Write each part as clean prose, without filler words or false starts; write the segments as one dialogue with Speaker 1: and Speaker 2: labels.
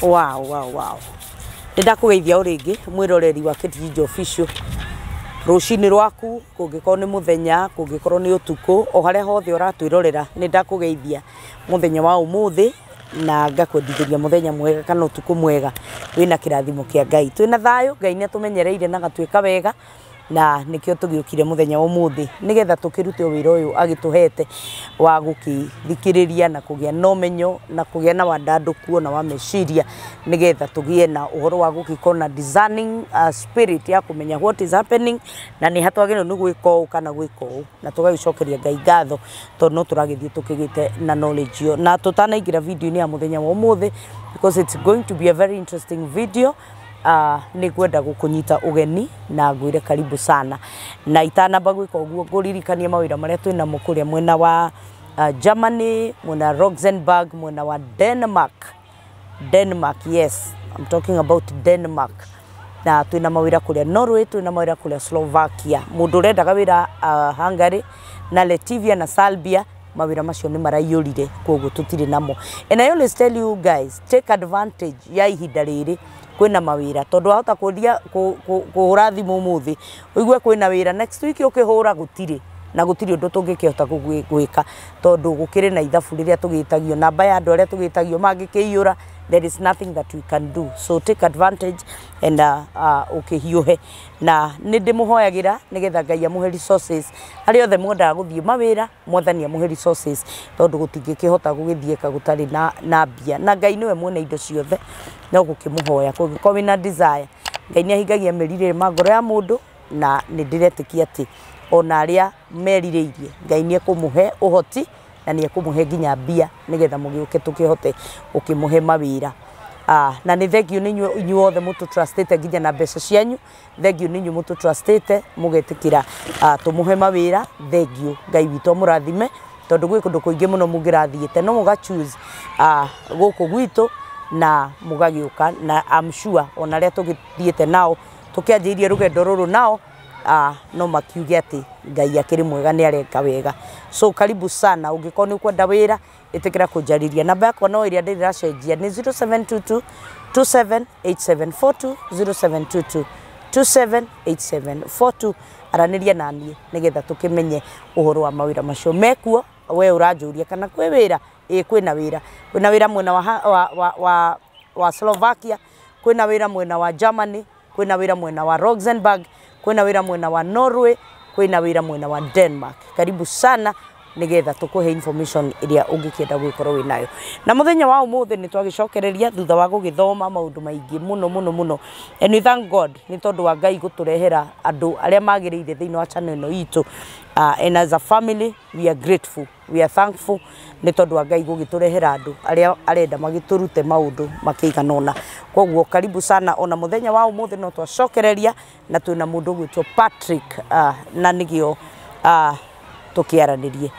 Speaker 1: Wow. Nĩ ndakũgeithia o rĩngĩ mwĩroreri wa Kate Official. Rũcinĩ rwaku, kũngĩkorwo nĩ mũthenya, kũngĩkorwo nĩ ũtukũ, o harĩa hothe ũratwĩrorera, nĩ ndakũgeithia mũthenya wa ũmũthĩ na ngakwendithĩria mũthenya mwega kana ũtukũ mwega wĩna kĩrathimo kĩa Ngai. Twĩna thayũ, Ngai nĩ atũmenyereire na agatuĩka wega, na nĩkĩo tũgĩũkire mũthenya wa ũmũthĩ nĩgetha tũkĩrute wĩra ũyũ agĩtũhete wa gũkĩthikĩrĩria na kũgĩa na ũmenyo na kũgĩa na wandandũku ona wa meciria, nĩgetha tũgĩe na ũhoro wa gũgĩkorwo na discerning spirit ya kũmenya what is happening na nĩ ha twagĩrĩirwo nĩ gwĩka ũũ kana gwĩka ũũ, na tũgagĩcokeria Ngai ngatho tondũ no tũragĩthiĩ tũkĩgĩte na knowledge ĩyo. Na tũtanaingĩra video-inĩ ya mũthenya wa ũmũthĩ, because it's going to be a very interesting video, nĩ ngwenda gũkũnyita ũgeni na ngwĩre karibu sana. Na itanamba gwĩka ũguo, ngũririkanie mawĩra marĩa twĩnamo kũrĩa mwena wa Germany, mwena wa Luxembourg, mwena wa Denmark. Denmark, yes, I'm talking about Denmark. Na twĩna mawĩra kũrĩa Norway, twĩna mawĩra kũrĩa Slovakia. Mũndũ ũrendaga wĩra Hungary na Latvia na Serbia, mawĩra macio nĩ maraiyũrire, koguo tũtirĩ namo. And I always tell you guys, take advantage ya ihinda rĩrĩ kwĩna mawĩra, tondũ wahota kũria kũhũra thimũ ũmũthĩ ũigue kwĩna wĩra, next week ũkĩhũra gũtirĩ, na gũtirĩ ũndũ tũngĩkĩhota gwĩka tondũ gũkĩrĩ na ithabu rĩrĩa tũgĩtagio, namba ya andũ arĩa tũgĩtagio mangĩkĩiyũra, there is nothing that we can do. So take advantage and ũkĩhiũhe. Na nĩ ndĩmũhoyagĩra nĩgetha Ngai amũhe resources arĩa othe mwendaga gũthiĩ mawĩra, Mwathani amũhe resources, tondũ gũtingĩkĩhota gũgĩthiĩka gũtarĩ na mbia, na Ngai nĩwe mwene indo ciothe, no gũkĩmũhoya kũngĩkorwo wĩna desire. Ngai nĩ ahingagia merirĩria ma ngoro ya mũndũ, na nĩ ndĩretĩkia atĩ ona arĩa merirĩirie Ngai nĩ ekũmũhe ũhoti na nĩ ekũmũhe nginya mbia nĩgetha mũgĩũke tũkĩhote gũkĩmũhe mawĩra. Na nĩ thengiũ nĩ inyuĩ othe mũtũtrustĩte nginya na mbeca cianyu, thengiũ nĩ inyuĩ mũtũtrustĩte mũgetĩkĩra tũmũhe mawĩra, thengiũ. Ngai witũ amũrathime, tondũ gwĩ kũndũ kũingĩ mũno mũngĩrathiĩte, no mũga choose gũkũ gwitũ na mũgagĩũka, na I'm sure ona arĩa tũgĩthiĩte nao tũkĩanjĩirie rũgendo rũrũ nao no makiuge atĩ Ngai akĩrĩ mwega, nĩ areka wega. So karibu sana, ũngĩkorwo nĩ ũkwenda wĩra, ĩtĩkĩra kũnjarĩria. Namba yakwa no ĩrĩa ndĩrĩ ĩracenjia nĩ 0722 278742, 0722 278742. Aranĩria naniĩ nĩgetha tũkĩmenye ũhoro wa mawĩra macio mekuo. We ũranjũria kana kwĩ wĩra, ĩĩ kwĩna wĩra, kwĩna wĩra mwena wa Slovakia, kwĩna wĩra mwena wa Germany, kwĩna wĩra mwena wa Luxembourg, kwĩna wĩra mwena wa Norway, kwĩna wĩra mwena wa Denmark. Karibu sana nigetha tukuhe information iria ũngĩkĩenda gwĩkorwo wĩnayo. Na mũthenya wa ũmũthĩ nĩ twagĩcokereria thutha wa gũgĩthoma maũndũ maingĩ mũno mũno mũno, and we thank God nĩ tondũ wa Ngai gũtũrehera andũ arĩa magĩrĩire thĩinĩ wa channel ĩno itũ. And as a family we are grateful, we are thankful nĩ tondũ wa Ngai gũgĩtũrehera andũ arĩa arenda magĩtũrute maũndũ makĩigana ũna. Koguo karibu sana, ona mũthenya wa ũmũthĩ no twacokereria na twĩna mũndũ ũgwĩtwo Patrick, na nĩgĩo tũkĩaranĩrie.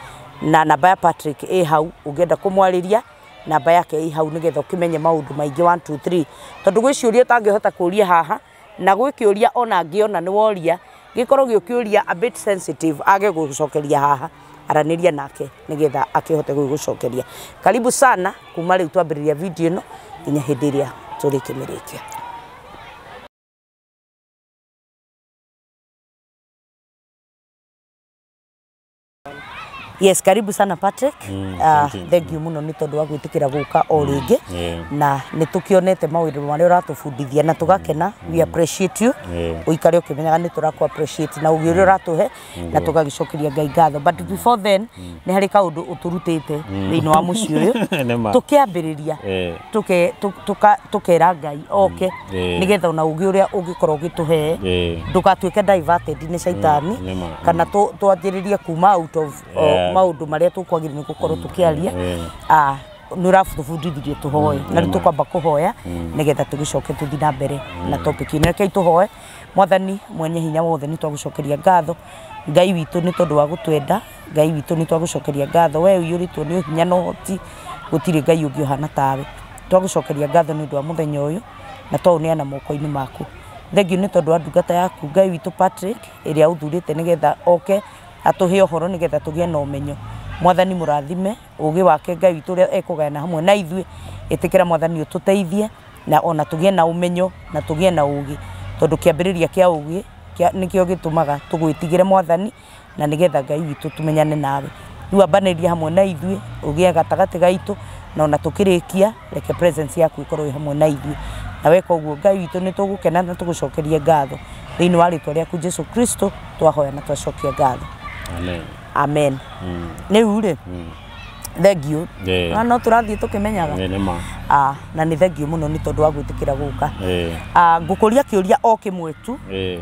Speaker 1: Na namba ya Patrick ĩ hau, ũngĩenda kũmwarĩria namba yake ĩ hau nĩgetha ũkĩmenye maũndũ maingĩ 1 2 3, tondũ gwĩ ciũria ũtangĩhota kũria haha, na gwĩ kĩũria ona ngĩona nĩ woria gĩkorwo gĩũkĩũria a bit sensitive, age gũgũcokeria haha, aranĩria nake nĩgetha akĩhote gũgũcokeria. Karibu sana, kuma rĩu twambĩrĩria video ĩno nginya hĩndĩ ĩrĩa tũrĩkĩmĩrĩkia. Yes, karibu sana Patrick. Thank you muno nĩ tondũ wa gwĩtĩkĩra gũka o rĩngĩ. Na nĩ tũkĩonete maũndũ marĩa ũratũbundithia na tũgakena. We appreciate you. Ũikare ũkĩmenyaga nĩ tũrakũ appreciate na ũgĩ ũrĩa ũratũhe, na tũgagĩcokeria Ngai ngatho. But before then, nĩ harĩ kaũndũ ũtũrutĩte thĩinĩ wa mũciĩ ũyũ. Tũkĩambĩrĩria tũkera Ngai oke nĩgetha ona ũgĩ ũrĩa ũngĩkorwo ũgĩtũhe ndũgatuĩke diverted nĩ caitani, kana twanjĩrĩrie kuma out of maũndũ marĩa tũkwagĩrĩirwo nĩ gũkorwo tũkĩaria. Nĩ ũratũbundithirie tũhoe, na rĩu tũkwamba kũhoya nĩgetha tũgĩcoke tũthiĩ na mbere na topic ĩno. Rekei tũhoe. Mwathani mwenye hinya wothe, nĩ twagũcokeria ngatho Ngai witũ nĩ tondũ wa gũtwenda. Ngai witũ nĩ twagũcokeria ngatho, we ũiyũrĩtwo nĩ ũhinya na ũhoti, gũtirĩ Ngai ũngĩ ũhana tawe. Twagũcokeria ngatho nĩ ũndũ wa mũthenya ũyũ na twaũneana moko-inĩ maku. Thengiũ nĩ tondũ wa ndungata yaku Ngai witũ Patrick ĩrĩa ũthurĩte nĩgetha oke atũhe ũhoro nĩgetha tũgĩe na ũmenyo. Mwathani mũrathime ũgĩ wake Ngai witũ ũrĩa ekũgayana hamwe na ithuĩ. Ĩtĩkĩra Mwathani ũtũteithie Na ona tũgĩe na ũmenyo na tũgĩe na ũgĩ, tondũ kĩambĩrĩria kĩa ũgĩ nĩkĩo gĩtũmaga tũgwĩtigĩre Mwathani, na nĩgetha Ngai witũ tũmenyane nawe. Rĩu ambanĩria hamwe na ithuĩ, ũgĩe gatagatĩ gaitũ, na ona tũkĩrĩkia reke presence yaku ĩkorwo ĩ hamwe na ithuĩ. Na weka ũguo Ngai witũ nĩ tũgũkena na tũgũcokerie ngatho. Thĩinĩ wa rĩtwa rĩaku Jesu Kristo twahoya na twacokia ngatho.
Speaker 2: Amen.
Speaker 1: Amen. Rĩu rĩ, thengiũ.
Speaker 2: Yeah.
Speaker 1: No tũrathiĩ tũkĩmenyaga.
Speaker 2: Nĩ ma.
Speaker 1: Na nĩ thengiũ mũno nĩ tondũ wa gwĩtĩkĩra gũka. Ngũkũria kĩũria o kĩmwe tu,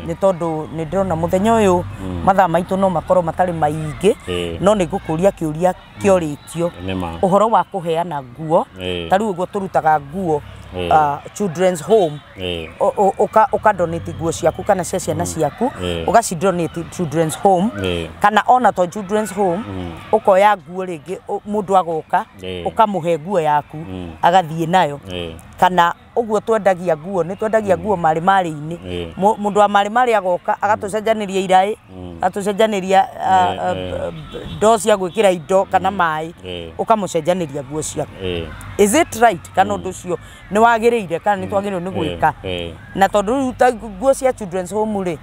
Speaker 1: nĩ tondũ nĩ ndĩrona mũthenya ũyũ mathaa maitũ no makorwo matarĩ maingĩ, no nĩ ngũkũria kĩũria kĩorĩtio ũhoro wa kũheana nguo. Ta rĩu ũguo tũrutaga nguo children's home, ũka donate nguo ciaku kana cia ciana ciaku, ũgaci donate children's home, kana ona to children's home, ũkoya nguo rĩngĩ mũndũ agoka ũkamũhe nguo yaku agathiĩ nayo. Kana ũguo twendagia nguo, nĩ twendagia nguo marĩ marĩ-inĩ. Mũndũ wa marĩ marĩ agoka agatũcenjanĩria iraĩ, agatũcenjanĩria ndoo cia gwĩkĩra indo kana maĩ, ũkamũcenjanĩria nguo ciaku. Is it right? Kana ũndũ ũcio nĩ wagĩrĩire kana nĩ twagĩrĩirwo nĩ gwĩka? Na tondũ rĩu ta nguo cia children's home rĩ,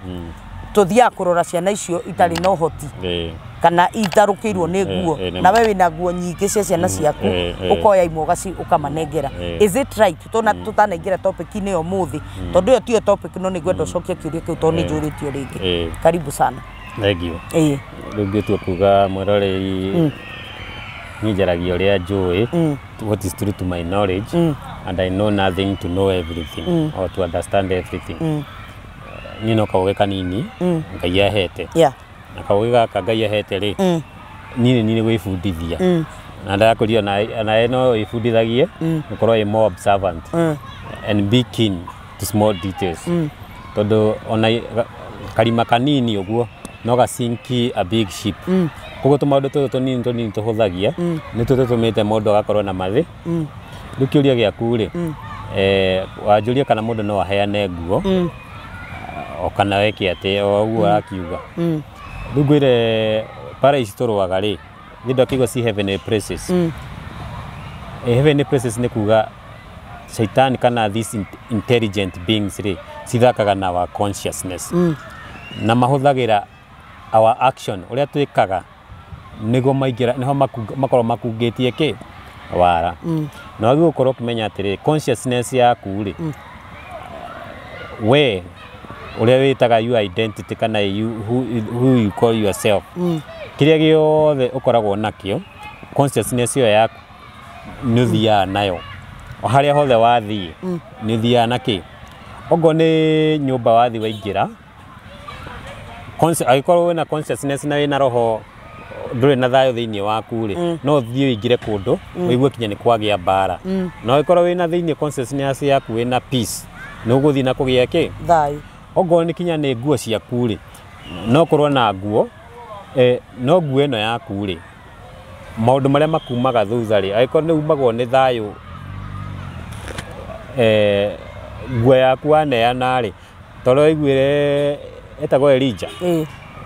Speaker 1: tũthiaga kũrora ciana icio itarĩ na ũhoti kana itarũkĩirwo nĩ nguo, na we wĩna nguo nyingĩ cia ciana ciaku, ũkoya imwe ũkamanengera. Is it right? Tona tũtanaingĩra topic-inĩ ĩyo ũmũthĩ, tondũ ĩyo tiyo topic, no nĩ ngwenda ũcokie kĩũria kĩu tondũ nĩ njũrĩtio rĩngĩ. Karibu sana.
Speaker 2: Thengiũ. Rĩu ngĩtua kuga mwĩroreri, niĩ njaragia ũrĩa njũĩ, what is true to my knowledge, and I know nothing to know everything or to understand everything. Niĩ no kaũgĩ kanini Ngai ahete. Na kaũgĩ gaka Ngai ahete rĩ, niĩ nĩ gwĩbundithia. Na ndakũria nawe no wĩbundithagie gũkorwo wĩ more observant and be keen to small details. Tondũ ona karima kanini ũguo no gasinki a big ship. Koguo tũmaũndũ tũtũ tũnini tũnini tũhũthagia nĩ tũtũ tũtũmĩte mũndũ agakorwo na mathĩ. Rĩu kĩũria gĩaku rĩ, wanjũria kana mũndũ no aheane nguo o kana weke atĩ o ũguo arakiuga. Rĩu ngwĩre bara ici tũrũaga rĩ, nĩ ndakĩigua ci heavenly places. Heavenly places nĩ kuga shaitani kana these intelligent beings rĩ, cithakaga na our consciousness. Na mahũthagĩra our action, ũrĩa twĩkaga nĩguo maingĩra, nĩho makorwo makungĩtie kĩ wara. Na wagĩrĩirwo gũkorwo ũkĩmenya atĩrĩrĩ, consciousness yaku rĩ, we ũrĩa wĩtaga your identity kana you, who you call yourself, kĩrĩa gĩothe ũkoragwo nakĩo, consciousness ĩyo yaku nĩ ũthiaga nayo o harĩa hothe wathiĩ, nĩ ũthiaga na kĩ. Okorwo nĩ nyũmba wathiĩ waingĩra, angĩkorwo wĩna consciousness na wĩna roho ndũrĩ na thayũ thĩinĩ waku rĩ, no ũthiĩ ũingĩre kũndũ ũigue kinya nĩ kwagĩa mbara. Na angĩkorwo wĩna thĩinĩ consciousness yaku wĩna peace, nĩ ũgũthiĩ na kũgĩa kĩ
Speaker 1: thayũ.
Speaker 2: Okorwo nĩ kinya nĩ nguo ciaku rĩ, no ũkorwo na nguo, no nguo ĩno yaku rĩ, maũndũ marĩa makumaga thutha rĩ, angĩkorwo nĩ umagwo nĩ thayũ, nguo yaku waneana rĩ, tondũ waiguire etagwo Elijah.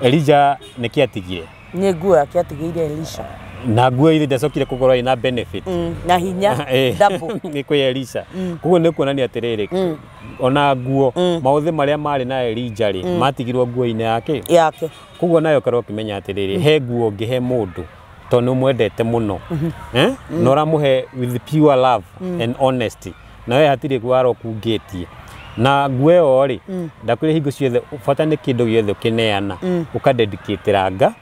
Speaker 2: Elijah nĩkĩ atigire?
Speaker 1: Nĩ nguo yake atigĩire Elisha.
Speaker 2: Na nguo ithĩ ndacokire kũgũrwo ĩna benefit.
Speaker 1: Na hinya double.
Speaker 2: Nĩ kwĩ Elisha. Koguo nĩ kuonania atĩrĩrĩ, ona nguo maũthĩ marĩa marĩ na Elijah rĩ, matigirwo nguo-inĩ yake.
Speaker 1: Yake.
Speaker 2: Koguo nayo ũkorwo ũkĩmenya atĩrĩrĩ, he nguo ũngĩhe mũndũ tondũ nĩ ũmwendete mũno, na ũramũhe with pure love and honesty, na we hatirĩ wara ũkungĩtie. Na nguo ĩyo rĩ, ndakwĩra hingo ciothe bata nĩ kĩndũ gĩothe ũkĩneana, ũkadedicatĩra nga,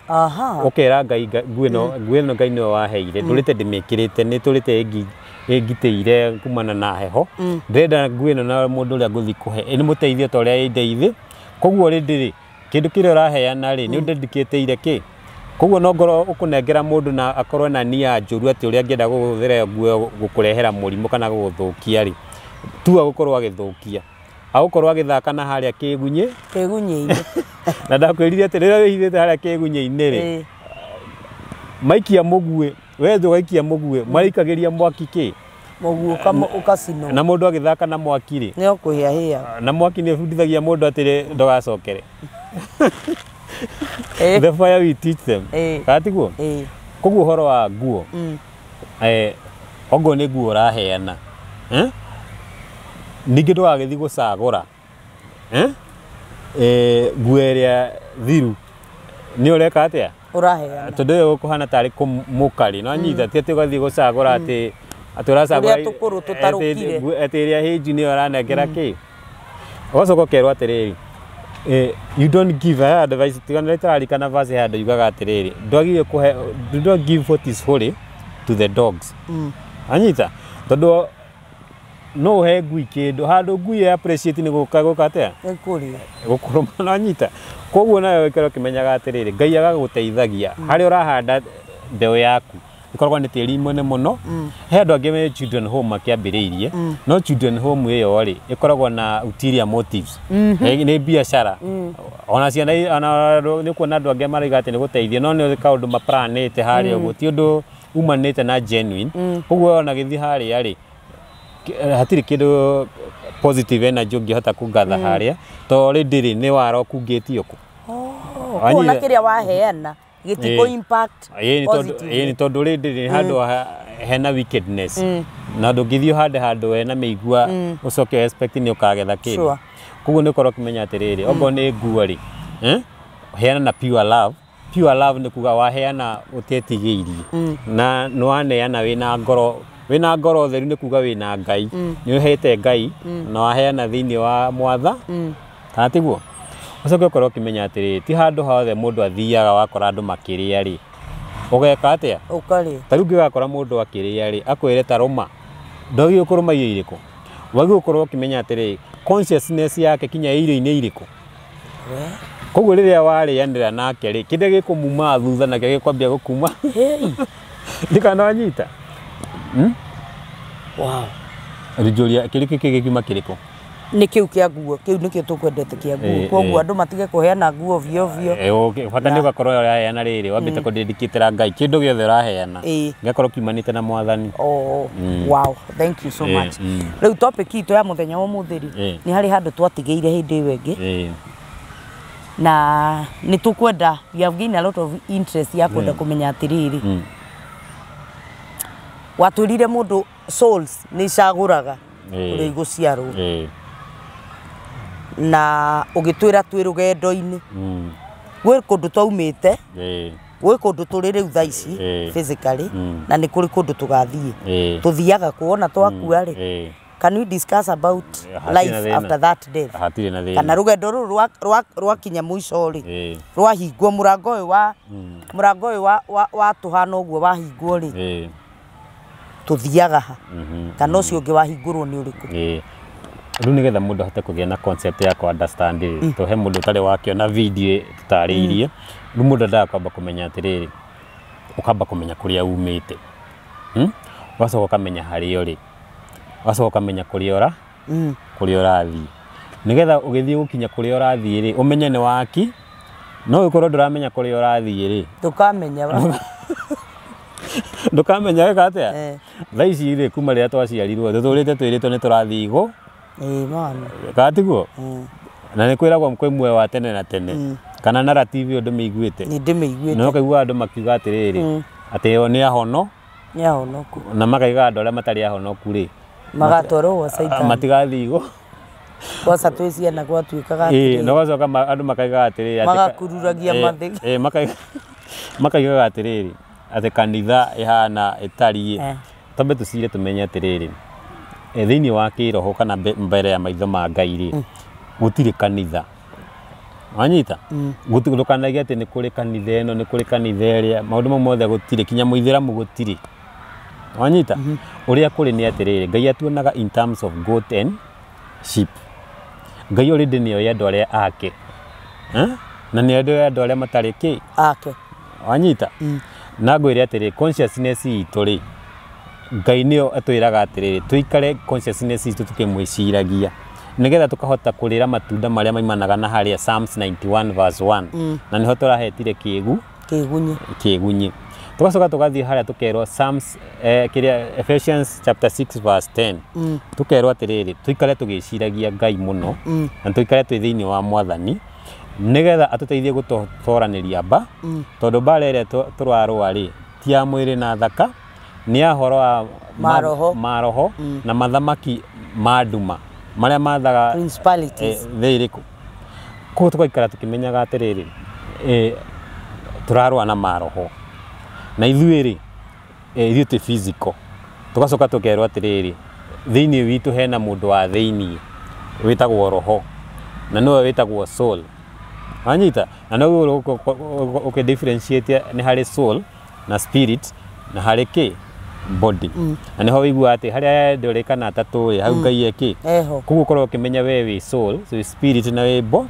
Speaker 2: ũkera Ngai nguo ĩno Ngai nĩwe waheire, ndũrĩte ndĩmĩkĩrĩte, nĩ tũrĩte ĩngitĩire kumana na heho, ndĩrenda nguo ĩno na mũndũ ũrĩa ngũthiĩ kũhe ĩmũteithie ta ũrĩa ĩndeithie. Koguo rĩndĩ rĩ, kĩndũ kĩrĩa ũraheana rĩ, nĩ ũdedicatĩire kĩ. Koguo no ngorwo ũkũnengera mũndũ na akorwo na nia njũru atĩ ũrĩa angĩenda gũhũthĩra nguo gũkũrehera mũrimũ kana gũgũthũkia rĩ, tu agũkorwo agĩthũkia, agũkorwo agĩthaka na harĩa kĩgunyĩ
Speaker 1: kĩgunyĩ-inĩ.
Speaker 2: Na ndakwĩrire atĩ rĩrĩa wĩhithĩte harĩa kĩgunyĩ-inĩ rĩ, maikia mũguĩ, we ndũgaikia mũguĩ, maraikagĩria mwaki kĩ
Speaker 1: mũguĩ ũkacinwo.
Speaker 2: Na mũndũ agĩthaka na mwaki rĩ,
Speaker 1: nĩ ũkũhĩahĩa.
Speaker 2: Na mwaki nĩ ũbundithagia mũndũ atĩrĩ ndũgacokere. The fire we teach them. Kana tiguo? Koguo ũhoro wa nguo, okorwo nĩ nguo ũraheana, Ningĩ ndũgagĩthiĩ gũcagũra nguo ĩrĩa thiru nĩ ũreka atĩa?
Speaker 1: Ũraheana.
Speaker 2: Tondũ ĩyo ũkũhana tarĩ kũmũkari no nyita ti atĩ ũgathiĩ gũcagũra atĩ ũracagũra
Speaker 1: Tũrĩa tũkũrũ tũtarũkire.
Speaker 2: Atĩ ĩrĩa hĩnju nĩyo ũranengera kĩ. Ũgacoka ũkerwo atĩrĩrĩ, you don't give a advice tigana ĩtararikana verse handũ yugaga atĩrĩrĩ, ndwagĩrĩire kũhe, do not give what is holy to the dogs. Anyita tondũ no ũhe ngui kĩndũ handũ ngui ĩ appreciate nĩ gũka gũka atĩa?
Speaker 1: Nĩ kũrĩa.
Speaker 2: Gũkũrũma no anyita. Koguo nawe ũikare ũkĩmenyaga atĩrĩrĩ, Ngai agagũteithagia harĩa ũrahanda mbeũ yaku ĩkoragwo nĩ tĩri mwene mũno. He andũ angĩ me children home makĩambĩrĩirie, no children home ĩyo rĩ ĩkoragwo na ulterior motives. Nĩ biacara. Ona ciana ona nĩ kuona andũ angĩ marauga atĩ nĩ gũteithia, no nĩ kaũndũ maplanĩte harĩa ũguo, ti ũndũ umanĩte na genuine. Koguo ona gĩthiĩ harĩa rĩ, hatirĩ kĩndũ positive energy ũngĩhota kũgatha harĩa, to already rĩ nĩ wara ũkungĩtio kũ.
Speaker 1: Kuona kĩrĩa waheana gĩtikũ impact
Speaker 2: Ĩĩ
Speaker 1: positively.
Speaker 2: nĩ tondũ rĩndĩ nĩ handũ hena wickedness na ndũngĩthiĩ ũhande handũ hena mĩigua ũcoke expect nĩ ũkagetha kĩndũ. Koguo nĩ ũkorwo ũkĩmenya atĩrĩrĩ, okorwo nĩ nguo rĩ, heana na pure love. Pure love nĩ kuga waheana ũtetigĩirie na nĩ waneana wĩna ngoro theru, nĩ kuga wĩna Ngai, nĩ ũhete Ngai na waheana thĩinĩ wa mwatha, kana tiguo? Ũcoke ũkorwo ũkĩmenya atĩrĩrĩ, ti handũ hothe mũndũ athiaga wakora andũ makĩrĩa rĩ ũgeka atĩa?
Speaker 1: Ũkarĩa.
Speaker 2: Ta rĩu ũngĩgakora mũndũ akĩrĩa rĩ akwĩre ta rũma, ndwagĩrĩirwo kũrũma irio irĩkũ? Wagĩrĩirwo gũkorwo ũkĩmenya atĩrĩrĩ, consciousness yake kinya irio-inĩ irĩkũ. Koguo rĩrĩa warĩanĩra nake rĩ, kĩrĩa gĩkũmuma thutha nakĩo gĩkwambia gũkuma. Ndikana wanyita.
Speaker 1: Wow.
Speaker 2: Rĩnjũria kĩrĩkũ gĩkiuma kĩrĩkũ?
Speaker 1: Nĩ kĩu kĩa nguo, kĩu nĩkĩo tũkwendete kĩa nguo. Koguo andũ matige kũheana nguo ovyo ovyo.
Speaker 2: Bata nĩ ũgakorwo ũraheana rĩrĩ wambĩte kũdedicatĩra Ngai kĩndũ gĩothe ũraheana gĩgakorwo kiumanĩte na mwathani.
Speaker 1: Oh, wow, thank you so much. Rĩu topic itũ ya mũthenya wa ũmũthĩ rĩ, nĩ harĩ handũ twatigĩire hĩndĩ ĩyo ĩngĩ. Na nĩ tũkwenda, we have gained a lot of interest ya kwenda kũmenya atĩrĩrĩ. Watwĩrire mũndũ souls nĩ icagũraga kũrĩa igũciarwo. Na ũgĩtwĩra twĩ rũgendo-inĩ. Gwĩ kũndũ twaumĩte, gwĩ kũndũ tũrĩ rĩu thaa ici physically, na nĩ kũrĩ kũndũ tũgathiĩ. Tũthiaga kuona twakua rĩ. Can we discuss about life after that death?
Speaker 2: Hatirĩ na thĩna.
Speaker 1: Kana rũgendo rũrũ rwakinya mũico rĩ, rwahingwo mũrango ũyũ wa mũrango ũyũ wa tũhana ũguo wahingwo rĩ, tũthiaga ha? Kana ũcio ũngĩ wahingũrwo nĩ ũrĩkũ?
Speaker 2: Rĩu nĩgetha mũndũ ahote kũgĩa na concept ya kũ understand rĩ, tũhe mũndũ ũtarĩ wakĩona video tũtarĩirie. Rĩu mũndũ endaga kwamba kũmenya atĩrĩrĩ, ũkamba kũmenya kũrĩa umĩte, ũgacoka ũkamenya harĩa ũrĩ, ũgacoka ũkamenya kũrĩa kũrĩa ũrathiĩ, nĩgetha ũgĩthiĩ gũkinya kũrĩa ũrathiĩ rĩ ũmenye nĩ waki. No ũkorwo ndũramenya kũrĩa ũrathiĩ rĩ,
Speaker 1: ndũkamenya
Speaker 2: ndũkamenya weka atĩa. Thaa ici rĩ, kuma rĩrĩa twaciarirwo tũtũrĩte twĩrĩtwo nĩ tũrathiĩ igũ. Kana tiguo? Na nĩ kwĩragwo kwĩ muoyo wa tene na tene. Kana narrative ĩyo ndũmĩiguĩte?
Speaker 1: Nĩ ndĩmĩiguĩte.
Speaker 2: No ũkaigua andũ makiuga atĩrĩrĩ, atĩ o nĩ ahono.
Speaker 1: Nĩ ahonoku.
Speaker 2: Na makaiga andũ arĩa matarĩ ahonoku rĩ,
Speaker 1: magatwarwo gwa Caitani.
Speaker 2: Matigathiĩ igũ.
Speaker 1: Kwaca twĩ ciana gwatuĩkaga atĩrĩrĩ.
Speaker 2: Na ũgacoka andũ makaigaga atĩrĩrĩ,
Speaker 1: magakururagia mathĩ.
Speaker 2: Makaigaga atĩrĩrĩ, atĩ kanitha ĩhana ĩtariĩ. Twambe tũcire tũmenye atĩrĩrĩ, thĩinĩ wa kĩroho kana mbere ya maitho ma Ngai rĩ, gũtirĩ kanitha. Wanyita? Ndũkanaige atĩ nĩ kũrĩ kanitha ĩno, nĩ kũrĩ kanitha ĩrĩa, maũndũ mau mothe gũtirĩ, kinya mũithĩramu gũtirĩ. Wanyita? Ũrĩa kũrĩ nĩ atĩrĩrĩ, Ngai atuonaga in terms of goat and sheep. Ngai already nĩ oĩ andũ arĩa ake. Na nĩ oĩ andũ arĩa matarĩ kĩ?
Speaker 1: Ake.
Speaker 2: Wanyita? Na ngwĩre atĩrĩ, consciousness itũ rĩ, Ngai nĩyo atwĩraga atĩrĩrĩ, tũikare consciousness itũ tũkĩmwĩciragia, nĩgetha tũkahota kũrĩra matunda marĩa maimanaga na harĩa Psalms 91 verse 1. Na nĩho tũrahetire kĩgunyi. Kĩgunyi. Tũgacoka tũgathiĩ harĩa tũkerwo Psalms kĩrĩa Ephesians chapter 6 verse 10. Tũkerwo atĩrĩrĩ, tũikare tũgĩciragia Ngai mũno, na tũikare twĩ thĩinĩ wa mwathani, nĩgetha atũteithie gũtũtoranĩria mba, tondũ mbara ĩrĩa tũrarũa rĩ, ti ya mwĩrĩ na thaka, nĩ ya horo wa maroho na mathamaki ma nduma. Marĩa mathaga
Speaker 1: Principalities.
Speaker 2: Thĩ ĩrĩkũ? Koguo tũgaikara tũkĩmenyaga atĩrĩrĩ, tũrarũa na maroho na ithuĩ rĩ, ithuĩ twĩ physical. Tũgacoka tũkerwo atĩrĩrĩ, thĩinĩ witũ hena mũndũ wa thĩinĩ wĩtagwo roho na nĩwe wĩtagwo soul. Wanyita? Na noguo ũkĩ differentiate nĩ harĩ soul na spirit na harĩ kĩ body. Na nĩho wĩiguaga atĩ harĩa andũ kana atatũ ĩ hau Ngai ekĩ.
Speaker 1: Eho.
Speaker 2: Koguo ũkorwo ũkĩmenya we wĩ soul, wĩ spirit na wĩ bo,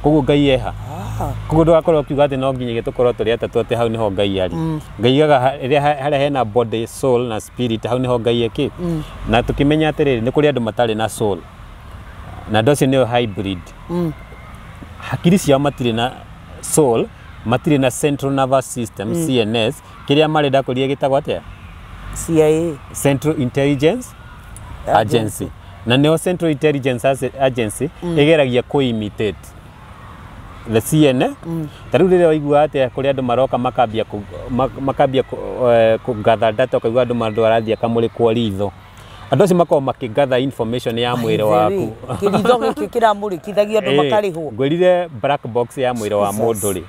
Speaker 2: koguo Ngai eha. Koguo ndũgakorwo ũkiuga atĩ no nginyagia tũkorwo tũrĩ atatũ atĩ hau nĩho Ngai arĩ. Ngai aigaga harĩa hena body, soul na spirit, hau nĩho Ngai ekĩ. Na tũkĩmenya atĩrĩrĩ, nĩ kũrĩ andũ matarĩ na soul na andũ acio nĩo hybrid. Hakiri ciao matirĩ na soul, matirĩ na central nervous system, CNS. Kĩrĩa marĩ ndakũria gĩtagwo atĩa?
Speaker 1: CIA.
Speaker 2: Central Intelligence Agency. Na nĩo Central Intelligence Agency ĩgeragia kũ imitate the CNN. Ta rĩu rĩrĩa waigua atĩa kũrĩ andũ maroka makambia kũ gather data, ũkaigua andũ mandũ arathiĩ akamũrĩkwo ritho, andũ acio makoragwo makĩ gather information ya mwĩrĩ waku.
Speaker 1: Kĩritho gĩkĩ kĩramũrĩkithagia andũ makarĩhwo.
Speaker 2: Ngwĩrire black box ya mwĩrĩ wa mũndũ rĩ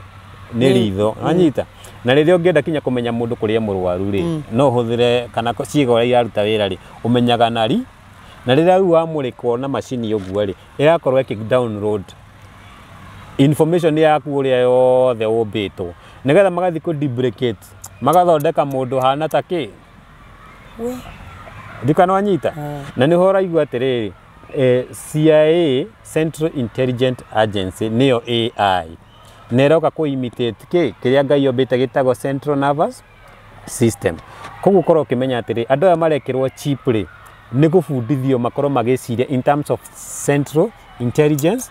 Speaker 2: nĩ ritho, anyita. Na rĩrĩa ũngĩenda kinya kũmenya mũndũ kũrĩa mũrwaru rĩ, no ũhũthĩre kana ciĩga ũrĩa iraruta wĩra rĩ, ũmenyaga nari. Na rĩrĩa rĩu wamũrĩkwo na macini ũguo rĩ, ĩrakorwo ĩkĩ download information yaku ũrĩa yothe ũmbĩtwo, nĩgetha magathiĩ kũ duplicate, magathondeka mũndũ hana ta kĩ ndikana wanyita. Na nĩho ũraigua atĩrĩrĩ, CIA, Central Intelligence Agency, nĩyo AI na ĩroka kũ imitate kĩ kĩrĩa Ngai ombĩte gĩtagwo central nervous system. Koguo ũkorwo ũkĩmenya atĩrĩ, andũ aya marekĩrwo chip rĩ, nĩ gũbundithio makorwo magĩciria in terms of Central Intelligence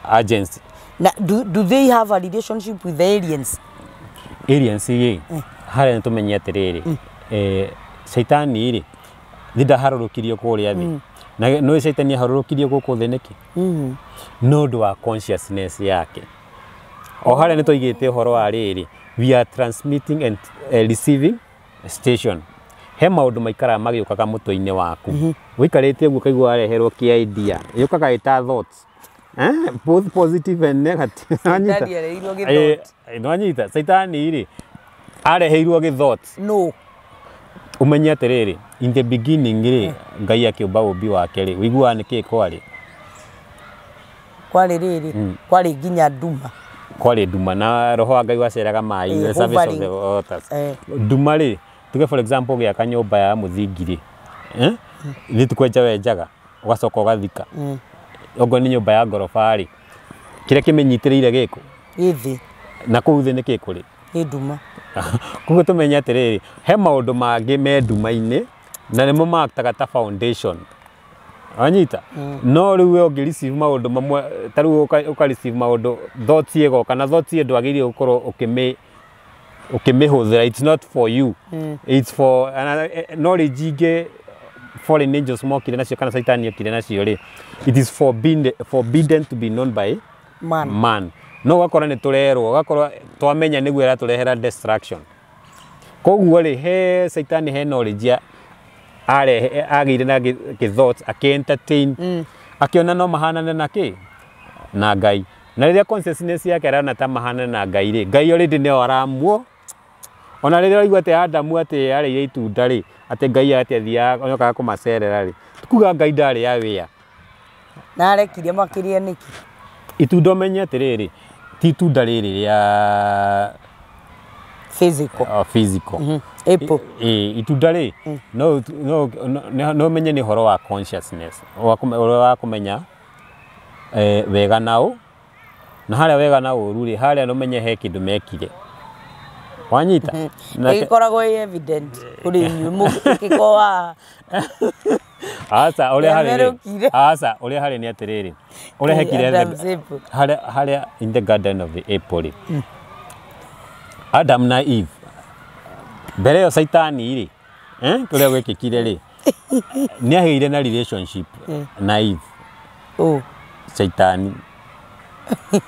Speaker 2: Agency.
Speaker 1: Na do they have a relationship with the aliens?
Speaker 2: Aliens rĩ, harĩa nĩ tũmenye atĩrĩrĩ, caitani rĩ thĩ ndaharũrũkirio kũrĩa thĩ. Na nĩ caitani aharũrũkirio gũkũ thĩ nĩkĩ? Nĩ ũndũ wa consciousness yake. O harĩa nĩ twaigĩte ũhoro wa rĩrĩ, we are transmitting and receiving station. He maũndũ maikaraga magĩũkaga mũtwe-inĩ waku. Wĩikarĩte ũguo ũkaigua wareherwo kĩ idea yũkaga ĩta thoughts, both positive and negative. Wanyita?
Speaker 1: Caitani areheirwo gĩ thought.
Speaker 2: Nĩwanyita? Caitani rĩ areheirwo gĩ thoughts.
Speaker 1: No.
Speaker 2: Ũmenye atĩrĩrĩ, in the beginning rĩ, Ngai akĩũmba ũmbi wake rĩ, ũiguaga nĩkĩ kwarĩ?
Speaker 1: Kwarĩ rĩrĩ, kwarĩ nginya nduma.
Speaker 2: Kwarĩ nduma na roho wa Ngai waceraga maĩ, the surface of the waters. Nduma rĩ, tuge for example ũgĩaka nyũmba ya mũthingi rĩ, ithuĩ ti kwenja wenjaga ũgacoka ũgathika. Okorwo nĩ nyũmba ya ngoroba rĩ, kĩrĩa kĩmĩnyitĩrĩire gĩkũ?
Speaker 1: Gĩ thĩ.
Speaker 2: Na kũu thĩ nĩkĩ kũrĩ?
Speaker 1: Nĩ nduma.
Speaker 2: Koguo tũmenye atĩrĩrĩ, he maũndũ mangĩ me nduma-inĩ na nĩmo maaktaga ta foundation. Wanyita? No rĩu we ũngĩ receive maũndũ mamwe, ta rĩu ũka receive maũndũ, thoughts ĩgoka, na thoughts ĩyo ndwagĩrĩire gũkorwo ũkĩmĩhũthĩra. It's not for you. It's for knowledge ingĩ foreign angels mokire nacio kana Saitani okire nacio rĩ, it is forbidden to be known by
Speaker 1: man.
Speaker 2: Man. No ũgakora nĩ tũrerwo, ũgakora twamenya nĩguo ĩratũrehera destruction. Koguo rĩ, he Saitani he knowledge ya arehe agĩire na gĩ thoughts, akĩ entertain, akĩona no mahanane na kĩ na Ngai. Na rĩrĩa consciousness yake arona ta mahanane na Ngai rĩ, Ngai already nĩo aramuo. Ona rĩrĩa waigua atĩ Adamu atĩ arĩire itunda rĩ, atĩ Ngai atĩ athiaga onokaga kũmacerera rĩ, kuga Ngai ndarĩ aware.
Speaker 1: Na arekirie makĩria nĩkĩ?
Speaker 2: Itunda ũmenye atĩrĩrĩ, ti itunda rĩrĩ rĩa
Speaker 1: physical.
Speaker 2: Physical.
Speaker 1: Apple.
Speaker 2: Itunda rĩ, no ũmenye nĩ ũhoro wa consciousness, ũrĩa wa kũmenya wega na ũ, na harĩa wega na ũru rĩ, harĩa no ũmenye he kĩndũ mekire. Wanyita?
Speaker 1: Ĩgĩkoragwo ĩ evident kũrĩ inyuĩ mũgĩkorwo wa
Speaker 2: Aca, ũrĩa harĩ rĩ,
Speaker 1: Nĩamerũkire.
Speaker 2: aca, ũrĩa harĩ nĩ atĩrĩrĩ, ũrĩa hekire
Speaker 1: Adam's apple.
Speaker 2: harĩa in the garden of the apple rĩ, Adam na Eve, mbere ĩyo Saitani rĩ, kũrĩa gwĩkĩkire rĩ, nĩ agĩire na relationship na Eve.
Speaker 1: Oh.
Speaker 2: Saitani.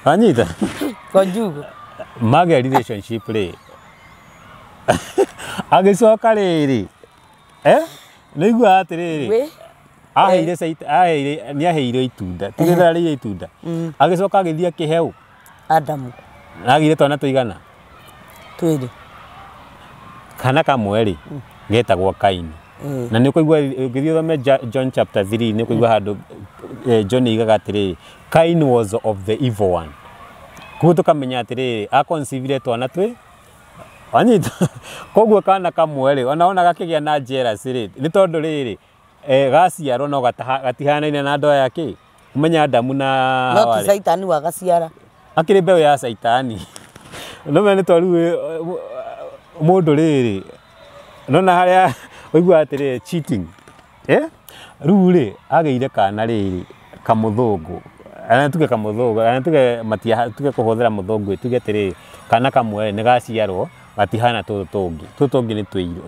Speaker 2: Wanyita?
Speaker 1: Konjugo.
Speaker 2: Magĩa relationship rĩ, agĩcoka rĩrĩ, nĩiguaga atĩrĩrĩ,
Speaker 1: We?
Speaker 2: Aheire aheire nĩ aheire itunda, tigĩrĩra rĩire itunda, agĩcoka agĩthiĩ akĩheo
Speaker 1: Adamu.
Speaker 2: Na agĩire twana tũigana?
Speaker 1: Twĩrĩ.
Speaker 2: Kana kamwe rĩ getagwo Kaini. Na nĩ ũkũigua ũngĩthiĩ ũthome John chapter 3, nĩ ũkũigua handũ John igaga atĩrĩrĩ, "Cain was of the evil one." Koguo tũkamenya atĩrĩrĩ, aconceive twana twĩ wanyita. Koguo kana kamwe rĩ, ona ona gakĩgĩa na jealousy rĩ, nĩ tondũ rĩrĩ gaciarwo no gatihanaine na andũ aya kĩ ũmenya Adamu na
Speaker 1: No
Speaker 2: Hawa
Speaker 1: ti
Speaker 2: rĩ.
Speaker 1: Caitani wagaciara.
Speaker 2: Akĩrĩ mbeũ ya Caitani, no menya nĩ tondũ rĩu mũndũ rĩrĩ nona harĩa ũigua atĩrĩrĩ, cheating, rĩu rĩ agĩire kana rĩrĩ kamũthũngũ, ana tuge kamũthũngũ, ana tuge matia, tuge kũhũthĩra mũthũngũ, tuge atĩrĩrĩ, kana kamwe nĩ gaciarwo gatihana tũtũ tũngĩ, tũtũ tũngĩ nĩ tũirũ.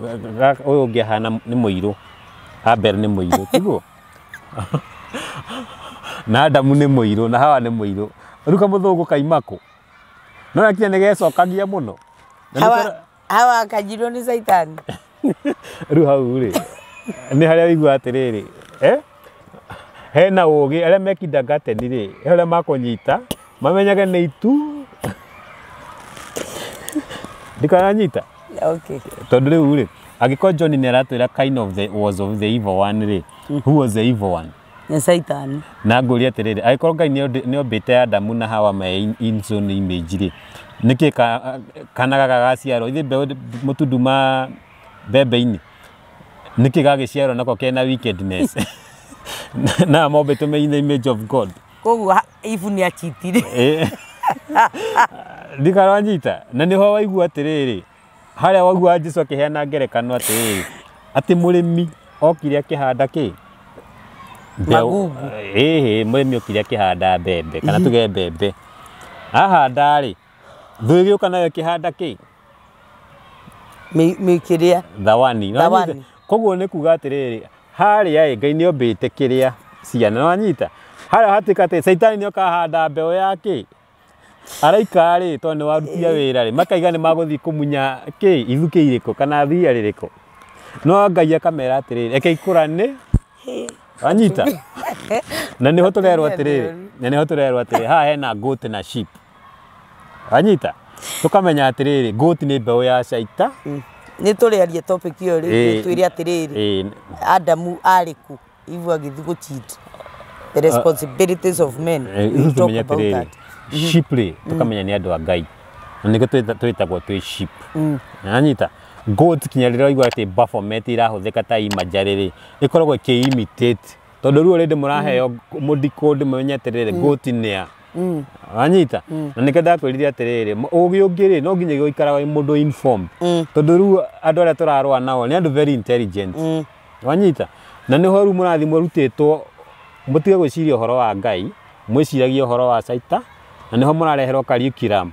Speaker 2: Ũyũ ũngĩ ahana nĩ mũirũ, Abel nĩ mũirũ, tiguo? Na Adamu nĩ mũirũ na Hawa nĩ mũirũ. Rĩu kamũthũngũ kaima kũ? No nakinya nĩ gecokagia mũno. Na nĩ
Speaker 1: Hawa Hawa akajirwo nĩ Caitani.
Speaker 2: Rĩu hau rĩ nĩ harĩa ũigua atĩrĩrĩ, hena ũgĩ arĩa me kindergarten rĩ, he arĩa makũnyita mamenyage nĩ itu ndikananyita.
Speaker 1: Okay.
Speaker 2: Tondũ rĩu rĩ, angĩkorwo John nĩ aratwĩra Cain of the was of the evil one rĩ, who was the evil one?
Speaker 1: Nĩ Caitani.
Speaker 2: Na ngũria atĩrĩrĩ, angĩkorwo Ngai nĩ ombĩte Adamu na Hawa me in his own image rĩ, nĩkĩ kana gaka gaciarwo ithe mbeũ mũtundu ma mbembe-inĩ, nĩkĩ gagĩciarwo nako kena wickedness na mombĩtwo me in the image of God?
Speaker 1: Koguo Eve nĩ achitire.
Speaker 2: Ndikaranyita. Na nĩho waigua atĩrĩrĩ, harĩa waigua Jesu akĩheana ngerekano atĩrĩrĩ, atĩ mũrĩmi okire akĩhanda kĩ?
Speaker 1: Magugu.
Speaker 2: Ĩhĩ, mũrĩmi okire akĩhanda mbembe, kana tuge mbembe ahanda rĩ, thũ ĩgĩũka nayo ĩkĩhanda kĩ?
Speaker 1: Mĩkĩrĩa.
Speaker 2: Thawani.
Speaker 1: Thawani.
Speaker 2: Koguo nĩ kuga atĩrĩrĩ, harĩa ĩ Ngai nĩ ombĩte kĩrĩa ciana, nĩwanyita? Harĩa hatuĩka atĩ Caitani nĩ oka ahanda mbeũ ya kĩ, araika rĩ, tondũ nĩ warutia wĩra rĩ, makaiga nĩ magũthiĩ kũmunya kĩ, ithukĩ irĩkũ kana thiia rĩrĩkũ, no Ngai akamera atĩrĩrĩ, reke ikũrane, wanyita? Na nĩho tũrerwo atĩrĩrĩ, na nĩho tũrerwo atĩrĩrĩ, haha hena goat na sheep, wanyita? Tũkamenya atĩrĩrĩ, goat nĩ mbeũ ya caita.
Speaker 1: Nĩ tũrĩaria topic ĩyo rĩngĩ, twĩre atĩrĩrĩ, Adamu arĩ kũ Eve agĩthiĩ gũcheat? The responsibilities of men. We'll
Speaker 2: Rĩu
Speaker 1: talk
Speaker 2: tũmenye
Speaker 1: about
Speaker 2: atĩrĩrĩ,
Speaker 1: that.
Speaker 2: Sheep rĩ, tũkamenya nĩ andũ a Ngai na nĩkĩo twĩtagwo twĩ sheep, nanyita? Goat, kinya rĩrĩa waigua atĩ Baphomet irahũthĩka ta imagery rĩ, ĩkoragwo ĩkĩ imitate, tondũ rĩu already mũraheo mũdecode, mũmenye atĩrĩrĩ, goat nĩ a, wanyita? Na nĩkĩo ndakwĩrire atĩrĩrĩ, ũgĩ ũngĩ rĩ, no nginya gũikaraga wĩ mũndũ informed, tondũ rĩu andũ arĩa tũrarũa nao nĩ andũ very intelligent, wanyita? Na nĩho rĩu mũrathiĩ mũrutĩtwo mũtige gwĩciria ũhoro wa Ngai, mwĩciragie ũhoro wa caita, na nĩho mũrareherwo curriculum,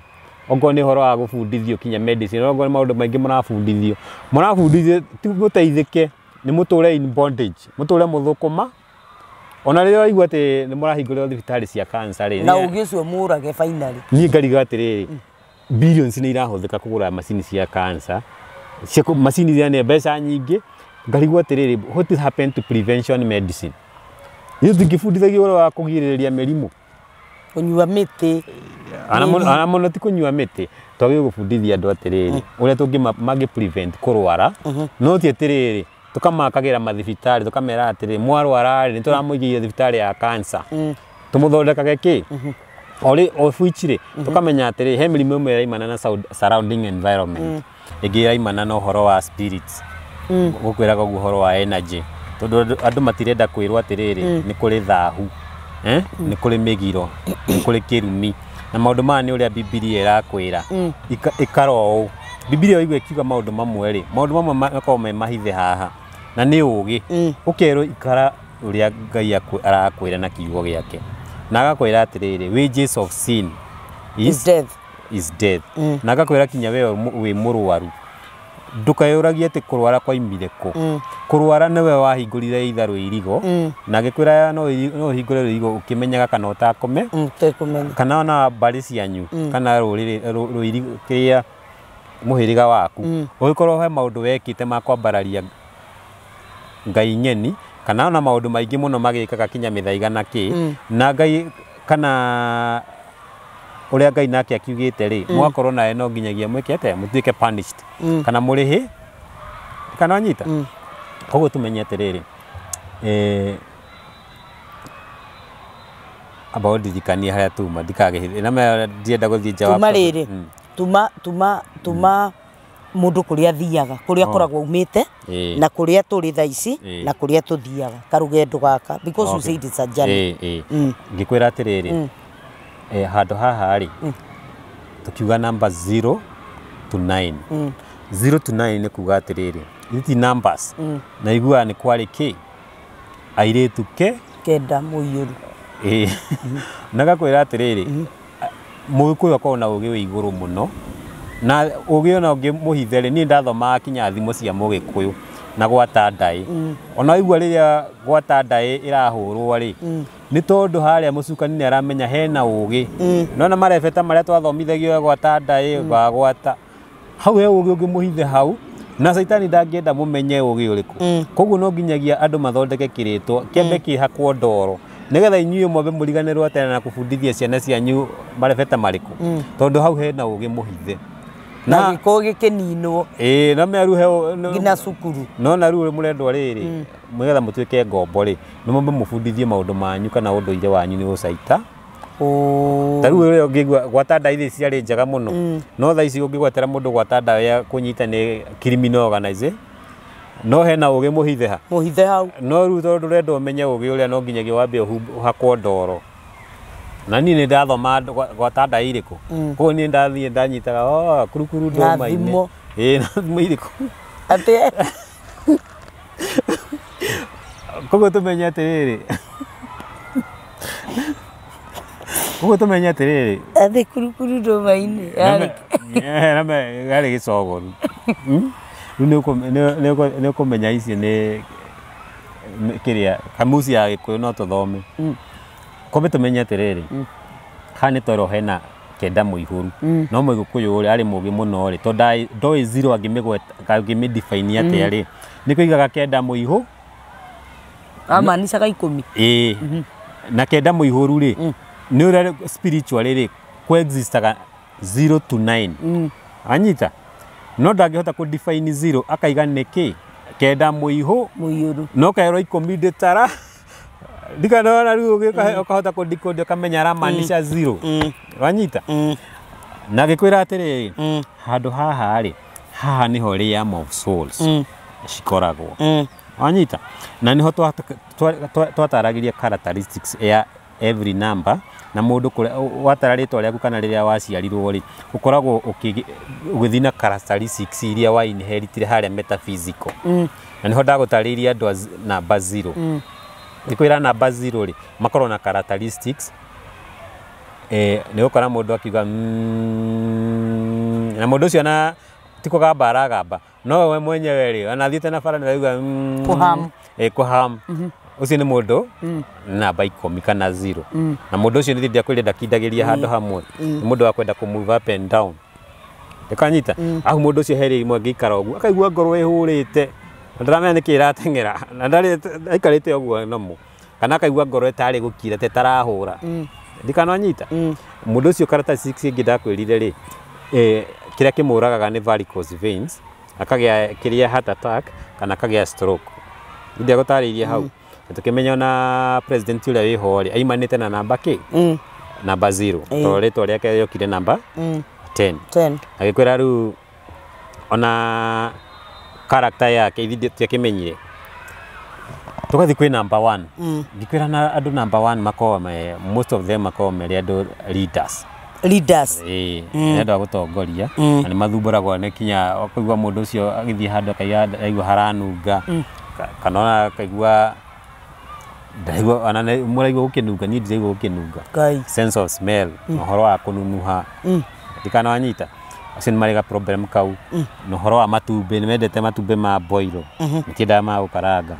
Speaker 2: okorwo nĩ ũhoro wa gũbundithio kinya medicine, okorwo nĩ maũndũ maingĩ mũrabundithio, mũrabundithio ti mũteithĩke, nĩ mũtũre in bondage, mũtũre mũthũkũma. Ona rĩrĩa waigua atĩ nĩ mũrahingũrĩrwo thibitarĩ cia cancer rĩ,
Speaker 1: Na ũgĩ ũcio mũrage finally.
Speaker 2: Niĩ ngariga atĩrĩrĩ, billions nĩ irahũthĩka kũgũra macini cia cancer, cia macini iria nĩ mbeca nyingĩ. Ngarigwo atĩrĩrĩ, what is happened to prevention medicine? Ithuĩ tũngĩbundithagio ũhoro wa kũgirĩrĩria mĩrimũ.
Speaker 1: Kũnyua mĩtĩ.
Speaker 2: Ana mũno ti kũnyua mĩtĩ, twagĩrĩirwo gũbundithia andũ atĩrĩrĩ, ũrĩa tũngĩ mangĩ prevent kũrwara, no ti atĩrĩrĩ tũkamakagĩra mathibitarĩ, tũkamera atĩrĩrĩ, mwarwara rĩ, nĩ tũramũigĩire thibitarĩ ya cancer, tũmũthondekage kĩ Ori of which rĩ, tũkamenya atĩrĩ, he mĩrimũ ĩmwe ĩraimana na surrounding environment, ĩngĩ ĩraimana na ũhoro wa spirits, gũkwĩraga ũguo ũhoro wa energy, tondũ andũ matirenda kwĩrwo atĩrĩrĩ, nĩ kũrĩ thahu, nĩ kũrĩ mĩgiro, nĩ kũrĩ kĩrumi, na maũndũ maya nĩ ũrĩa Bibilia ĩrakwĩra. Ikara ũũ Bibilia waigua ĩkiuga maũndũ mamwe rĩ, maũndũ mamwe makoragwo me mahithe haha na nĩ ũgĩ ũkerwo ikara ũrĩa Ngai arakwĩra na kiugo gĩake, na agakwĩra atĩrĩrĩ, wages of sin
Speaker 1: is death.
Speaker 2: Is death. Na agakwĩra kinya we wĩ mũrwaru, ndũkeyũragie atĩ kũrwara kwaimire kũ. Kũrwara nĩwe wahingũrire itha rwĩirigo, na agĩkwĩra no ũhingũre rũirigo ũkĩmenyaga kana ũtakũme
Speaker 1: Tekũmenya.
Speaker 2: Kana ona mbarĩ cianyu kana rũrĩrĩ rũirigo kĩrĩa mũhĩrĩga waku, ũgĩkorwo he maũndũ wekĩte ma kwambararia ngai ng'eni. Kana ona maũndũ maingĩ mũno magĩkaga kinya mĩthaiga na kĩ na Ngai kana ũrĩa Ngai nake akiugĩte rĩ, mwakorwo nawe no nginyagia mwĩke atĩa, mũtuĩke punished kana mũrĩhĩ kana wanyita. Koguo tumenye atĩrĩrĩ, amba ũndirikanie harĩa tuma ndikagĩhithe na ndienda gũthiĩ nja wa
Speaker 1: Tuma rĩrĩ, tuma mũndũ kũrĩa athiaga, kũrĩa akoragwo aumĩte, na kũrĩa tũrĩ thaa ici, na kũrĩa tũthiaga karũgendo gaka, because you said it's a journey.
Speaker 2: Ngĩkwĩra atĩrĩrĩ, handũ haha rĩ, tukiuga number 0 to 9, 0 to 9 nĩ kuga atĩrĩrĩ, ici numbers na iguaga nĩ kwarĩ kĩ airĩtu ke
Speaker 1: 9 mũiyũru.
Speaker 2: Na gakwĩra atĩrĩrĩ, mũgĩkũyũ akoragwo na ũgĩ wĩ igũrũ mũno, na ũgĩ ona ũngĩ mũhithe rĩ, niĩ ndathomaga kinya thimo cia mũgĩkũyũ na gwata ndaĩ. Ona waigua rĩrĩa gwata ndaĩ ĩrahũrwo rĩ, nĩ tondũ harĩa mũcukani nĩ aramenya hena ũgĩ. Nona marebeta marĩa twathomithagio gwata ndaĩ gwagwata hau he ũgĩ ũngĩmũhithe hau, na caitani ndangĩenda mũmenye ũgĩ ũrĩkũ. Koguo no nginyagia andũ mathondeke kĩrĩtwa kĩambe kĩhakwo ndoro, nĩgetha inyuĩ mwambe mũriganĩrwo atĩa na kũbundithia ciana cianyu marebeta marĩkũ, tondũ hau hena ũgĩ mũhithe
Speaker 1: na gĩkorwo gĩkĩninwo.
Speaker 2: No meru he
Speaker 1: nginya cukuru.
Speaker 2: No na rĩu mũrendwo rĩrĩ, nĩgetha mũtuĩke ngombo rĩ, nĩ mwambe mũbundithie maũndũ manyu kana ũndũire wanyu nĩ ũcaita. Ta rĩu ũrĩa ũngĩigua gwata ndawa ithi ciarĩ njega mũno, no thaa ici ũngĩgwetera mũndũ gwata ndawa ya kũnyita nĩ criminal organize, no hena ũgĩ mũhithe ha
Speaker 1: mũhithe hau.
Speaker 2: No rĩu tondũ ũrenda ũmenye ũgĩ ũrĩa, no nginyagia wambe ũhakwo ndoro. Na niĩ nĩ ndathoma gwata ndawa irĩkũ, koguo niĩ ndathiĩ ndanyitaga kurukuru ndũma-inĩ. Na thimo irĩkũ
Speaker 1: atĩ.
Speaker 2: Koguo tũmenye atĩrĩrĩ,
Speaker 1: atĩ kurukuru ndũma-inĩ
Speaker 2: yarĩ gĩcogoru. Rĩu nĩ ũkũmenya ici nĩ kĩrĩa kamuci ya Gĩkũyũ no tũthome. Kombe tũmenye atĩrĩrĩ, haha nĩ twerwo hena 9 mũihũru, no mũgĩkũyũ ũrĩa arĩ mũgĩ mũno rĩ, tondũ ndoĩ 0 angĩmĩ define atĩa rĩ, nĩ kũigaga 9 mũihũ
Speaker 1: amanicaga 10.
Speaker 2: Na 9 mũihũru rĩ, nĩ ũrĩa spiritually rĩ coexistaga 0 to 9. Anyita no ndangĩhota kũ define 0 akaiga nĩ kĩ 9 mũihũ
Speaker 1: mũiyũru,
Speaker 2: no kerwo 10 ndĩtara ndikanona rĩu ũkahota kũ decode ũkamenya aramaanisha 0. Wanyita? Na ngĩkwĩra atĩrĩrĩ, handũ haha rĩ, haha nĩho realm of souls cikoragwo. Wanyita? Na nĩho twataragĩria characteristics ya every number, na mũndũ kũrĩa watara rĩtwa rĩaku kana rĩrĩa waciarirwo rĩ, ũkoragwo ũgĩthiĩ na characteristics iria wa inheritire harĩa metaphysical. Na nĩho ndagũtarĩirie andũ a namba 0. Ngĩkwĩra namba 0 rĩ, makoragwo na characteristics. Nĩ ũkora mũndũ akiuga na mũndũ ũcio na ti kũgamba aragamba, no we mwenyewe rĩ, ona athiĩte na bara nĩ arauga
Speaker 1: kũham.
Speaker 2: Kũham. Ũcio nĩ mũndũ namba 10 kana 0. Na mũndũ ũcio nĩ ndiakwĩrire ndakindagĩria handũ hamwe, nĩ mũndũ wa kwenda kũ move up and down. Ndĩkanyita ahu mũndũ ũcio he rĩmwe angĩikara ũguo akaigua ngoro ĩhũrĩte, na ndaramenya nĩkĩ ĩrateng'era, na ndarĩ aikarĩte ũguo nomo, kana akaigua ngoro ĩtarĩ gũkira ta ĩtarahũra. Ndikananyita mũndũ ũcio characteristics ĩngĩ ndakwĩrire rĩ, kĩrĩa kĩmũragaga nĩ varicose veins, akagĩa kĩrĩa heart attack kana akagĩa stroke. Ndiagũtarĩirie hau. Tukĩmenya ona president ũrĩa wĩho rĩ, aimanĩte na namba kĩ? Namba 0. Tondũ rĩtwa rĩake rĩokire namba 10.
Speaker 1: 10.
Speaker 2: Agĩkwĩra rĩu ona character yake ithuĩ tutiakĩmenyire. Tũgathiĩ kwĩ number 1. Ngĩkwĩra na andũ number 1 makoragwo me, most of them makoragwo marĩ andũ leaders.
Speaker 1: Leaders.
Speaker 2: Nĩ andũ a gũtongoria, na nĩ mathumbũragwo nĩ kinya ũkaigua mũndũ ũcio agĩthiĩ handũ akaigua aigua haranunga, kana ona akaigua ndaigua ona mũraigua gũkĩnunga, niĩ ndiraigua gũkĩnunga. Sense of smell, ũhoro wa kũnunuha. Ndikana wanyita. Acio nĩ marĩ ga problem kau. Na ũhoro wa matumbĩ, nĩ mendete matumbĩ ma boilo. Matiendaga ma gũkaranga.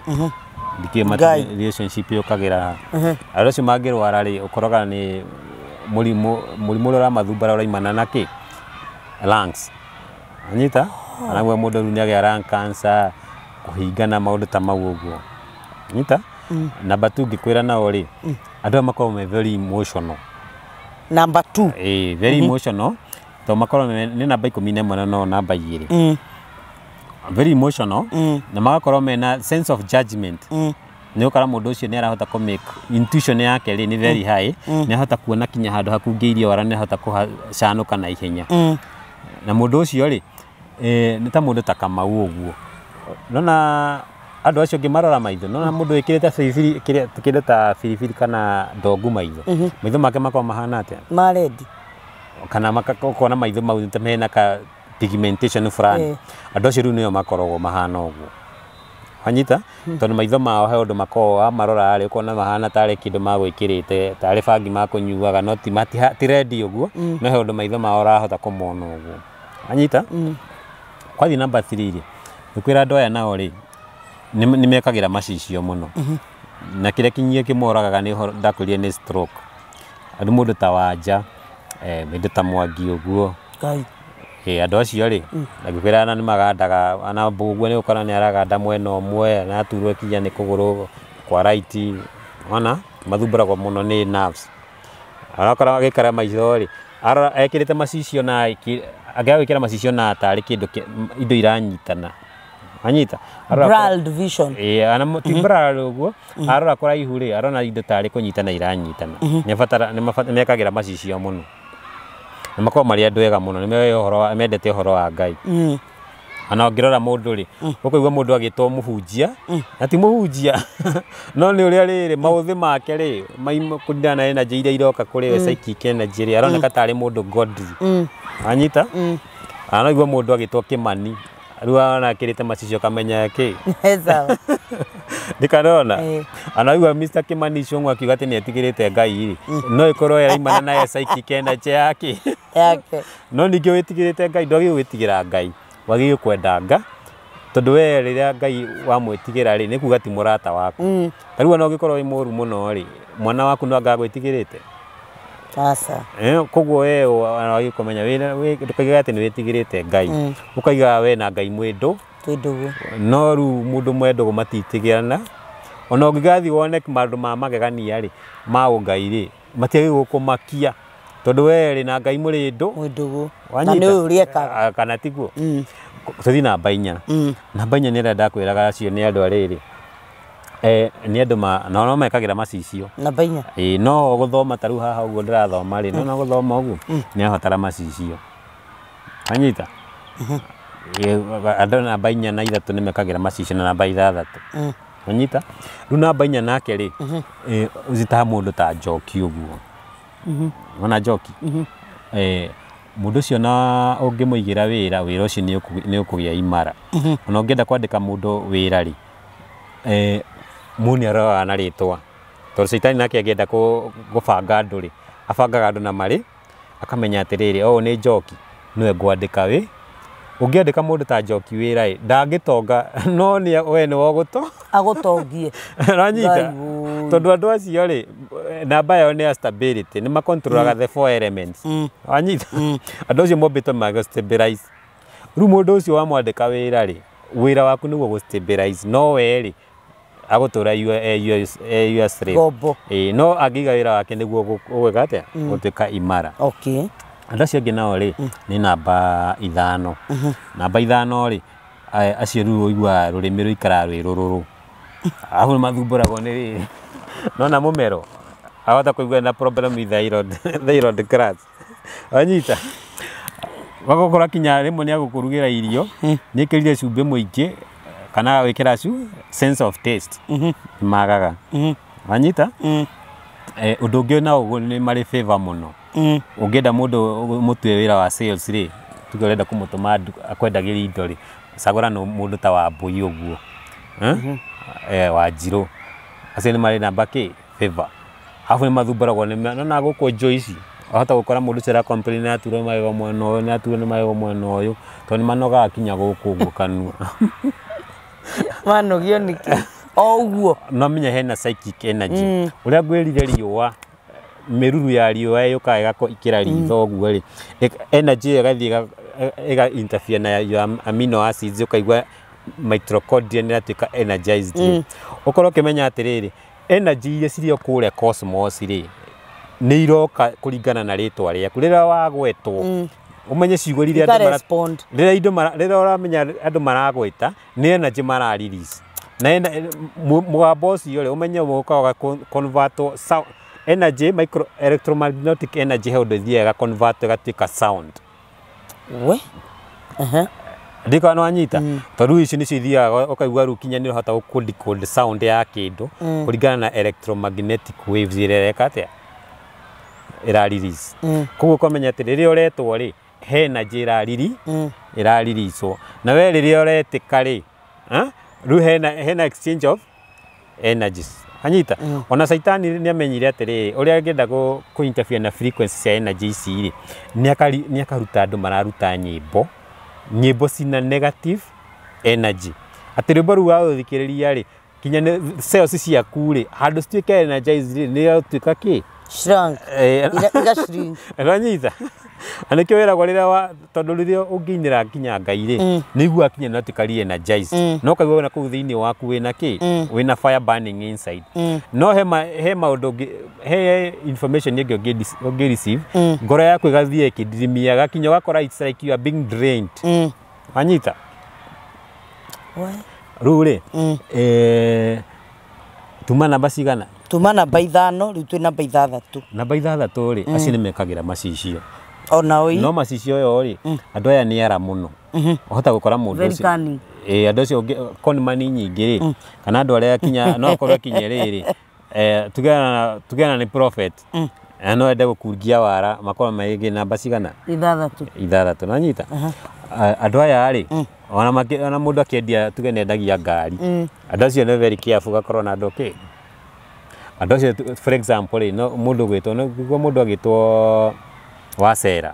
Speaker 2: Ndikĩũĩ
Speaker 1: Ngai.
Speaker 2: Relationship yũkagĩra ha. Andũ acio mangĩrwara rĩ, ũkoraga nĩ mũrimũ ũrĩa ũramathumbũra ũraimana na kĩ? Lungs. Anyita? Anaguo mũndũ rĩu nĩ agĩa lung cancer, kũhingana maũndũ ta mau ũguo. Nyita namba 2 ngĩkwĩra nao rĩ andũ aya makoragwo me very emotional.
Speaker 1: Number 2.
Speaker 2: Very emotional to makorwo nĩ namba 11 na no namba 2. Very emotional na magakorwo mena sense of judgment. Nĩ ũkora mũndũ ũcio nĩ arahota kũ make intuition yake rĩ nĩ very high, nĩ ahota kuona kinya handũ hakungĩirie wara, nĩ ahota kũhacanũka na ihenya. Na mũndũ ũcio rĩ nĩ ta mũndũ ta Kamau ũguo. Nona andũ acio ũngĩmarora maitho, nona mũndũ wĩkĩrĩte biribiri kĩndũ ta biribiri kana ndongu maitho, maitho make makoragwo mahana atĩa?
Speaker 1: Ma red.
Speaker 2: Kana ũkona maitho mau ta mena ka pigmentation fulani. Andũ acio rĩu nĩo makoragwo mahana ũguo. Wanyita? Tondũ maitho mao he ũndũ makoragwo wamarora rĩ ũkona mahana tarĩ kĩndũ magwĩkĩrĩte tarĩ bangi makũnyuaga, no ti rendi ũguo, no he ũndũ maitho mao ũrahota kũmona ũguo. Wanyita? Kwathiĩ namba 3 rĩ, nĩkwĩra andũ aya nao rĩ nĩ mekagĩra macicio mũno. Na kĩrĩa kinyia kĩmoragaga nĩ ũhoro ndakwĩrire nĩ stroke. Andũ mũndũ ta Wanja, mũndũ ta Mwangi ũguo.
Speaker 1: Ngai.
Speaker 2: Andũ acio rĩ angĩkwĩra ana nĩ magandaga ana ũguo nĩ ũkora nĩ araganda mwena ũmwe na aturwo kinya nĩ kũgũrũ kwa right, wona mathumbũragwo mũno nĩ nerves. Arakora agĩikara maitho rĩ arora ekĩrĩte macicio na angĩaga gwĩkĩra macicio na tarĩ kĩndũ indo iranyitana. Anyita?
Speaker 1: Blurred vision.
Speaker 2: Ana ti blurred ũguo, arora kũraihu rĩ arona indo tarĩ kũnyitana iranyitana. Nĩ mekagĩra macicio mũno. Nĩ makoragwo marĩ andũ ega mũno, nĩ mendete ũhoro wa Ngai. Ona ũngĩrora mũndũ rĩ, ũkũigua mũndũ agĩtwo mũhunjia, na ti mũhunjia, no nĩ ũrĩa rĩrĩ maũthĩ make rĩ, kũringana na energy iria iroka kũrĩ we, psychic energy rĩ, aroneka tarĩ mũndũ godly. Anyita? Anaigua mũndũ agĩtwo Kĩmani, rĩu arona akĩrĩte macicio kamenya kĩ.
Speaker 1: Sawa.
Speaker 2: Ndikanona. Anaigua Mr. Kĩmani Ichung'wa akiuga atĩ nĩ etigĩrĩte Ngai rĩ, no ĩkorwo yaraimana na psychic energy yake.
Speaker 1: Yake.
Speaker 2: No ningĩ wĩtigĩrĩte Ngai, ndwagĩrĩirwo gwĩtigĩra Ngai, wagĩrĩirwo kwenda Nga, tondũ we rĩrĩa Ngai wamwĩtigĩra rĩ, nĩ kuga ti mũrata waku. Ta rĩu ona ũngĩkorwo wĩ mũru mũno rĩ, mwana waku no anga agwĩtigĩrĩte.
Speaker 1: Asa.
Speaker 2: Koguo we wagĩrĩirwo kũmenya ndũkaigaga atĩ nĩ wĩtigĩrĩte Ngai, ũkaigaga we na Ngai mwĩ ndũ.
Speaker 1: Twĩ ndũgũ.
Speaker 2: No rĩu mũndũ mwe ndũgũ matitigĩrana. Ona ũngĩgathiĩ wone maũndũ ma magegania rĩ, ma ũngai rĩ, matiagĩrĩirwo gũkũmakia tondũ we rĩ na Ngai mũrĩ ndũ.
Speaker 1: Mwĩ ndũgũ. Na nĩ ũyũ ũrĩa ekaga.
Speaker 2: Kana tiguo? Tũthiĩ namba 4. Namba 4 nĩ ĩrĩa ndakwĩraga acio nĩ andũ arĩrĩ. Nĩ andũ na no mekagĩra macicio.
Speaker 1: Namba 4.
Speaker 2: No gũthoma ta rĩu haha ũguo ndĩrathoma rĩ, no gũthoma ũguo nĩ abatara macicio. Anyita? Andũ namba 4 na 3 nĩ mekagĩra macicio na namba 6. Anyita? Rĩu namba 4 nake rĩ, ũcitaha mũndũ ta Njoki ũguo. Wona Njoki? Mũndũ ũcio na ũngĩmũigĩra wĩra, wĩra ũcio nĩ ũkũgĩa imara. Ona ũngĩenda kwandĩka mũndũ wĩra rĩ, mũndũ nĩ aroraga na rĩtwa. Tondũ caitani nake angĩenda gũbanga andũ rĩ, abangaga andũ na marĩ, akamenya atĩrĩrĩ, ũyũ nĩ Njoki, nĩwe ngwandĩka wĩ. Ũngĩandĩka mũndũ ta Njoki wĩra ĩ, ndangĩtonga, no we nĩwe ũgũto.
Speaker 1: Agũtongie.
Speaker 2: Ũranyita? Tondũ andũ acio rĩ, namba yao nĩ ya stability, nĩ makontrolaga the 4 elements. Wanyita? Andũ acio mombĩtwo magũ stabilize. Rĩu mũndũ ũcio wamwandĩka wĩra rĩ, wĩra waku nĩguo gũ stabilize, no we rĩ, agũtũra your slave.
Speaker 1: Ngombo.
Speaker 2: No angĩiga wĩra wake nĩguo ũgwĩka atĩa? Gũtuĩka imara.
Speaker 1: Okay.
Speaker 2: Andũ acio angĩ nao rĩ, nĩ namba 5. Namba 5 rĩ, acio rĩu ũiguaga rũrĩmĩ rũikaraga rwĩ rũrũrũ. Arabu nĩ mathumbũragwo nĩ rĩrĩ. Nona mũmero, ahota kũigua na problem with thyroid glands. Wanyita? Wagũkora kinya rĩmwe nĩ agũkũrugĩra irio, nĩ ĩkĩrire cumbĩ mũingĩ, kana agwĩkĩra sense of taste. Nĩ magaga. Wanyita? Ũndũ ũngĩ na ũguo nĩ marĩ favor mũno. Ũngĩenda mũndũ mũtue wĩra wa sales rĩ, tuge ũrenda kũmũtũma akwendagĩrie indo rĩ, cagũra mũndũ ta Wambui ũguo. Wanjirũ. Acio nĩ marĩ namba kĩ? Favor. Arabu nĩ mathumbũragwo nĩ nona gũkũ njũ ici, wahota gũkora mũndũ ũcio ara complain nĩ aturwo magego mwena ũyũ, nĩ aturwo nĩ magego mwena ũyũ, tondũ nĩ manogaga kinya gũkũ ũguo kanua.
Speaker 1: Manogio nĩkĩ? O ũguo.
Speaker 2: No menye hena psychic energy. Ũrĩa ngwĩrire riũa, mĩruru ya riũa yũkaga ĩgakĩra ritho ũguo rĩ, energy ĩyo ĩgathiĩ ĩga interfere na your amino acids, ũkaigua Mitochondria nĩ ĩratuĩka energized rĩ, ũkorwo ũkĩmenya atĩrĩrĩ, energy iria cirĩ o kũrĩa cosmos rĩ, nĩ iroka kũringana na rĩtwa rĩaku rĩrĩa wagwetwo. Ũmenye ciugo iria andũ
Speaker 1: Ikarespond.
Speaker 2: Rĩrĩa indo rĩrĩa ũramenya andũ maragwĩta, nĩ energy mara release na mũgambo ũcio rĩ, ũmenye ũkaga convert sound energy, micro electromagnetic energy, he ũndũ ĩthiaga ĩga convert ĩgatuĩka sound.
Speaker 1: We. Aha.
Speaker 2: Ndika nĩ wanyita, tondũ ici nĩcio ithiaga ũkaigua rĩu kinya nĩ ũrahota gũ decode sound ya kĩndũ kũringana na electromagnetic waves iria ĩreka atĩa, ĩra release. Koguo ũkamenya atĩ rĩrĩa ũretwo rĩ, he energy ĩrariri ĩraririswo, na we rĩrĩa ũretĩka rĩ, rĩu hena exchange of energies. Anyita, ona Caitani nĩ amenyire atĩrĩrĩ, ũrĩa angĩenda kũ interfere na frequency cia energy ici rĩ, nĩ akaruta andũ mararuta nyĩmbo, nyĩmbo cina negative energy, atĩ rwĩmbo rũu warũthikĩrĩria rĩ, kinya nĩ cells ciaku rĩ, handũ cituĩke energized rĩ, nĩ ĩratuĩka kĩ?
Speaker 1: Shrunk. Iga shrink.
Speaker 2: Ũranyita? Na nĩkĩo wĩragwo rĩrĩa wa tondũ rĩrĩa ũngĩinĩra nginya Ngai rĩ, nĩ iguaga kinya nĩ ũratuĩka re-energized, no ũkaigua na kũu thĩinĩ waku wĩna kĩ, wĩna fire burning inside. No he maũndũ he information ĩngĩ ũngĩ receive, ngoro yaku ĩgathiĩ ĩkĩndirimiaga kinya ũgakora it's like you are being drained. Wanyita?
Speaker 1: We.
Speaker 2: Rĩu rĩ, tuma namba cigana?
Speaker 1: Tuma namba 5, rĩu twĩ namba 6.
Speaker 2: Namba 6 rĩ, acio nĩ mekagĩra macicio.
Speaker 1: Ona oi.
Speaker 2: No macicio ĩyo rĩ, andũ aya nĩ ara mũno, ũhota gũkora mũndũ
Speaker 1: Very
Speaker 2: ũcio
Speaker 1: cunning.
Speaker 2: Ĩĩ, andũ acio conman nyingĩ rĩ, kana andũ arĩa kinya no akorwo kinye rĩrĩ, tugena nĩ prophet na no ende gũkungia wara, makorwo maingĩ namba cigana?
Speaker 1: 6.
Speaker 2: 6. Nanyita, andũ aya rĩ, ona mũndũ akĩendia, tuge nĩ endagia ngari, andũ acio nĩ very careful, gakorwo na andũ kĩ, andũ acio for example rĩ, no mũndũ gwĩtwo, no guo mũndũ agĩtwo Wacera,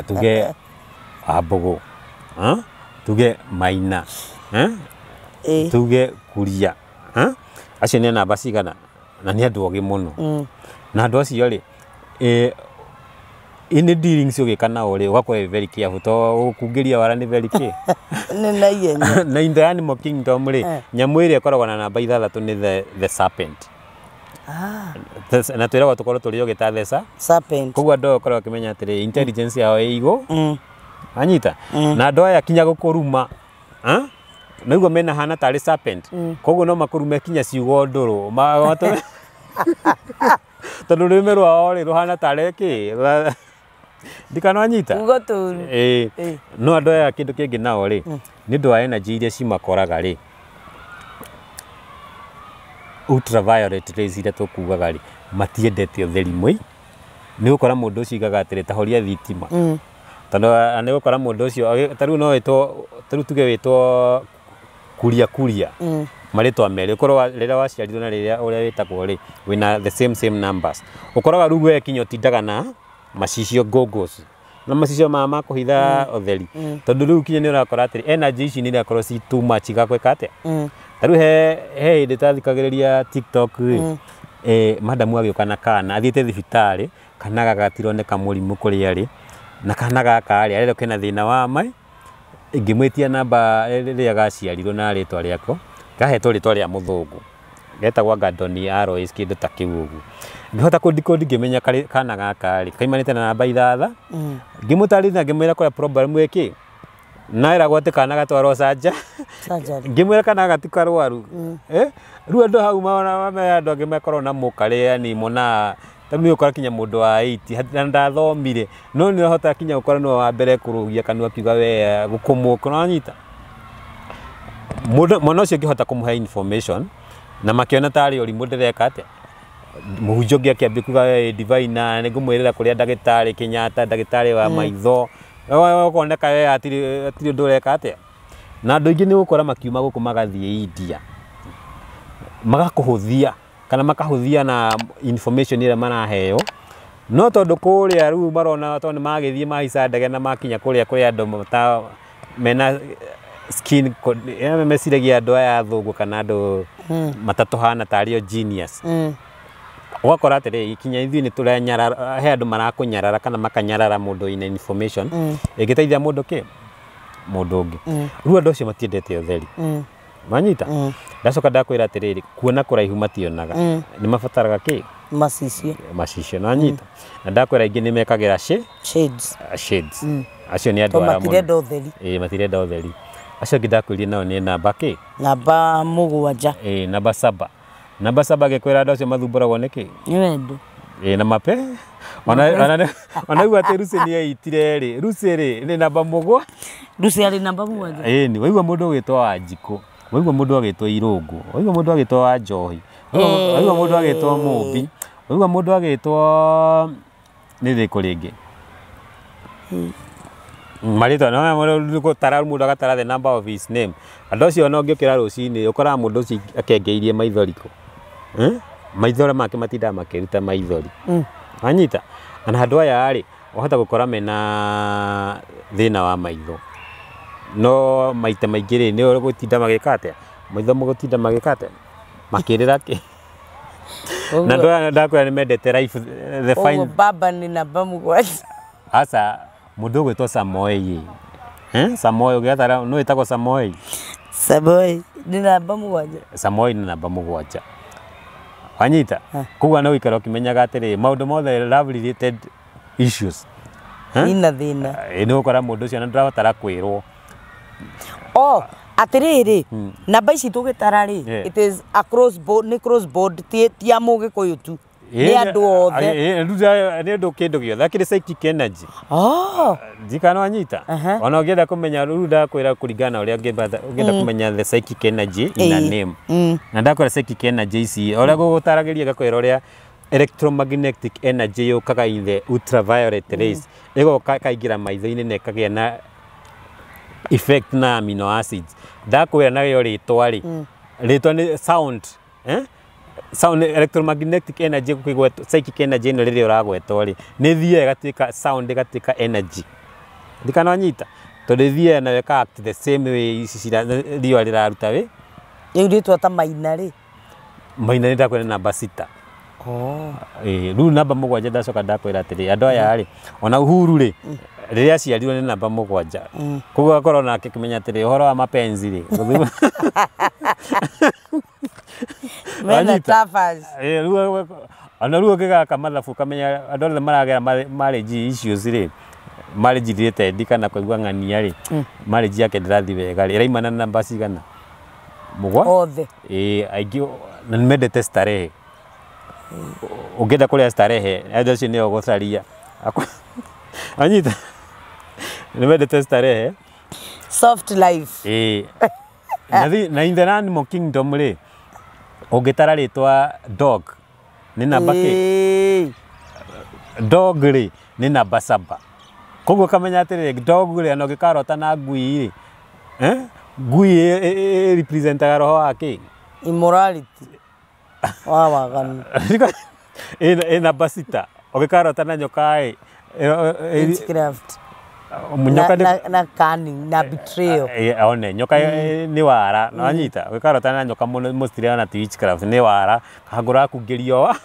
Speaker 2: tuge Wambũgũ, tuge Maina, tuge Kuria, acio nĩ namba cigana, na nĩ andũ ogĩ mũno. Na andũ acio rĩ, in dealings ũgĩka nao rĩ, ũgakorwo wĩ very careful, to gũkungĩria wara nĩ very kĩ.
Speaker 1: Nĩ na ihenya.
Speaker 2: Na in the animal kingdom rĩ, nyamũ ĩrĩa ĩkoragwo na namba 6 nĩ the serpent. Na twĩragwo tũkorwo tũrĩ ogĩ ta the
Speaker 1: Serpent.
Speaker 2: Koguo andũ aya ũkorwo ũkĩmenya atĩrĩ, intelligence yao ĩ igũ. Anyita, na andũ aya kinya gũkũruma, naiguo mena hana tarĩ serpent, koguo no makũrume kinya ciugo ndũrũ, tondũ rũrĩmĩ rwao rĩ, rũhana tarĩ kĩ, ndikananyita.
Speaker 1: Ugo tũru.
Speaker 2: Ĩĩ. No andũ aya kĩndũ kĩngĩ nao rĩ, nĩ ũndũ wa energy iria cimakoraga rĩ, ultraviolet rays iria tũkugaga rĩ, matiendete ũtheri mũi. Nĩ ũgũkora mũndũ ũcio igaga atĩrĩ, ta horia thitima, tondũ nĩ ũgũkora mũndũ ũcio ta rĩu no wĩtwo, ta rĩu tuge wĩtwo Kuria, Kuria, marĩtwa merĩ, ũkorwo rĩrĩa waciarirwo na rĩrĩa ũrĩa wĩtagwo rĩ, wĩna the same same numbers. Ũkoraga rĩu we kinya ũtindaga na macicio, goggles, na macicio maya ma kũhitha ũtheri, tondũ rĩu kinya nĩ ũrakora atĩrĩ, energy ici nĩ irakorwo ci too much, igakwĩka atĩa. Ta rĩu he hĩndĩ tathikagĩrĩria TikTok rĩ, madamu agĩũka na kana athiĩte thibitarĩ, kana gaka gatironeka mũrimũ kũrĩa rĩ, na kana gaka rĩ, arerwo kena thĩna wa mai. Ngĩmwĩtia namba rĩrĩa gaciarirwo na rĩtwa rĩako, gahetwo rĩtwa rĩa mũthũngũ, getagwo anga Doni Alois, kĩndũ ta kĩu ũguo. Ngĩhota kũ decode, ngĩmenya kana gaka rĩ, kaimanĩte na namba 6. Ngĩmũtarĩria na ngĩmwĩra kũrĩa problem ĩkĩ, na ĩragwo atĩ kana gatwarwo canja.
Speaker 1: Surgery.
Speaker 2: Ngĩmwĩra kana gati karwaru. Rĩu andũ hau maona me andũ angĩ makorwo na mũkarĩ, yani mona ta rĩu nĩ ũkora kinya mũndũ wa 80 na ndathomire, no nĩ ũrahota kinya gũkora nĩwe wa mbere kũrũgia kanua akiuga we gũkũmũka. Nĩwanyita, mũndũ mwana ũcio ngĩhota kũmũhe information na makĩona tarĩ ũrimũ ndĩreka atĩa. Mũhunjia ũngĩ akĩambia kuga we divine, nĩ ngũmwĩrĩra kũrĩa ndagĩtarĩ Kenyatta, ndagĩtarĩ wa maitho, ũkoneka we hatirĩ ũndũ ũreka atĩa. Na andũ aingĩ nĩ ũgũkora makiuma gũkũ magathiĩ India, magakũhũthia kana makahũthia na information ĩrĩa maraheo, no tondũ kũrĩa rĩu marona tondũ nĩ magĩthiĩ mahaica ndege na makinya kũrĩa kũrĩ andũ ta mena skin yani meciragia andũ aya athũngũ kana andũ matatũhana tarĩ o genius. Ũgakora atĩrĩrĩ, kinya ithuĩ nĩ tũranyarara, he andũ marakũnyarara kana makanyarara mũndũ wĩna information ĩngĩteithia mũndũ kĩ. Mũndũ ũngĩ. Rĩu andũ acio matiendete ũtheri. Manyita? Ndacoka ndakwĩra atĩrĩrĩ, kuona kũraihu mationaga. Nĩ mabataraga kĩ?
Speaker 1: Macicio.
Speaker 2: Macicio. Nanyita? Na ndakwĩra aingĩ nĩ mekagĩra
Speaker 1: shades.
Speaker 2: Shades. Acio nĩ andũ
Speaker 1: to
Speaker 2: ara mũno.
Speaker 1: Matirenda ũtheri.
Speaker 2: Ĩĩ, matirenda ũtheri. Acio angĩ ndakwĩrire nao nĩ namba kĩ?
Speaker 1: Namba 7.
Speaker 2: Ĩĩ, namba 7. Namba 7 ngĩkwĩra andũ acio mathumbũragwo nĩ kĩ?
Speaker 1: Nĩ wendo.
Speaker 2: Ĩĩ, na mape ona igua atĩ Lucy nĩ eitire rĩ, Lucy rĩ nĩ namba 7.
Speaker 1: Lucy arĩ namba 7.
Speaker 2: Ĩĩ, nĩ waigua mũndũ ũgĩtwo Wanjikũ, waigua mũndũ agĩtwo Irũngũ, waigua mũndũ agĩtwo Wanjohi, waigua mũndũ agĩtwo Mũmbi, waigua mũndũ agĩtwo nĩ rĩkũ rĩngĩ marĩtwa no gũtara mũndũ agatara the number of his name. Andũ acio ona ũngĩũkĩra rũcinĩ ũkoraga mũndũ ũcio akengeirie maithori kũ. Eh? Maithori make matindaga makĩruta maithori. Wanyita? Na andũ aya rĩ, wahota gũkora mena thĩna wa maitho, no maita maingĩ rĩ, nĩ gũtinda magĩka atĩa, maitho mũgũtinda magĩka atĩa, makĩrĩra kĩ. Na andũ aya ndakwĩra nĩ mendete life the
Speaker 1: Ũguo
Speaker 2: fine.
Speaker 1: Baba nĩ namba 7.
Speaker 2: Aca, mũndũ ũgwĩtwo Samoei, eh? Samoei ũgĩatara no ĩtagwo Samoei.
Speaker 1: Samoei nĩ namba 7.
Speaker 2: Samoei nĩ namba 7. Wanyita? Koguo no ũikara ũkĩmenyaga atĩrĩ, maũndũ mothe love related issues,
Speaker 1: Ina thĩna.
Speaker 2: Ĩ, nĩ ũgũkora mũndũ ũcio na ndũrabatara kwĩrwo.
Speaker 1: O atĩrĩrĩ, namba ici tũgĩtara rĩ, it is across board, nĩ cross board, ti ya Mũgĩkũyũ tu, nĩ andũ othe?
Speaker 2: Nĩ ũndũ kĩndũ gĩothe akĩrĩ psychic energy.
Speaker 1: Oh.
Speaker 2: Ndikana wanyita? Ona ũngĩenda kũmenya rĩu ndakwĩra kũringana na ũrĩa ũngĩenda kũmenya the psychic energy in a name. Na ndakwĩra psychic energy ici ũrĩa gũgũtaragĩria, ngakwĩra ũrĩa electromagnetic energy yũkaga in the ultraviolet rays, ĩgoka ĩkaingĩra maitho-inĩ na ĩkagĩa na effect na amino acids. Ndakwĩra nayo rĩtwa rĩ, rĩtwa nĩ sound, eh? Sound electromagnetic energy gũkĩgwetwo, psychic energy ĩno rĩrĩa ũragwetwo rĩ, nĩ thiaga ĩgatuĩka sound, ĩgatuĩka energy. Ndikana wanyita? Tondũ ĩthiaga nayo ĩka act the same way ici riũa rĩraruta wĩ.
Speaker 1: Rĩu rĩtwa ta Maina rĩ?
Speaker 2: Maina nĩ ndakwĩra namba 6.
Speaker 1: Oh.
Speaker 2: Ĩĩ, rĩu namba 7 ndacoka ndakwĩra atĩrĩ, andũ aya rĩ, ona Uhuru rĩ, rĩrĩa aciarirwo nĩ namba 7. Koguo akorwo nake akĩmenya atĩrĩ, ũhoro wa mapenzi rĩ,
Speaker 1: Mena
Speaker 2: Wanyita?
Speaker 1: Tafas.
Speaker 2: Ĩĩ, rĩu ona rĩu ũngĩgaka mathabu ũkamenya andũ othe maragera marriage issues rĩ, marriage related kana kũigua ng'ania rĩ, marriage yake ndĩrathiĩ wega rĩ, ĩraimana na namba cigana? Mũgwa?
Speaker 1: Othe.
Speaker 2: Ĩĩ, aingĩ na nĩ mendete starehe. Ũngĩenda kũrĩa starehe, andũ acio nĩo ũgũcaria. Anyita? Nĩ mendete starehe.
Speaker 1: Soft life.
Speaker 2: Ĩĩ. Na in the animal kingdom rĩ, ũngĩtara rĩtwa dog nĩ namba kĩ? Dog rĩ nĩ namba 7. Koguo ũkamenya atĩrĩrĩ, dog rĩ, ona ũngĩkarota na ngui rĩ, eh? Ngui ĩ representaga roho wa kĩ?
Speaker 1: Immorality wa waganu.
Speaker 2: Ĩ namba 6. Ũngĩkarota na nyoka ĩ,
Speaker 1: Witchcraft.
Speaker 2: Nyoka
Speaker 1: na cunning na betrayal.
Speaker 2: Ĩ, one nyoka nĩ wara na wanyita ũngĩkarota na nyoka mũno mostly ona ti witchcraft, nĩ wara kangũra kungĩrio wa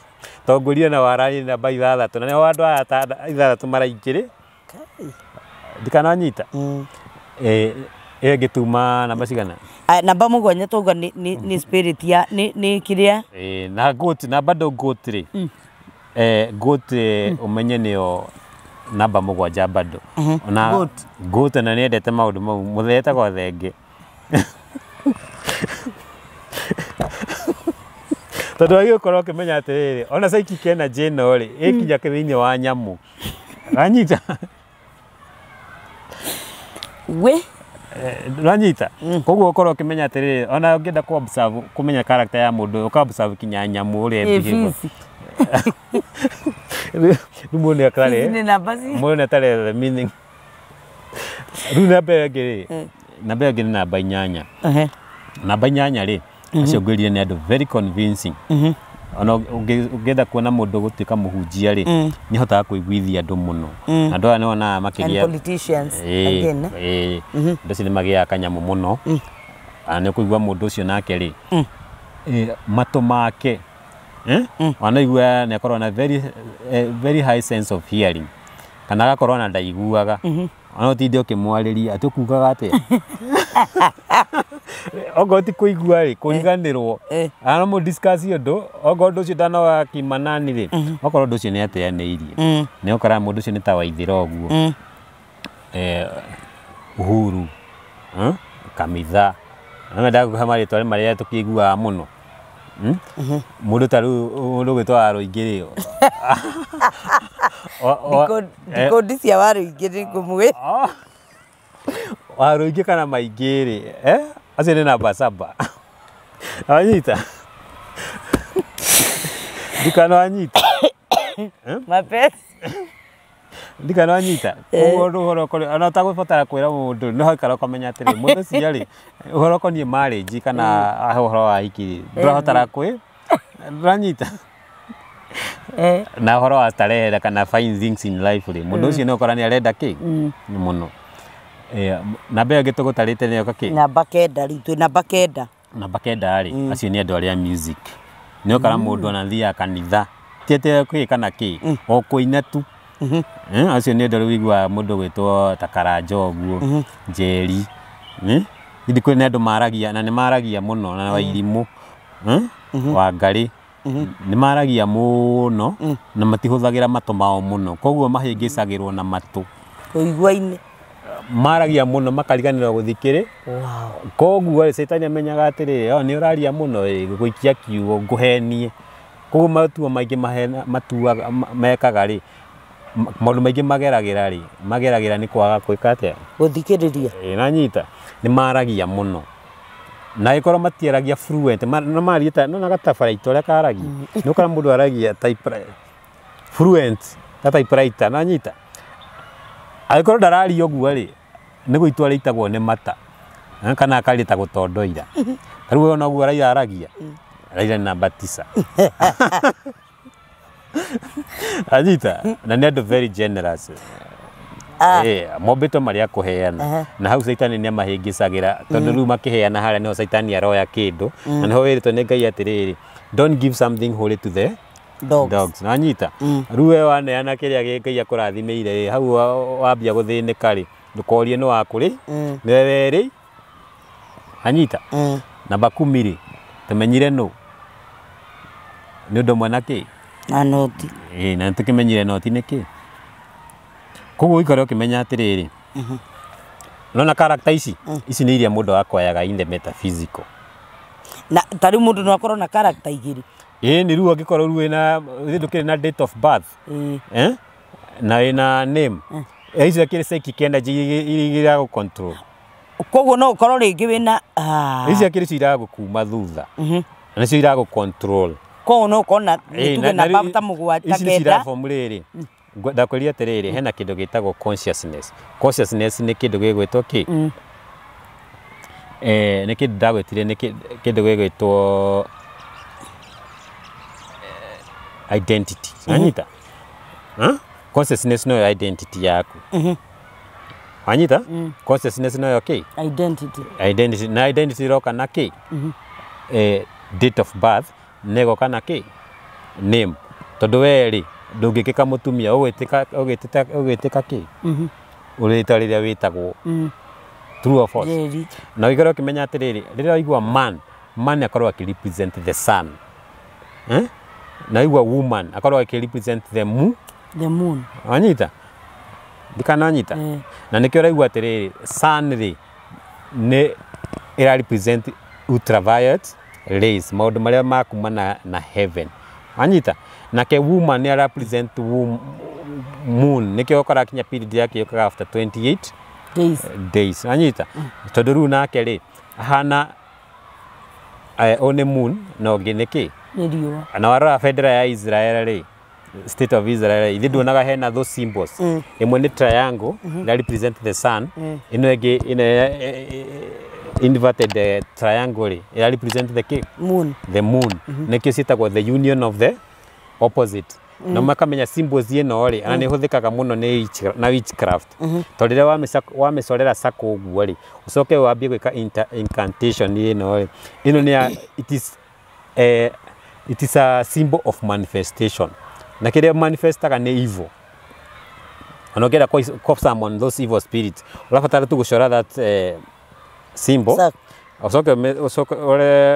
Speaker 2: tongoria na wara nĩ namba 6, na nĩho andũ aya 6 maraingĩrĩ. Ndikana wanyita? Ĩ, ĩyo ĩngĩtuma namba cigana?
Speaker 1: Aya, namba 7 twauga nĩ spirit ya nĩ kĩrĩa.
Speaker 2: Ĩ, na goat na bado goat rĩ, goat, ũmenye nĩyo namba 7 bado. Ona
Speaker 1: Goat.
Speaker 2: Goat na nĩendete maũndũ mau mũthee etagwo thenge, tondũ wagĩrĩirwo gũkorwo ũkĩmenya atĩrĩrĩ, ona psychic energy ĩno rĩ, ĩkinya thĩinĩ wa nyamũ. Wanyita?
Speaker 1: We.
Speaker 2: Wanyita? Koguo ũkorwo ũkĩmenya atĩrĩrĩ, ona ũngĩenda kũ observe, kũmenya character ya mũndũ, ũka observe kinya nyamũ ũrĩa ĩ behave.
Speaker 1: Fici.
Speaker 2: Rĩu mũndũ nĩ atarĩ
Speaker 1: Fici nĩ namba ci.
Speaker 2: Mũndũ nĩ atarĩ the meaning. Rĩu namba ĩyo ĩngĩ rĩ, namba ĩyo ĩngĩ nĩ namba 8. Namba 8 rĩ, acio ngwĩrire nĩ andũ very convincing. Ona ũngĩenda kuona mũndũ gũtuĩka mũhunjia rĩ, nĩ ahotaga kũiguithia andũ mũno. Na andũ aya nĩ wonaga
Speaker 1: And
Speaker 2: makĩgĩa
Speaker 1: politicians again, eh?
Speaker 2: Ĩĩ, andũ acio nĩ magĩaga kanyamũ mũno. Na nĩ ũkũigua mũndũ ũcio nake rĩ, matũ make, eh? Wanaigua nĩ akorwo na very high sense of hearing, kana agakorwo na ndaiguaga. Ona ũtinde ũkĩmwarĩria atĩ ũkugaga atĩa. Okorwo ti kũigua rĩ, kũriganĩrwo. Ana mũ discuss ũndũ, okorwo ũndũ ũcio ndanoga kimanani rĩ, okorwo ũndũ ũcio nĩ ateanĩirie. Nĩ ũkoraga mũndũ ũcio nĩ ta Waithĩra ũguo. Uhuru, Kamitha, no ndagũhe marĩtwa marĩa tũkĩiguaga mũno. Mũndũ ta rĩu mũndũ ũgwĩtwo Warũingĩ rĩ.
Speaker 1: Ndikondi cia Warũingĩ nĩ ngũmwĩ.
Speaker 2: Warũingĩ kana Maingĩ rĩ, acio nĩ namba 7. Wanyita? Ndikana wanyita?
Speaker 1: Mapesa.
Speaker 2: Ndikana wanyita? Koguo ũndũ ũhoro ũkoniĩ ona ũtagũbatara kwĩra mũndũ no ũikara ũkamenya atĩrĩ mũndũ ũcio rĩ ũhoro ũkoniĩ marriage kana ũhoro wa hiki rĩ ndũrabatara kwĩ ndũranyita. Na ũhoro wa starehe kana fine things in life rĩ mũndũ ũcio nĩ ũkora nĩ arenda kĩ mũno. Namba ĩyo ĩngĩ tũgũtarĩte nĩyo kĩ?
Speaker 1: Namba 9 rĩu twĩ namba 9.
Speaker 2: Namba 9 rĩ acio nĩ andũ arĩa music. Nĩ ũkora mũndũ ona athiaga kanitha ti atĩ kwĩ kana kĩ o kũina tu. Acio nĩ andũ arĩa ũiguaga mũndũ ũgwĩtwo ta Karanja ũguo, Njeri. Ithĩ kwĩ nĩ andũ maragia na nĩ maragia mũno na Wairimũ, Wangarĩ. Nĩ maragia mũno na matihũthagĩra matũ mao mũno koguo mahĩngĩcagĩrwo na matũ.
Speaker 1: Kũigua-inĩ.
Speaker 2: Maragia mũno makariganĩrwo gũthikĩrĩ. Koguo rĩ caitani amenyaga atĩrĩrĩ o nĩ ũraria mũno ĩ gũikia kiugo ngũhenie. Koguo matua maingĩ matuaga mekaga rĩ maũndũ maingĩ mageragĩra rĩ mageragĩra nĩ kwaga gwĩka atĩa?
Speaker 1: Gũthikĩrĩria.
Speaker 2: Nanyita nĩ maragia mũno. Na ĩkorwo matiaragia fluent no marie ta no gatabaraitu ũrĩa karagia. Nĩ ũkora mũndũ aragia typewriter fluent ta typewriter nanyita. Angĩkorwo ndararia ũguo rĩ nĩ gũitwo arĩitagwo nĩ mata kana akarĩta gũtondoira. Ta rĩu ona ũguo Raila aragia Raila nĩ namba 9. Anyita na nĩ andũ very generous. Mombĩtwo marĩa kũheana na hau caitani nĩ amahĩngĩcagĩra tondũ rĩu makĩheana harĩa nĩho caitani aroya kĩndũ na nĩho wĩrĩtwo nĩ Ngai atĩrĩrĩ don't give something holy to the dogs. Nanyita rĩu we waneana kĩrĩa Ngai akũrathimĩire hau wambia gũthĩnĩka rĩ ndũkorie nĩ waku rĩ nĩwe werĩ. Anyita namba 10 rĩ tũmenyire nũ nĩ ũndũ ũmwe na kĩ
Speaker 1: na noti.
Speaker 2: Na nĩtũkĩmenyire noti nĩ kĩ. Koguo ũikare ũkĩmenya atĩrĩrĩ nona character ici ici nĩ iria mũndũ akwayaga in the metaphysical.
Speaker 1: Na ta rĩu mũndũ no akorwo na character igĩrĩ.
Speaker 2: Nĩ rĩu angĩkorwo rĩu wĩna ndũkĩrĩ na date of birth na wĩna name icio akĩrĩ psychic energy iria iragũ control.
Speaker 1: Koguo no ũkorwo rĩngĩ wĩna
Speaker 2: icio akĩrĩ cio iragũkuma thutha na nĩcio iragũ control.
Speaker 1: Koguo no ũkorwo na tuge namba ta 7
Speaker 2: ici nĩcio iraform rĩrĩ. Ndakwĩria atĩrĩrĩ hena kĩndũ gĩtagwo consciousness. Consciousness nĩ kĩndũ gĩgwĩtwo kĩ? Nĩ kĩndũ ndagwĩtire nĩ kĩndũ gĩgwĩtwo identity. Wanyita? Consciousness noyo identity yaku. Wanyita? Consciousness noyo kĩ?
Speaker 1: Identity.
Speaker 2: Identity. Na identity ĩroka na kĩ? Date of birth nĩgoka na kĩ? Name. Tondũ we rĩ ndũngĩkĩka mũtumia ũgwĩtĩka kĩ? Ũrĩtwa rĩrĩa wĩtagwo. True or false? Na ũikare ũkĩmenya atĩrĩrĩ rĩrĩa waigua man, man akorwo akĩ represent the sun. Na waigua woman akorwo akĩ represent the moon.
Speaker 1: The moon.
Speaker 2: Wanyita? Ndikana wanyita? Na nĩkĩo ũraigua atĩrĩrĩ sun rĩ nĩ ĩra represent ultraviolet rays maũndũ marĩa makuma na heaven. Wanyita? Nake woman nĩ represent moon nĩkĩo ũkora kinya period yake yũkaga after 28 days. Wanyita? Tondũ rĩu nake rĩ ahana ũyũ nĩ moon na ũngĩ nĩ kĩ?
Speaker 1: Nĩ riũa.
Speaker 2: Na warora bendera ya Israel rĩ state of Israel ithe nduonaga hena those symbols. Ĩmwe nĩ triangle ĩrĩa represent the sun, ĩno ĩngĩ ĩno inverted triangle rĩ ĩrĩa represent the kĩ?
Speaker 1: Moon.
Speaker 2: The moon. Nĩkĩo ciĩtagwo the union of the opposite. Na makamenya symbols ĩno rĩ ana nĩ ĩhũthĩkaga mũno nĩ na witchcraft. Tondũ rĩrĩa wamĩcorera circle ũguo rĩ ũcoke wambie gwĩka incantation ĩno rĩ ĩno nĩ it is a symbol of manifestation. Na kĩrĩa manifestaga nĩ evil. Ona ũngĩenda kũ summon those evil spirits, ũrabatara tu gũcora that symbol. Ũcoke ũcoke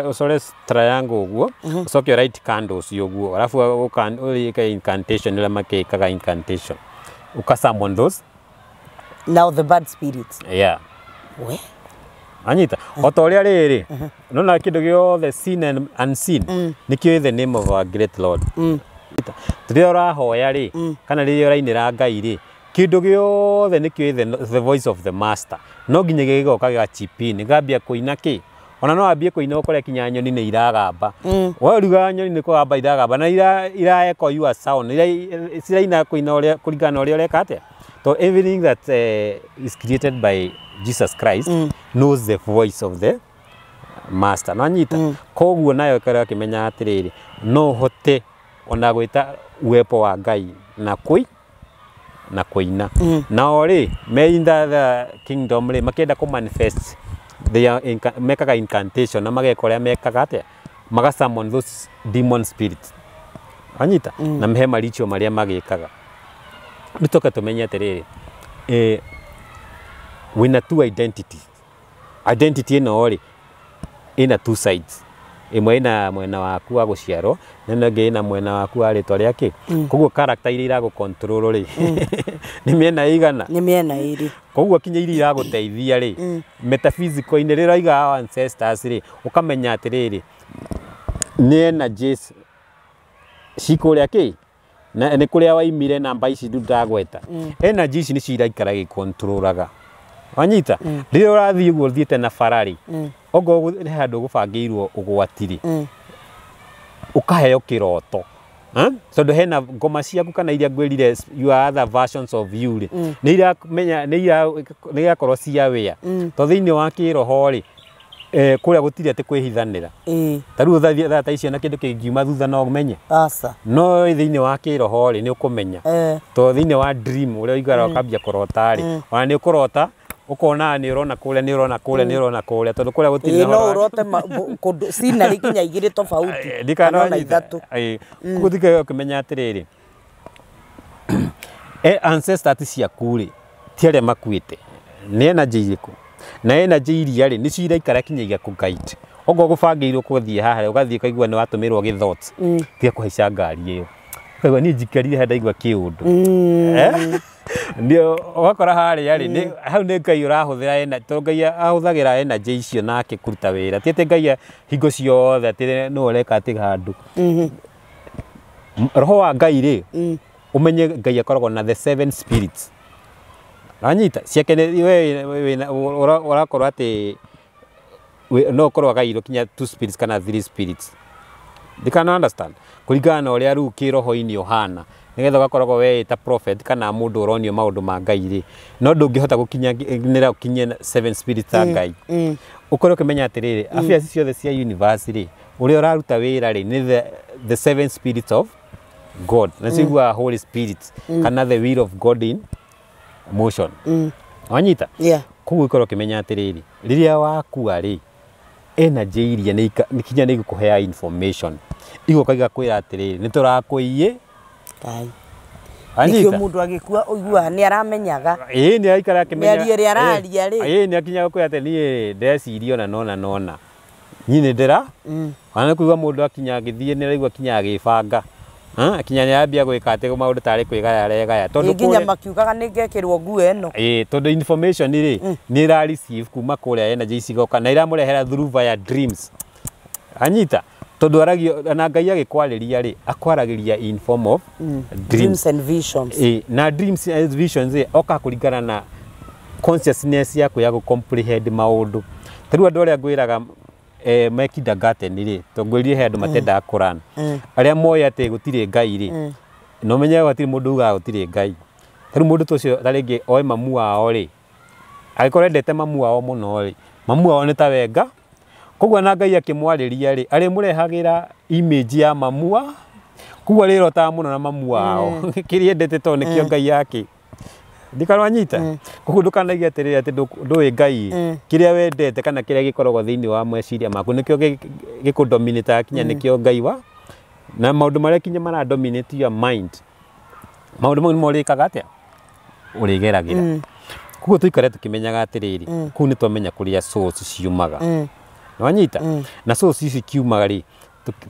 Speaker 2: ũcore triangle ũguo, ũcoke light candles ũguo, alafu ũrĩke incantation ĩrĩa makĩkaga incantation, ũka summon those
Speaker 1: Now the bad spirits.
Speaker 2: Yeah.
Speaker 1: We.
Speaker 2: Anyita o ta ũrĩa rĩrĩ nona kĩndũ gĩothe seen and unseen nĩkĩo the name of our great Lord. Rĩrĩa ũrahoya rĩ, kana rĩrĩa ũrainĩra Ngai rĩ, kĩndũ gĩothe nĩkĩo the voice of the master, no nginya gĩgoka gĩga chip in, gĩkambia kũina kĩ ona no ambie kũina ũkore kinya nyoni nĩ iragamba. We ũriugaga nyoni nĩ kũgamba iragamba na ira echo your sound, ciraina kũina ũrĩa kũringana na ũrĩa ũreka atĩa. So everything that is created by Jesus Christ knows the voice of the master. No anyita koguo nayo ĩkorwo akĩmenya atĩrĩrĩ, no ũhote ona gwĩta uwepo wa Ngai na kũi na kũina. Nao rĩ me in the kingdom rĩ, makĩenda kũ manifest they are mekaga incantation na mageka ũrĩa mekaga atĩa, maga summon those demon spirits, anyita, na mehe maricho marĩa magĩkaga. Rĩu tũke tũmenye atĩrĩrĩ, wĩna two identity. Identity ĩno rĩ ĩna two sides, ĩmwe ĩna mwena waku wa gũciarwo na ĩno ĩngĩ ĩna mwena waku wa rĩtwa rĩa kĩ. Koguo character iria iragũ control rĩ nĩ mĩena ĩigana?
Speaker 1: Nĩ mĩena ĩrĩ.
Speaker 2: Koguo kinya iria iragũteithia rĩ metaphysical-inĩ, rĩrĩa ũraiga our ancestors rĩ, ũkamenya atĩrĩrĩ, nĩ energies cikũrĩa kĩ na nĩ kũrĩa waimire namba ici ndagweta. Energy ici nĩcio iraikara gĩkontrolaga, wanyita? Rĩrĩa ũrathiĩ ũguo ũthiĩte na bara rĩ, okorwo he handũ gũbangĩirwo ũgwati rĩ, ũkaheo kĩroto. Tondũ hena ngoma ciaku kana iria ngwĩrire you are other versions of you rĩ, nĩ iramenya, nĩ irakorwo cia wĩa, tondũ thĩinĩ wa kĩroho rĩ, kũrĩa gũtirĩ atĩ kwĩhithanĩra. Ta rĩu thaa ta icio na kĩndũ kĩngiuma thutha no ũmenye?
Speaker 1: Aca.
Speaker 2: No thĩinĩ wa kĩroho rĩ, nĩ ũkũmenya. Tondũ thĩinĩ wa dream ũrĩa ũikaraga ũkambia kũrota rĩ, ona nĩ ũkũrota ũkona nĩ ũrona kũrĩa, nĩ ũrona kũrĩa, nĩ ũrona kũrĩa, tondũ kũrĩa gũtirĩ
Speaker 1: Ĩĩ,
Speaker 2: na
Speaker 1: no
Speaker 2: ũhoro wa
Speaker 1: ũrote kũndũ scenery nginya igĩrĩ tofauti kana ona ithatũ.
Speaker 2: Koguo thikĩ ũkĩmenya atĩrĩrĩ, ancestors ciaku rĩ ti arĩa makuĩte, nĩ energy irĩkũ, na energy iria rĩ nĩcio iraikara kinya igakũ guide. Okorwo gũbangĩirwo gũthiĩ haha, ũgathiĩ ũkaigua nĩ watũmĩrwo gĩ thought, tiga kũhaica ngari ĩyo, ũkaigua niĩ njikarire haha ndaigua kĩũndũ. Ndio ũgakora harĩa rĩ hau nĩ Ngai ũrahũthĩra tondũ Ngai ahũthagĩra energy icio nake kũruta wĩra. Ti atĩ Ngai hingo ciothe atĩ nĩwe ũreka atĩ handũ. Roho wa Ngai rĩ, ũmenye Ngai akoragwo na the seven spirits, wanyita? Ciake nĩ we ũrakorwo atĩ no ũkorwo agairwo kinya two spirits kana three spirits, ndikana understand, kũringana na ũrĩa rĩu kĩroho-inĩ ũhana, nĩgetha ũgakoragwo we ta prophet kana mũndũ ũronio maũndũ ma Ngai rĩ, no ndũngĩhota gũkinyanĩra ũkinye seven spirits ta Ngai. Ũkorwo ũkĩmenya atĩrĩrĩ, affairs ciothe cia universe rĩ, ũrĩa ũraruta wĩra rĩ nĩ the seven spirits of God, na iguaga Holy Spirit kana the will of God in motion, wanyita?
Speaker 1: Yeah.
Speaker 2: Koguo ũkorwo ũkĩmenya atĩrĩrĩ, rĩrĩa wakua rĩ, energy iria nĩ kinya nĩ igũkũhea information, igoka igakwĩra atĩrĩrĩ, nĩ tũrakũiĩ.
Speaker 1: Ngai.
Speaker 2: Anyita?
Speaker 1: Nĩkĩo mũndũ agĩkua ũiguaga nĩ aramenyaga.
Speaker 2: Ĩĩ, nĩ aikara akĩmenya.
Speaker 1: Mĩario ĩrĩa araria rĩ.
Speaker 2: Ĩĩ, nĩ akinya gũkwĩra atĩ niĩ ndeciria ona nona nona niĩ nĩ ndĩra ona nĩ kuigua mũndũ akinya agĩthiĩ nĩ araigua kinya agĩbanga. Akinya nĩ ambia gwĩka atĩ maũndũ tarĩ kwĩgaya aregaya, tondũ
Speaker 1: Ĩ, nginya
Speaker 2: kũrĩa
Speaker 1: makiugaga nĩ ngekĩrwo nguo ĩno.
Speaker 2: Ĩĩ, tondũ information rĩ nĩ ĩra receive kuma kũrĩa energy ici igoka na iramũrehera through via dreams, anyita? Tondũ aragio na Ngai agĩkwarĩria rĩ, akwaragĩria in form of dreams.
Speaker 1: Dreams and visions.
Speaker 2: Ĩĩ, na dreams and visions ĩ oka kũringana na consciousness yaku ya gũ comprehend maũndũ. Ta rĩu andũ arĩa ngwĩraga me kindergarten rĩ, tondũ ngwĩrire he andũ matendaga kũran, arĩa moĩ atĩ gũtirĩ Ngai rĩ, na ũmenye gũtirĩ mũndũ ugaga gũtirĩ Ngai. Ta rĩu mũndũ ta ũcio ta rĩngĩ oĩ mamu wao rĩ, angĩkorwo endete mamu wao mũno rĩ, mamu wao nĩ ta wenga. Koguo na Ngai akĩmwarĩria rĩ, arĩmũrehagĩra image ya mamu wa koguo arĩrotaga mũno na mamu wao kĩrĩa endete, tondũ nĩkĩo Ngai yake. Ndikarwanyita koguo ndũkanaige atĩrĩrĩ atĩ ndũĩ Ngai. Kĩrĩa wendete kana kĩrĩa gĩkoragwo thĩinĩ wa meciria maku nĩkĩo gĩkũdominate kinya nĩkĩo Ngai wa na maũndũ marĩa kinya mara dominate your mind, maũndũ mau nĩmo ũrĩkaga atĩa. Ũrĩgeragĩra. Koguo tũikare tũkĩmenyaga atĩrĩrĩ, kũu nĩ twamenya kũrĩa source ciumaga. Nĩwanyita? Na source ici kiumaga rĩ,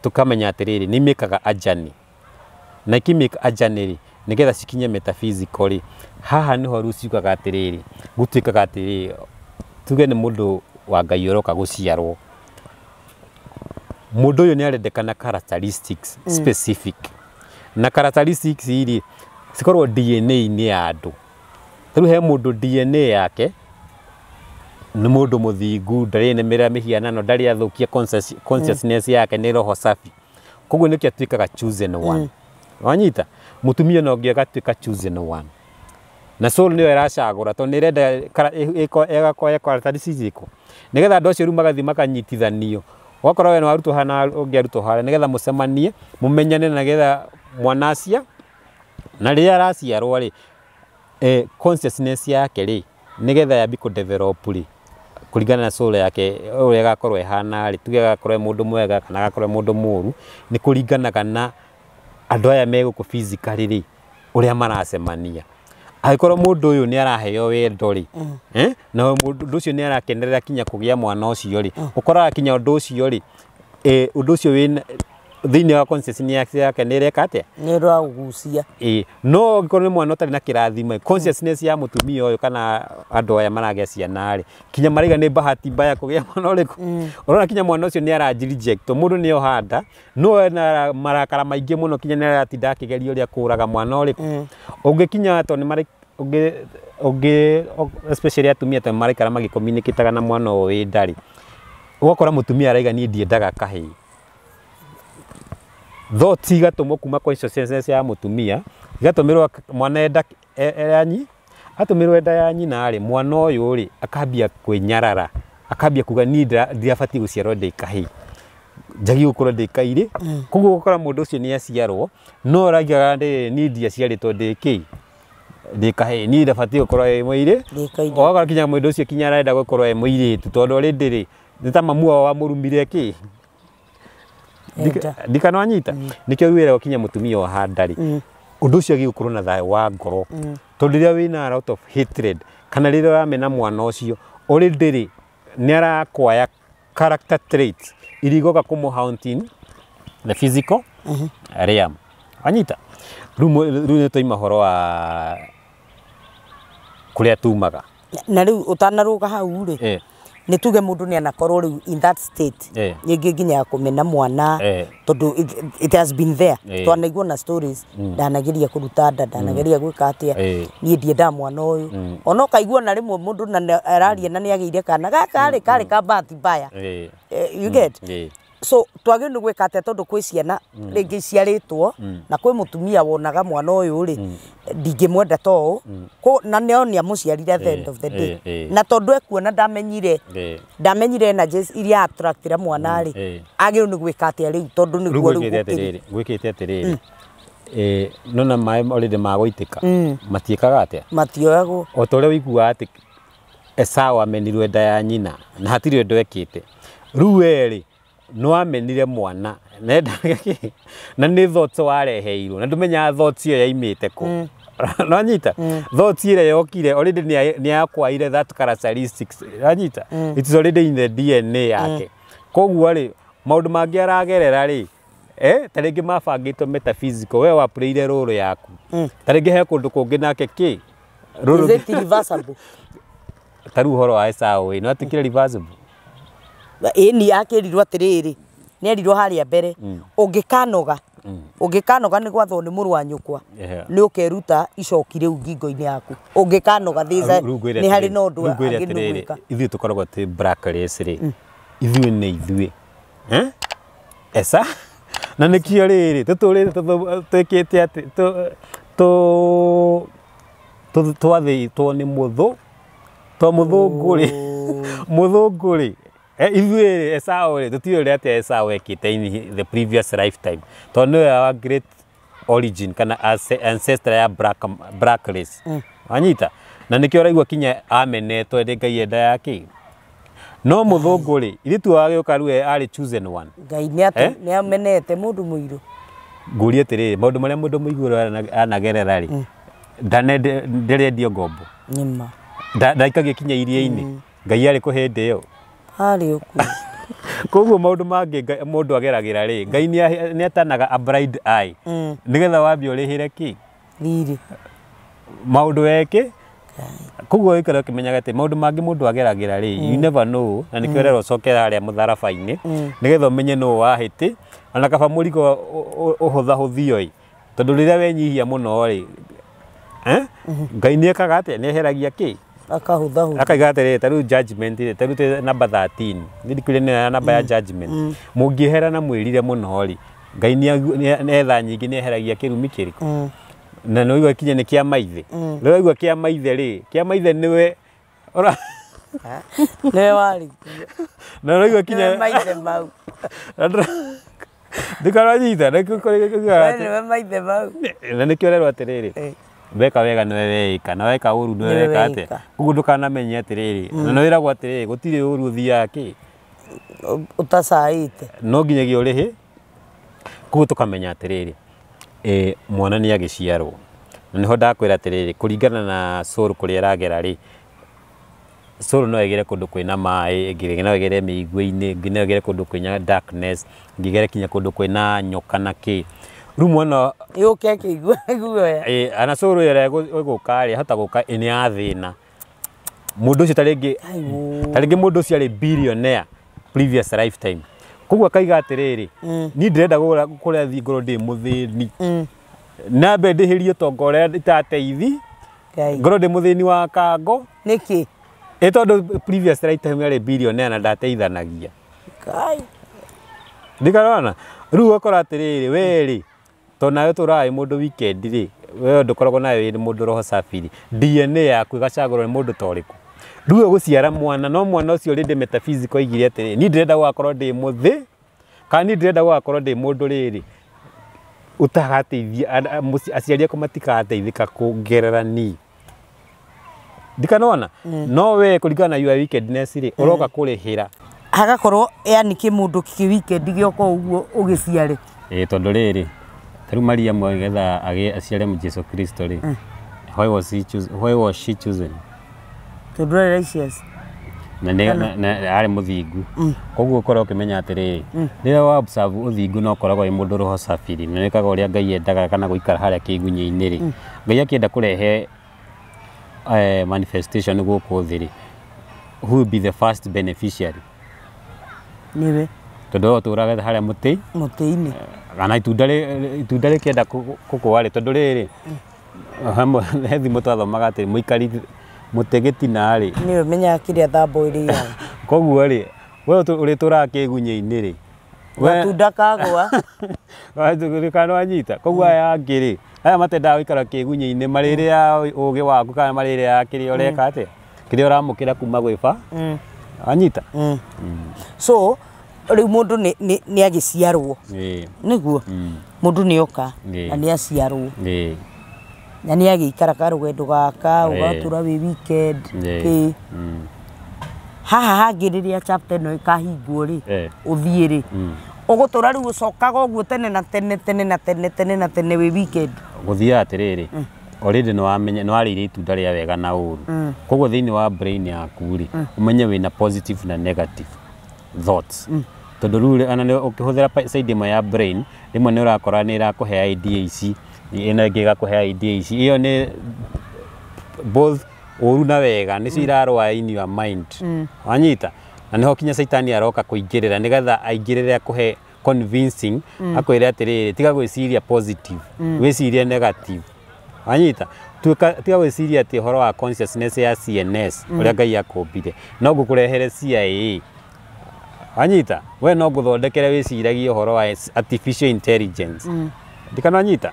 Speaker 2: tũkamenya atĩrĩrĩ, nĩ imĩkaga a journey, na ikĩmĩka a journey rĩ, nĩgetha cikinye metaphysical rĩ, haha nĩho rĩu ciugaga atĩrĩrĩ, gũtuĩkaga atĩrĩrĩ, tuge nĩ mũndũ wa Ngai ũroka gũciarwo, mũndũ ũyũ nĩ arendekana characteristics specific, na characteristics rĩ, cikorwo DNA-inĩ ya andũ. Rĩu he mũndũ DNA yake nĩ mũndũ mũthingu, ndarĩ nemera mĩhianano, ndarĩ athũkia consciousness yake, nĩ roho safi, koguo nĩkĩo atuĩkaga chosen one. Wanyita? Mũtumia no ũngĩ agatuĩka chosen one, na soul nĩyo ĩracagũra, tondũ nĩ ĩrenda ĩgakorwo characteristics irĩkũ, nĩgetha andũ acio rĩu magathiĩ makanyitithanio, ũgakorwo we nĩ warutwo haha na ũngĩ arutwo harĩa, nĩgetha mũcemanie, mũmenyane, na nĩgetha mwana acia na rĩrĩa araciarwo rĩ, consciousness yake rĩ, nĩgetha yambi kũ develop rĩ, kũringana na soul yake ũrĩa ĩgakorwo ĩhana rĩ, tuge agakorwo e mũndũ mwega kana agakorwo e mũndũ mũru, nĩ kũringanaga na andũ aya me gũkũ physically rĩ, ũrĩa maracemania. Angĩkorwo mũndũ ũyũ nĩ araheo wendo rĩ, na mũndũ ũcio nĩ arakenerera kinya kũgĩa mwana ũcio rĩ, ũkoraga kinya ũndũ ũcio rĩ, ũndũ ũcio wĩna thĩinĩ wa consciousness yake nĩ ĩreka atĩa?
Speaker 1: Nĩ ũraũgucia.
Speaker 2: Ĩĩ, no angĩkorwo nĩ mwana ũtarĩ na kĩrathimo, consciousness ya mũtumia ũyũ kana andũ aya maragĩa ciana rĩ, kinya maraiga nĩ bahati mbaya kũgĩa mwana ũrĩkũ, ũrona kinya mwana ũcio nĩ aranji reject. Mũndũ nĩ oha nda, no ena marakara maingĩ mũno, kinya nĩ aratinda akĩgeria ũrĩa kũraga mwana ũrĩkũ ũngĩkinya, tondũ nĩ marĩ ũngĩ ũngĩ especially atumia, tondũ maraikara magĩcommunicataga na mwana ũyũ wĩ nda rĩ, ũgakora mũtumia araiga, "Niĩ ndiendaga kahĩĩ." Thoughts igatũmwo kuma consciousness ya mũtumia, igatũmĩrwo mwana enda yanyi atũmĩrwo enda ya nyina rĩ, mwana ũyũ rĩ, akambia kwĩnyarara, akambia kuga, "Niĩ ndirabatiĩ gũciarwo ndĩ kahĩĩ, njagĩrĩirwo gũkorwo ndĩ kairĩ." Koguo ũgakora mũndũ ũcio nĩ aciarwo, no araugaga, "Niĩ ndiaciarĩtwo ndĩ kĩ, ndĩ kahĩĩ, niĩ ndabatiĩ gũkorwo ĩ mũirĩ."
Speaker 1: Ndĩ kairĩtu.
Speaker 2: Ũgakora kinya mũndũ ũcio kinya arenda gũkorwo e mũirĩtu, tondũ already rĩ, nĩ ta mamu wao wamũrumire kĩ.
Speaker 1: Enda.
Speaker 2: Ndikana wanyita? Nĩkĩo wĩragwo kinya mũtumia wa handa rĩ, ũndũ ũcio agĩrĩirwo gũkorwo na thayũ wa ngoro, tondũ rĩrĩa wĩna a lot of hatred kana rĩrĩa ũramena mwana ũcio, already rĩ, nĩ arakwaya character traits iria igoka kũmũ haunt in the physical realm. Wanyita? Rĩu rĩu nĩ twaima ũhoro wa kũrĩa tumaga.
Speaker 1: Na rĩu ũtanarũga hau rĩ, nĩ tuge mũndũ nĩ anakorwo rĩu in that state, rĩngĩ nginya ya kũmena mwana, tondũ it has been there. Twanaigua na stories, "Ndanageria kũruta nda, ndanageria gwĩka atĩa, niĩ ndiendaga mwana ũyũ." Ona ũkaigua na rĩmwe mũndũ na araria na nĩ agĩire kana gaka rĩ, karĩ ka bahati mbaya. You get? So twagĩrĩirwo nĩ gwĩka atĩa, tondũ kwĩ ciana rĩngĩ iciarĩtwo na kwĩ mũtumia wonaga mwana ũyũ rĩ, ndingĩmwenda ta ũũ, na nĩo nĩ amũciarire at the end of the day, na tondũ ekuona ndamenyire, ndamenyire energies iria attractĩra mwana rĩ, agĩrĩirwo nĩ gwĩka atĩa rĩu, tondũ
Speaker 2: rĩu
Speaker 1: nĩguo rĩu
Speaker 2: gwĩkĩte
Speaker 1: gũkĩrĩ?
Speaker 2: Atĩrĩrĩ, gwĩkĩte atĩrĩrĩ, nona maĩ already magũitĩka matiĩkaga atĩa?
Speaker 1: Matioyagwo.
Speaker 2: O ta ũrĩa ũiguaga atĩ Esau amenirwe nda ya nyina na hatirĩ ũndũ ekĩte, rĩu we rĩ, nĩ wamenire mwana na nĩ thoughts wareheirwo, na ndũmenyaga thoughts ĩyo yaimĩte kũ. Nĩwanyita? Thoughts ĩrĩa yokire already nĩ yakwaire that characteristics. Nĩwanyita? It is already in the DNA yake. Koguo rĩ, maũndũ mangĩ aragerera rĩ, ta rĩngĩ mabangĩtwo metaphysical, we wapurĩire role yaku, ta rĩngĩ he kũndũ kũngĩ nake kĩ role.
Speaker 1: Is it reversible?
Speaker 2: Ta rĩu ũhoro wa Esau ĩ, nĩ watuĩkire reversible?
Speaker 1: Ĩni, akĩrirwo atĩrĩrĩ, nĩ erirwo harĩa mbere, ũngĩkanoga, ũngĩkanoga nĩ gwathwo nĩ mũrũ wa nyũkwa, nĩ ũkeruta icoki rĩu ngingo-inĩ yaku ũngĩkanoga.
Speaker 2: Rĩu ngwĩre
Speaker 1: Nĩ harĩ
Speaker 2: atĩrĩrĩ,
Speaker 1: na ũndũ
Speaker 2: rĩu ngwĩre
Speaker 1: agĩrĩirwo
Speaker 2: atĩrĩrĩ,
Speaker 1: gwĩka.
Speaker 2: Ithuĩ tũkoragwo twĩ black race rĩ, ithuĩ nĩ ithuĩ. Eh? Esa na nĩkĩo rĩrĩ tũtũrĩte twĩkĩte atĩ twathĩtwo nĩ mũthũ, to mũthũngũ rĩ, mũthũngũ rĩ, ithuĩ rĩ, Esau rĩ, tũtiũĩ ũrĩa atĩa Esau ekĩte in the previous lifetime, tondũ nĩwe our great origin kana ancestor ya black race. Wanyita? Na nĩkĩo ũraigua kinya amenetwo nĩ Ngai enda ya kĩ, no mũthũngũ rĩ, ithuĩ tu agĩũka rĩu arĩ chosen one.
Speaker 1: Ngai nĩ
Speaker 2: Eh?
Speaker 1: nĩ amenete mũndũ mũirũ.
Speaker 2: Ngũrie atĩrĩrĩ, maũndũ marĩa mũndũ mũigũ anagerera rĩ, Nderendio ngombo.
Speaker 1: Nĩma.
Speaker 2: Ndaikagia kinya iria-inĩ. Ngai arĩ kũ hĩndĩ ĩyo?
Speaker 1: Harĩ ũkuo.
Speaker 2: Koguo maũndũ mangĩ mũndũ ageragĩra rĩ, Ngai nĩ atanaga a blind eye nĩgetha wambie ũrĩhĩre kĩ
Speaker 1: Riri.
Speaker 2: Maũndũ weke. Koguo ũikare ũkĩmenyaga atĩ maũndũ mangĩ mũndũ ageragĩra rĩ, you never know, na nĩkĩo ũrerwo ũcokera harĩa mũtharaba-inĩ nĩgetha ũmenye nũ wahĩtĩ, ona kaba mũrigo ũhũthahũthio ĩ, tondũ rĩrĩa wenyihia mũno rĩ, Ngai nĩ ekaga atĩa? Nĩ eheragia kĩ?
Speaker 1: Akahũthahũthia.
Speaker 2: Akaiga atĩrĩrĩ, ta rĩu judgment rĩ, ta rĩu tĩ number 13 nĩ ndikwĩre nĩ namba ya judgment, mũngĩehera na mwĩrire mũno rĩ, Ngai nĩ etha nyingĩ nĩ eheragia kĩrumi kĩrĩkũ? Na nĩ waigua kinya nĩ kĩa maithe. Rĩrĩa waigua kĩa maithe rĩ, kĩa maithe nĩwe ũra
Speaker 1: Nĩwe warĩ kuo.
Speaker 2: Na ũraigua kinya
Speaker 1: Nĩwe maithe mau.
Speaker 2: Ndikaranyita.
Speaker 1: We nĩwe maithe mau.
Speaker 2: Na nĩkĩo ũrerwo atĩrĩrĩ, weka wega nĩwe weĩka, na weka ũru nĩwe
Speaker 1: Nĩwe
Speaker 2: weka atĩa.
Speaker 1: weĩka.
Speaker 2: Koguo ndũkanamenye atĩrĩrĩ, na nĩ wĩragwo atĩrĩrĩ, gũtirĩ ũru ũthiaga kĩ
Speaker 1: Ũtacaĩte.
Speaker 2: No nginyagia ũrĩhe. Koguo tũkamenya atĩrĩrĩ, mwana nĩ agĩciarwo, na nĩho ndakwĩra atĩrĩrĩ, kũringana na soul kũrĩa ĩragera rĩ, soul no ĩgere kũndũ kwĩna maĩ, ĩngĩ no ĩgere mĩigua-inĩ, ĩngĩ no ĩgere kũndũ kwĩna darkness, ĩngĩ ĩgere kinya kũndũ kwĩna nyoka na kĩ. Rĩu mwana
Speaker 1: Yũke ĩkĩigua guoya.
Speaker 2: Ana soul ĩrĩa ĩgũka rĩ, ĩhota gũka nĩ ya thĩna. Mũndũ ũcio tarĩngĩ tarĩngĩ mũndũ ũcio arĩ billionaire previous lifetime. Koguo akaiga atĩrĩrĩ, niĩ ndĩrenda kũrĩa thiĩ ngorwo ndĩ mũthĩni. Nambe ndĩhĩrie ũtonga ũrĩa itateithi, ngorwo ndĩ mũthĩni wa kango.
Speaker 1: Nĩkĩ?
Speaker 2: Ĩ tondũ previous lifetime arĩ billionaire na ndateithanagia.
Speaker 1: Ngai.
Speaker 2: Ndikarona. Rĩu ũgakora atĩrĩrĩ, we rĩ, tondũ nawe tũraĩ mũndũ weekend rĩ, we ndũkoragwo nawe wĩ mũndũ roho safiri. DNA yaku ĩgacagũrwo nĩ mũndũ ta ũrĩkũ. Rĩu ũgũciara mwana, no mwana ũcio rĩndĩ metaphysical oigire atĩrĩrĩ, niĩ ndĩrenda gũgakorwo ndĩ mũthĩ, kana niĩ ndĩrenda gũgakorwo ndĩ mũndũ rĩrĩ ũtagateithia, aciari akwa matikateithĩka kũngerera niĩ. Ndikanona? No we kũringana na your wickedness rĩ, ũroka kũrĩhĩra.
Speaker 1: Hagakorwo yani kĩmũndũ kĩ weekend gĩoka ũguo ũgĩciare.
Speaker 2: Ĩ tondũ rĩrĩ, ta rĩu Mariamu nĩgetha aciare Jesu Kristo rĩ, why was she chosen?
Speaker 1: Tondũ arĩ righteous.
Speaker 2: Na arĩ mũthingu. Koguo ũkorwo ũkĩmenya atĩrĩrĩ, rĩrĩa wa observe ũthingu no ũkoragwo wĩ mũndũ roho safiri, na wĩkaga ũrĩa Ngai endaga kana gũikara harĩa kĩgunyĩ-inĩ rĩ, Ngai akĩenda kũrehe manifestation gũkũ thĩ rĩ, who will be the first beneficiary?
Speaker 1: Nĩwe.
Speaker 2: Tondũ we ũtũraga harĩa mũtĩ
Speaker 1: Mũtĩ-inĩ.
Speaker 2: Kana itunda rĩkĩenda kũgũa rĩ, tondũ rĩrĩ, he thimũ twathomaga atĩ mũikari mũtĩ gĩtina rĩ.
Speaker 1: Nĩwe ũmenyaga kĩrĩa thambo ĩrĩaga.
Speaker 2: Koguo rĩ, we ũrĩtũraga kĩgunyĩ-inĩ rĩ,
Speaker 1: Gatunda kagũa.
Speaker 2: Kana wanyita. Koguo aya angĩ rĩ, aya matendaga gũikara kĩgunyĩ-inĩ, marĩrĩa ũgĩ waku kana marĩrĩa kĩrĩa ũreka atĩa, kĩrĩa ũramũkĩra kuma gwĩ ba. Wanyita?
Speaker 1: So, rĩu mũndũ nĩ agĩciarwo. Nĩguo? Mũndũ nĩ oka na nĩ aciarwo. Na nĩ agĩikara karũgendo gaka, ũgatũra wĩ weekend, kĩ. Haha hangĩ rĩrĩa chapter ĩno ĩkahingwo rĩ, ũthiĩ rĩ, ũgũtũra rĩu ũcokaga ũguo tene na tene, tene na tene, tene na tene wĩ weekend.
Speaker 2: Gũthiaga atĩrĩrĩ, already nĩ wamenya, nĩ warĩire itunda rĩa wega na ũru. Koguo thĩinĩ wa brain yaku rĩ, ũmenye wĩna positive na negative thoughts. Tondũ rĩu ona nĩ ũkĩhũthĩra side ĩmwe ya brain, rĩmwe nĩ ũrakora nĩ ĩrakũhe idea ici, ĩno ĩngĩ ĩgakũhe idea ici. Ĩyo nĩ both ũru na wega, nĩcio irarũa in your mind. Wanyita? Na nĩho kinya Caitani aroka kũingĩrĩra nĩgetha aingĩrĩre akũhe convincing, akwĩre atĩrĩrĩ, tiga gwĩciria positive, wĩcirie negative. Wanyita? Tiga gwĩciria atĩ ũhoro wa consciousness ya CNS, ũrĩa Ngai akũmbire, no ngũkũrehere CIA. Wanyita? We no ngũthondekere wĩciragie ũhoro wa artificial intelligence. Ndikana wanyita?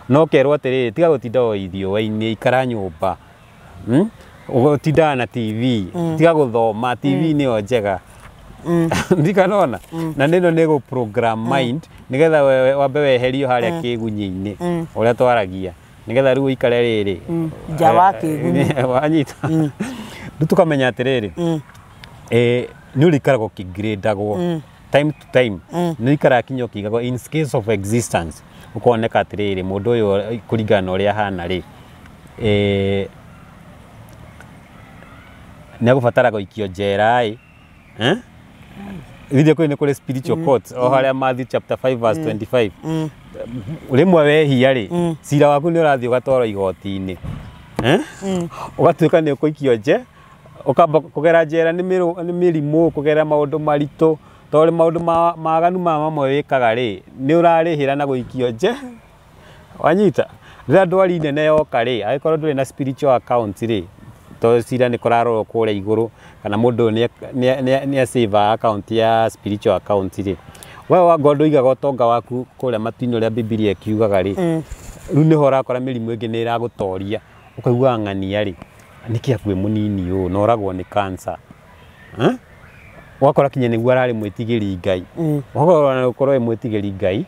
Speaker 2: No kerwo atĩrĩrĩ, tiga gũtinda o iriũa-inĩ, ikara nyũmba. Ũgũtindaga na TV, tiga gũthoma, TV nĩyo njega. Ndikanona? Na nĩno nĩ gũ program mind nĩgetha wambe weherio harĩa kĩgunyĩ-inĩ ũrĩa twaragia, nĩgetha rĩu ũikare rĩrĩ
Speaker 1: Nja wa kĩgunyĩ.
Speaker 2: Wanyita? Rĩu tũkamenya atĩrĩrĩ, nĩ ũrĩikaraga ũkĩgrade-agwo time to time, nĩ ũikaraga kinya ũkĩigagwo in scales of existence, ũkoneka atĩrĩrĩ, mũndũ ũyũ kũringana na ũrĩa ahana rĩ, Nĩ agũbatara gũikio njera ĩ, eh? Githĩ kũu nĩ kũrĩ spiritual courts o harĩa Matthew chapter 5 verse 25. Rĩmwe wehia rĩ, cira waku nĩ ũrathiĩ ũgatwarwo igoti-inĩ, eh? Ũgatuĩka nĩ ũkũikio nje, ũkamba kũgera njera nĩ mĩrimũ, kũgera maũndũ maritũ, tondũ maũndũ maganu maya mamwe wĩkaga rĩ, nĩ ũrarĩhĩra na gũikio nje. Wanyita? Rĩrĩa ndwari nene yoka rĩ, angĩkorwo ndũrĩ na spiritual account rĩ, tondũ cira nĩ kũrarorwo kũrĩa igũrũ, kana mũndũ nĩ save account ya spiritual account rĩ, we wangorwo ndũigaga ũtonga waku kũrĩa matu-inĩ ũrĩa Bibilia ĩkiugaga rĩ, rĩu nĩho ũrakora mĩrimũ ĩngĩ nĩ ĩragũtoria, ũkaigua ng'ania rĩ, nĩkĩ akuĩ mũnini ũũ na oragwo nĩ cancer, eh? Ũgakora kinya nĩguo ararĩ mwĩtigĩri Ngai, ũgakora gũkorwo wĩ mwĩtigĩri Ngai,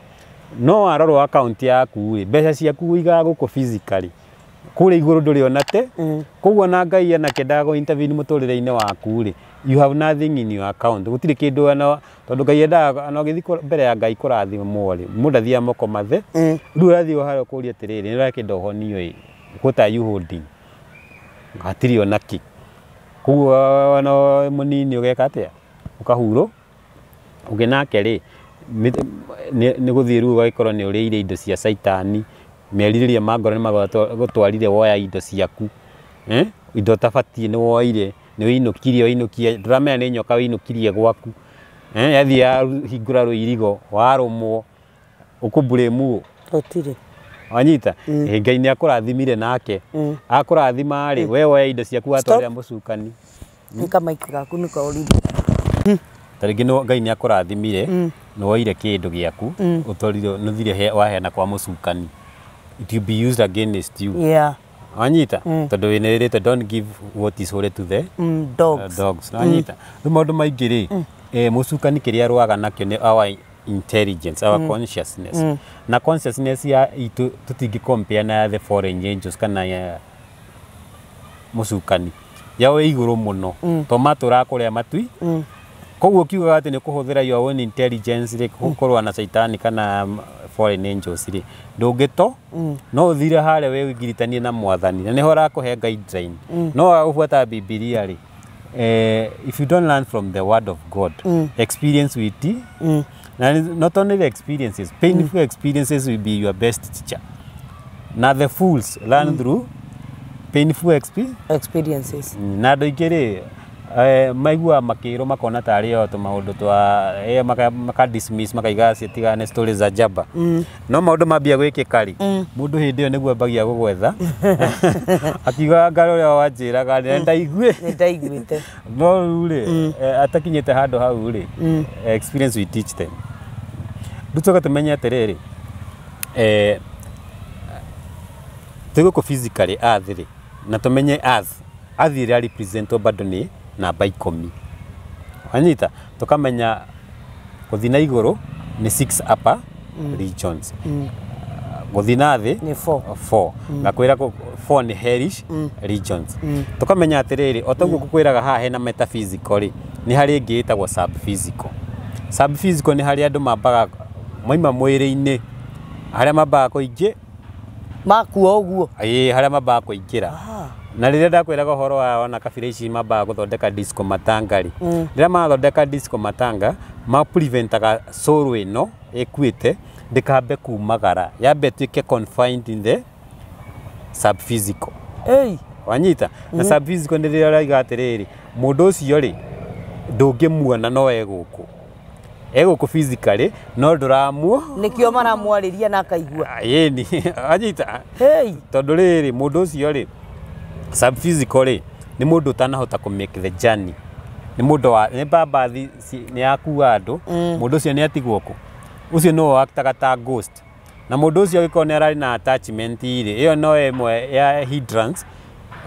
Speaker 2: no warorwo account yaku rĩ, mbeca ciaku ũigaga gũkũ physically, kũrĩa igũrũ ndũrĩ ona te. Koguo na Ngai anakĩendaga gũ intervene mũtũrĩre-inĩ waku rĩ, you have nothing in your account, gũtirĩ kĩndũ ona, tondũ Ngai endaga ona ũgĩthiĩ mbere ya Ngai kũrathimwo rĩ, mũndũ athiaga moko mathe. Rĩu ũrathiĩ harĩa ũkũria atĩrĩrĩ, nĩ ũrakĩenda ũhonio ĩ, what are you holding? Hatirĩ ona kĩ. Koguo ona mũnini ũgeka atĩa? Ũkahurwo. Ũngĩ nake rĩ, nĩ gũthiĩ rĩu ũgagĩkorwo nĩ ũrĩire indo cia caitani, merirĩria ma ngoro nĩ magũtwarire woya indo ciaku, eh? Indo ũtabatiĩ nĩ woire, nĩ wĩinũkirie, wĩinũkia, ndũramenya nĩ nyoka wĩinũkirie gwaku, eh? Yathiĩ yahingũra rũirigo, warũmwo, ũkũmburĩmu.
Speaker 1: Gũtirĩ.
Speaker 2: Wanyita? Ngai nĩ akũrathimire nake. Akũrathima rĩ, we woya indo ciaku watwarĩra mũcukani.
Speaker 1: Nĩka maiki gaku nĩko ũrithia.
Speaker 2: Ta rĩngĩ Ngai nĩ akũrathimire, nĩ woire kĩndũ gĩaku, ũtwarire, nĩ ũthire waheana kwa mũcukani. It will be used against you.
Speaker 1: Yeah.
Speaker 2: Wanyita? Tondũ wĩnĩrĩte don't give what is holy to the
Speaker 1: dogs.
Speaker 2: Dogs. Wanyita? Rĩu maũndũ maingĩ rĩ, mũcukani kĩrĩa arũaga nakĩo nĩ our intelligence, our consciousness. Na consciousness ya itũ tũtingĩ compare na ya the foreign angels kana ya mũcukani. Yao ĩ igũrũ mũno. To matũraga kũrĩa matui. Koguo ũkiugaga atĩ nĩ ũkũhũthĩra your own intelligence rĩ, kũrũa na caitani kana foreign angels rĩ, ndũngĩto, no ũthire harĩa wĩgiritanie na mwathani, na nĩho ũrakũhe guideline. No waga gũbuata Bibilia rĩ, if you don't learn from the word of God, experience will teach. Na not only the experiences, painful experiences will be your best teacher. Na the fools learn through painful
Speaker 1: experiences.
Speaker 2: Na andũ aingĩ rĩ, maiguaga makĩrwo makona tarĩ o tũmaũndũ twa maka dismiss, makaiga citigane stories za jaba. No maũndũ mambia gwĩkĩka rĩ, mũndũ hĩndĩ ĩyo nĩguo ambagia gũgwetha, akiugaga Ngai ũrĩa wanjĩraga nĩ ndaigue.
Speaker 1: Nĩ ndaiguĩte.
Speaker 2: No rĩu rĩ, atakinyĩte handũ hau rĩ, experience will teach them. Rĩu tũka tũmenye atĩrĩrĩ, twĩ gũkũ physically earth rĩ, na tũmenye earth, earth ĩrĩa representwo bado nĩ namba 10. Wanyita? Tũkamenya gũthiĩ na igũrũ nĩ 6 upper regions. Gũthiĩ na thĩ
Speaker 1: nĩ 4.
Speaker 2: 4. Ngakwĩra 4 nĩ hellish regions. Tũkamenya atĩrĩrĩ, o taguo ngũkwĩraga haha hena metaphysical rĩ, nĩ harĩ ĩngĩ ĩtagwo subphysical. Subphysical nĩ harĩa andũ mambaga moima mwĩrĩ-inĩ, harĩa mambaga kũingĩ
Speaker 1: makua ũguo.
Speaker 2: Ĩĩ, harĩa mambaga kũingĩra. Na rĩrĩa ndakwĩraga ũhoro wa ona kabira ici mambaga gũthondeka disco matanga rĩ, rĩrĩa mathondeka disco matanga, ma preventaga soul ĩno ĩkuĩte ndĩkambe kumagara, yambe ĩtuĩke confined in the subphysical.
Speaker 1: Ei.
Speaker 2: Wanyita? Na subphysical nĩ rĩrĩa ũraiga atĩrĩrĩ, mũndũ ũcio rĩ, ndũngĩmuona no e gũkũ. E gũkũ physically, no ndũramuo.
Speaker 1: Nĩkĩo maramwarĩria na akaigua.
Speaker 2: Ĩni, wanyita?
Speaker 1: Hey.
Speaker 2: Tondũ rĩrĩ, mũndũ ũcio rĩ, subphysical rĩ, nĩ mũndũ ũtanahota kũ make the journey. Nĩ mũndũ wa, nĩ babathi nĩ yakua andũ, mũndũ ũcio nĩ atigwo kũ. Ũcio nĩwe waktaga ta ghost. Na mũndũ ũcio angĩkorwo nĩ ararĩ na attachment rĩ, ĩyo no ĩmwe ya hindrance,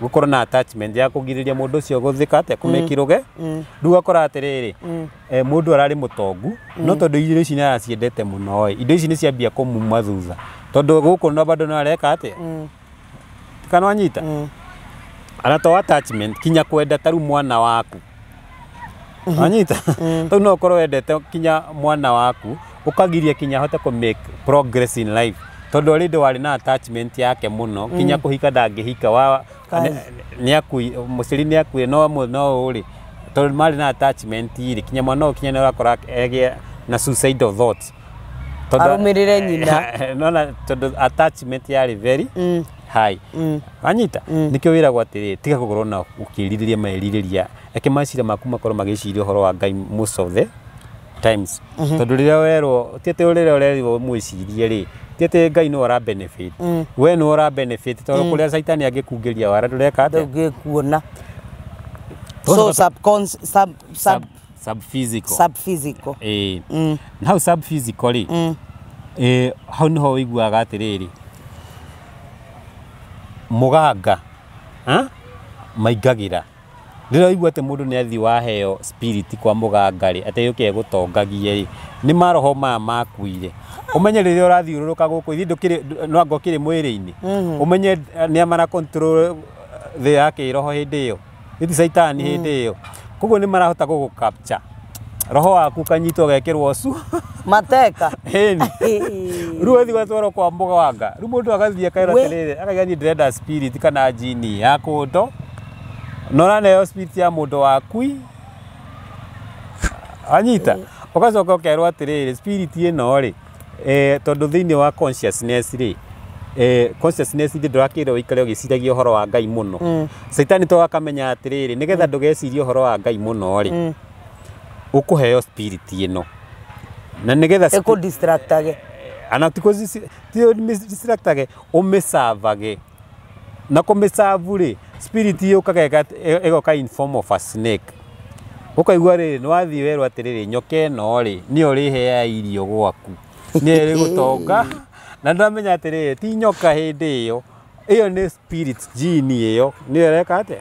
Speaker 2: gũkorwo na attachment ya kũgirĩrĩria mũndũ ũcio gũthika atĩa, kũmake rũge. Rĩu ũgakora atĩrĩrĩ, mũndũ ararĩ mũtongu, no tondũ irio ici nĩ araciendete mũno ĩ, indo ici nĩ ciambia kũmuma thutha. Tondũ gũkũ no bado no areka atĩa? Kana wanyita? Ana to attachment kinya kwenda ta rĩu mwana waku. Wanyita? Tondũ no ũkorwo wendete kinya mwana waku, ũkagiria kinya ahote kũ make progress in life. Tondũ already warĩ na attachment yake mũno, kinya kũhika ndangĩhika wa
Speaker 1: Kai.
Speaker 2: Nĩ akui mũciari nĩ akuire no no ũrĩ tondũ marĩ na attachment rĩ, kinya mwana ũyũ kinya nĩ ũrakora egĩa na suicidal thoughts.
Speaker 1: Arũmĩrĩre nyina.
Speaker 2: Nona tondũ attachment yarĩ very high. Wanyita nĩkĩo wĩragwo atĩrĩ, tiga gũkorwo na ũkĩrirĩria merirĩria, reke meciria maku makorwo magĩciria ũhoro wa Ngai most of the times, tondũ rĩrĩa werwo ti atĩ rĩrĩa ũrerirwo mwĩcirie rĩ, ti atĩ Ngai nĩwe ũra benefit, we nĩwe ũra benefit, tondũ kũrĩa caitani angĩkungĩria wara ndũreka atĩa?
Speaker 1: Ndũngĩkuona. So subcons sub sub
Speaker 2: Sub physical.
Speaker 1: Sub physical.
Speaker 2: Ĩĩ, na hau sub physical rĩ, ĩ hau nĩho ũiguaga atĩrĩrĩ, mũganga ha? Maingagĩra rĩrĩa ũigua atĩ mũndũ nĩ athiĩ waheo spirit kwa mũganga rĩ, atĩ yũke ĩgũtongagie rĩ, nĩ maroho maya makuire. Ũmenye rĩrĩa ũrathiũrũrũka gũkũ ithuĩ ndũkĩrĩ no anga ũkĩrĩ mwĩrĩ-inĩ, ũmenye nĩa mara control thĩ ya kĩroho hĩndĩ ĩyo, ĩti caitani hĩndĩ ĩyo, koguo nĩ marahota gũgũ capture roho waku, ũkanyitwo ũgekĩrwo cu
Speaker 1: Mateka.
Speaker 2: Ĩni rĩu ũthiĩ ũgatwarwo kwa mũganga, rĩu mũndũ agathiĩ akaĩrwo atĩrĩrĩ, akaiga niĩ ndĩrenda spirit kana jini ya kũndũ, na ũraneo spirit ya mũndũ wakui anyita, ũgacoka ũkerwo atĩrĩrĩ, spirit ĩno rĩ, tondũ thĩinĩ wa consciousness rĩ, consciousness rĩ, ndũrakĩrwo ũikare ũgĩciragia ũhoro wa Ngai mũno. Caitani to akamenya atĩrĩrĩ, nĩgetha ndũgecirie ũhoro wa Ngai mũno rĩ, ũkũheo spirit ĩno na nĩgetha
Speaker 1: Ĩkũ distractage.
Speaker 2: Ana ti distractage, ũmĩcavage, na kũmĩcavu rĩ, spirit yũkaga ĩgoka in form of a snake. Ũkaigua rĩrĩ nĩ wathiĩ werwo atĩrĩrĩ, nyoka ĩno rĩ, nĩyo ũrĩheaga irio gwaku, nĩyo ĩrĩgũtonga, na ndũramenya atĩrĩrĩ, ti nyoka hĩndĩ ĩyo, ĩyo nĩ spirit jini, ĩyo nĩyo ĩreka atĩa.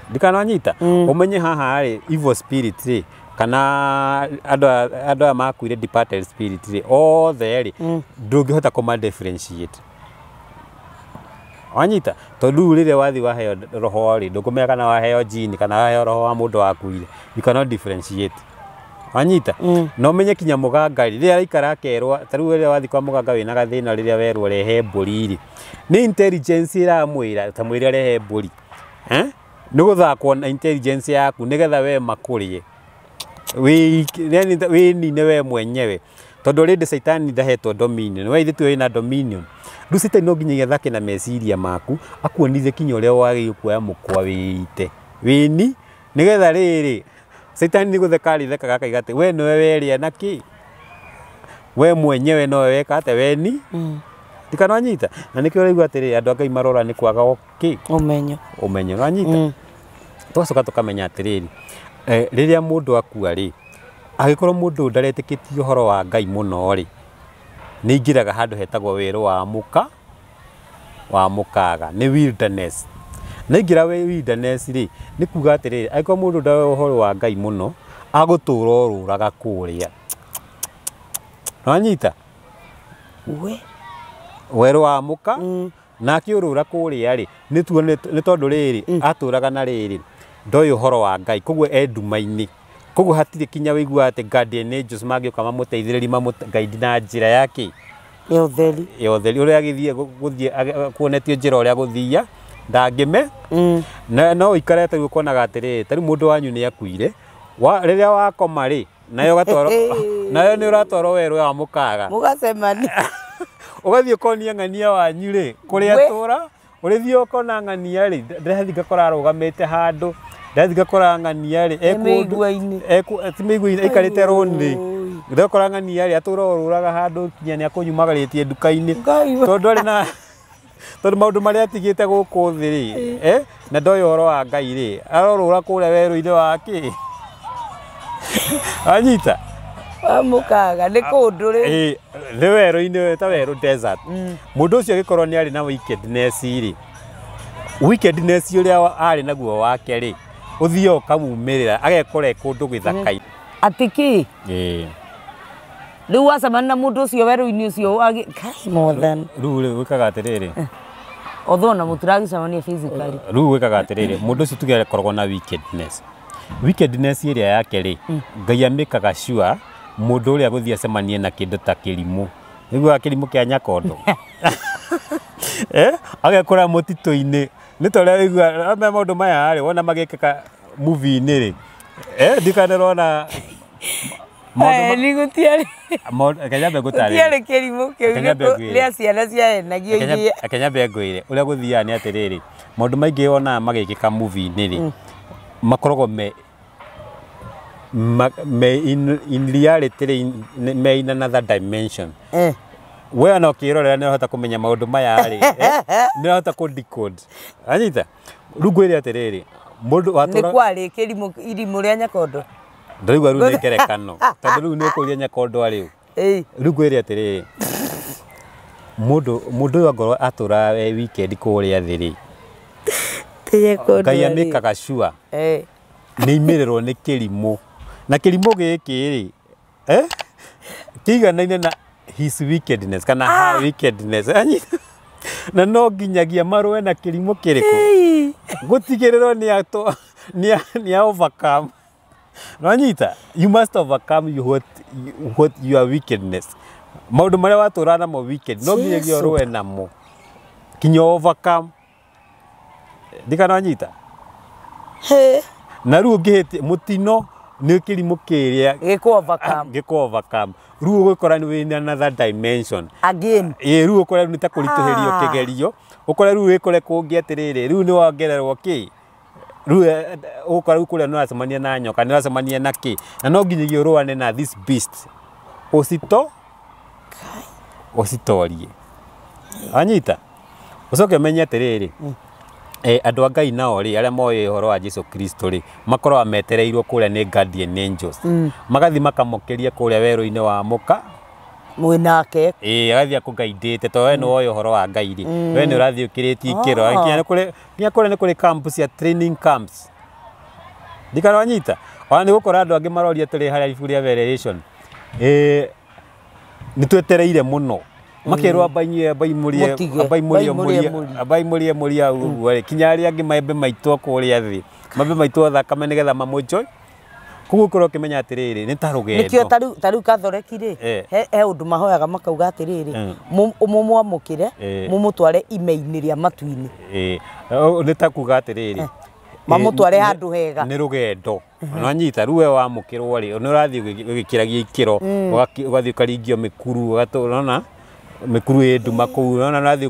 Speaker 2: Ndikananyita ũmenye haha rĩ, evil spirit rĩ, kana andũ aya makuire, departed spirit rĩ, othe rĩ, ndũngĩhota kũma differentiate. Wanyita? Tondũ rĩu rĩrĩa wathiĩ waheo roho rĩ, ndũkũmenya kana waheo jini kana waheo roho wa mũndũ wakuire. You cannot differentiate. Wanyita? Na ũmenye kinya mũganga rĩ, rĩrĩa araikara akerwo, ta rĩu rĩrĩa wathiĩ kwa mũganga wĩna gathĩna, rĩrĩa werwo rehe mbũri rĩ, nĩ intelligence ĩramwĩra ta mwĩre rehe mbũri, eh? Nĩ gũthakwo na intelligence yaku nĩgetha we makũrĩe wĩnine we mwenyewe, tondũ rĩndĩ caitani ndahetwo dominion, we ithuĩ wĩna dominion. Rĩu caitani no nginya athake na meciria maku, akuonithie kinya ũrĩa wagĩrĩirwo kuoya mũkwa wĩite wĩni, nĩgetha rĩrĩ caitani nĩ gũtheka arĩthekaga akaiga atĩ we nĩwe werĩa na kĩ, we mwenyewe nowe weka atĩ weni ndikananyita. Na nĩkĩo ũraigua atĩrĩrĩ, andũ a Ngai marora nĩ kwaga kĩ?
Speaker 1: Ũmenyo.
Speaker 2: Ũmenyo. Nĩwanyita? Tũgacoka tũkamenya atĩrĩrĩ, rĩrĩa mũndũ akua rĩ, angĩkorwo mũndũ ũyũ ndaretĩkĩtie ũhoro wa Ngai mũno rĩ, nĩ aingĩraga handũ hetagwo werũ wa mũka wa mũkaga, nĩ wilderness. Na aingĩra wilderness rĩ, nĩ kuga atĩrĩrĩ, angĩkorwo mũndũ ndoĩ ũhoro wa Ngai mũno, agũtũra orũraga kũrĩa. Nĩwanyita?
Speaker 1: We.
Speaker 2: Werũ wa mũka, na akĩũrũra kũrĩa rĩ, nĩ tondũ rĩrĩ atũraga na rĩrĩ ndoĩ ũhoro wa Ngai, koguo e nduma-inĩ, koguo hatirĩ kinya wĩiguaga atĩ guardian angels mangĩũka mamũteithĩrĩrie, mamũguide na njĩra ya kĩ?
Speaker 1: Ya ũtheri.
Speaker 2: Ya ũtheri ũrĩa agĩthiĩ gũthiĩ kuonetio njĩra ũrĩa gũthia ndangĩme. Na no ũikare ta rĩu ũkonaga atĩrĩrĩ, ta rĩu mũndũ wanyu nĩ akuire, rĩrĩa wakoma rĩ, nayo ũgatwarwo nayo nĩ ũratwarwo werũ wa mũkaga.
Speaker 1: Mũgacemania.
Speaker 2: Ũgathiĩ ũkonia ng'ania wanyu rĩ, kũrĩa
Speaker 1: We.
Speaker 2: tũra ũrĩthiĩ ũkona ng'ania rĩ, ndĩrathiĩ ngakora arũgamĩte handũ, ndĩrathiĩ ngakora ng'ania rĩ,
Speaker 1: Nĩ mĩigua-inĩ.
Speaker 2: ti mĩigua-inĩ, aikarĩte rũni, ndĩrakora ng'ania rĩ, atũra orũraga handũ kinya nĩ akũnyumagarĩtie nduka-inĩ.
Speaker 1: Ngai we.
Speaker 2: Tondũ arĩ na tondũ maũndũ marĩa atigĩte gũkũ thĩ rĩ, na ndoĩ ũhoro wa Ngai rĩ, arorũra kũrĩa werũ-inĩ wa kĩ? Anyita?
Speaker 1: Wa mũkaga nĩ kũndũ rĩ.
Speaker 2: Ĩĩ, nĩ werũ-inĩ ta werũ desert. Mũndũ ũcio agĩkorwo nĩ arĩ na wickedness rĩ, wickedness ũrĩa arĩ naguo wake rĩ, ũthiaga ũkamumĩrĩra agekora e kũndũ gĩthaka-inĩ.
Speaker 1: Atĩ kĩ?
Speaker 2: Ĩĩ.
Speaker 1: Rĩu wacemania na mũndũ ũcio werũ-inĩ ũcio wagĩ Kai mwathani.
Speaker 2: Rĩu rĩ gwĩkaga atĩrĩrĩ,
Speaker 1: Although ona mũtiragĩcemania physically.
Speaker 2: Rĩu gwĩkaga atĩrĩrĩ, mũndũ ũcio tuge akoragwo na wickedness, wickedness ĩrĩa yake rĩ, Ngai amĩkaga sure mũndũ ũrĩa gũthiĩ acemanie na kĩndũ ta kĩrimũ. Nĩguo kĩrimũ kĩa Nyakondo. Agekora mũtitũ-inĩ. Nĩ ta ũrĩa ũigua maũndũ maya rĩ, wona magĩkĩka movie-inĩ rĩ. Ndikanĩrona
Speaker 1: gũtiarĩ kĩrimũ kĩu rĩa ciana ciaenagio iria.
Speaker 2: Reke nyambe ngwĩre ũrĩa gũthiaga nĩ atĩrĩrĩ, maũndũ maingĩ wonaga magĩkĩka movie-inĩ rĩ, makoragwo me in reality rĩ, me in another dimension. We ona ũkĩrorera nĩ ũrahota kũmenya maũndũ maya rĩ, nĩ ũrahota kũ decode. Anyita? Rĩu ngwĩre atĩrĩrĩ, mũndũ watũra
Speaker 1: nĩ kwarĩ kĩrimũ irimũ rĩa Nyakondo.
Speaker 2: Ndaigua rĩu nĩ ngerekano tondũ rĩu nĩ ũkũria Nyakondo arĩ ũ. Rĩu ngwĩre atĩrĩrĩ, mũndũ ũyũ angorwo atũraga weekend kũrĩa thĩ rĩ, Ngai amĩkaga sure nĩ imĩrĩrwo nĩ kĩrimũ, na kĩrimũ gĩkĩ rĩ, kĩiganaine na his wickedness kana her wickedness. Na no nginyagia marũe na kĩrimũ kĩrĩkũ gũtigĩrĩrwo nĩ a overcome. Nwanyita, you must overcome what your wickedness. Maũndũ marĩa watũraga namo wicked no nginyagia ũrũe namo kinya overcome. Ndikananyita. Na rĩu ũngĩhĩtia mũtino nĩ kĩrimũ kĩrĩa gĩkũ overcome. Rĩu ũgũkora nĩ wĩna another dimension
Speaker 1: again.
Speaker 2: Rĩu ũkora nĩ ta kũritũhĩrio kĩgerio, ũkore rĩu wĩkore kũngĩ atĩrĩrĩ, rĩu nĩ wongererwo kĩ, rĩu ũgũkora rĩu kũrĩa nĩ ũracemania na nyoka, nĩ ũracemania na kĩ, na no nginyagia ũrũane na this beast ũcitorie. Anyita? Ũcoke ũmenye atĩrĩrĩ, andũ a Ngai nao rĩ, arĩa moĩ ũhoro wa Jesu Kristo rĩ, makoragwo metereirwo kũrĩa nĩ guardian angels. Magathiĩ makamũkĩria kũrĩa werũ-inĩ wa mũka
Speaker 1: mwĩnake.
Speaker 2: Agathiĩ akũgaindĩte tondũ we nĩ woĩ ũhoro wa Ngai rĩ, we nĩ ũrathiĩ ũkĩrĩtie ikĩro. Nginya kũrĩa nĩ kũrĩ camps cia training camps. Ndikananyita? Ona nĩ gũkora andũ angĩ maroria tũrĩ harĩa ibuku rĩa Revelation. Nĩ twetereire mũno. Makerwo ambai mũrĩe mũri hau ũguo rĩ, kinya arĩa angĩ maembe maitwo kũrĩa thĩ, maembe maitwo thakame nĩgetha mamũnjoe. Koguo ũkorwo ũkĩmenya atĩrĩrĩ, nĩ ta rũgendo.
Speaker 1: Nĩkĩo ta rĩu Catholic rĩ, he ũndũ mahoyaga makauga atĩrĩrĩ, mũmwamũkĩre, mũmũtware ime-inĩ rĩa matu-inĩ.
Speaker 2: Nĩ ta kuga atĩrĩrĩ,
Speaker 1: mamũtware handũ hega.
Speaker 2: Nĩ rũgendo. Nwanyita, rĩu we wamũkĩrwo rĩ, nĩ ũrathiĩ ũgĩkĩragia ikĩro, ũgathiĩ ũkaringio mĩkuru, ũrona mĩkuru ĩ nduma kũu, ũrona ũrathiĩ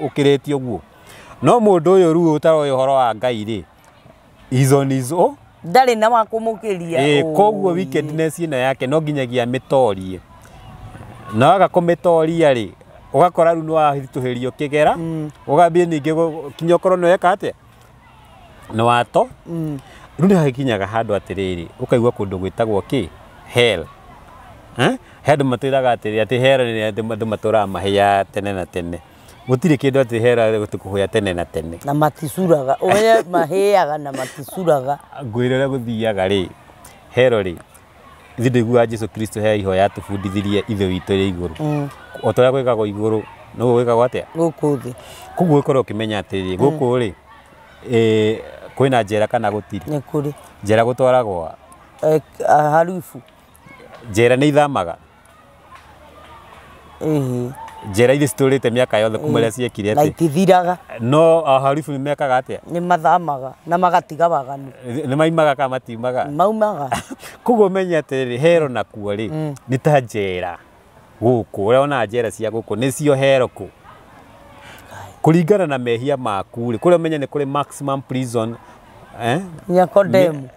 Speaker 2: ũkĩrĩtie ũguo. No mũndũ ũyũ rĩu ũtaroĩ ũhoro wa Ngai rĩ, is on his own.
Speaker 1: Ndarĩ na wa kũmũkĩria.
Speaker 2: Koguo wickedness ĩno yake no nginyagia amĩtorie. Na waga kũmĩtoria rĩ, ũgakora rĩu nĩ wahĩtũhĩrio kĩgera, ũgambie ningĩ kinya ũkorwo nĩ weka atĩa, nĩ wato. Rĩu nĩ hagĩkinyaga handũ atĩrĩrĩ, ũkaigua kũndũ gwĩtagwo kĩ, hell. He andũ matwĩraga atĩrĩ, atĩ hell nĩ andũ matũraga mahĩa tene na tene. Gũtirĩ kĩndũ atĩ hell gũtikũhĩa tene na tene.
Speaker 1: Na maticuraga, ũmenye mahĩaga na maticuraga.
Speaker 2: Ngwĩre ũrĩa gũthiaga rĩ, hell rĩ, ithuĩ ndũiguaga Jesu Kristo he ihoya atũbundithirie Ithe witũ rĩ igũrũ. O ta ũrĩa gwĩkagwo igũrũ, noguo gwĩkagwo atĩa?
Speaker 1: Gũkũ thĩ.
Speaker 2: Koguo ũkorwo ũkĩmenya atĩrĩrĩ, gũkũ rĩ, kwĩna njera kana gũtirĩ?
Speaker 1: Nĩ kũrĩ.
Speaker 2: Njera gũtwaragwo
Speaker 1: Aharifu.
Speaker 2: Njera nĩ ithamaga? Njera iria citũrĩte mĩaka yothe kuma rĩrĩa ciekire atĩ.
Speaker 1: Na itithiraga.
Speaker 2: No aharifu nĩ mekaga atĩa?
Speaker 1: Nĩ mathamaga na magatiga waganu.
Speaker 2: Nĩ maimaga kana matiumaga?
Speaker 1: Maumaga.
Speaker 2: Koguo ũmenye atĩrĩrĩ, hero nakuo rĩ, nĩ ta njera gũkũ. Ũrĩa wonaga njera cia gũkũ nĩcio hero kũ. Kũringana na mehia maku rĩ, kũrĩa ũmenye nĩ kũrĩ maximum prison.
Speaker 1: Nyakodemu.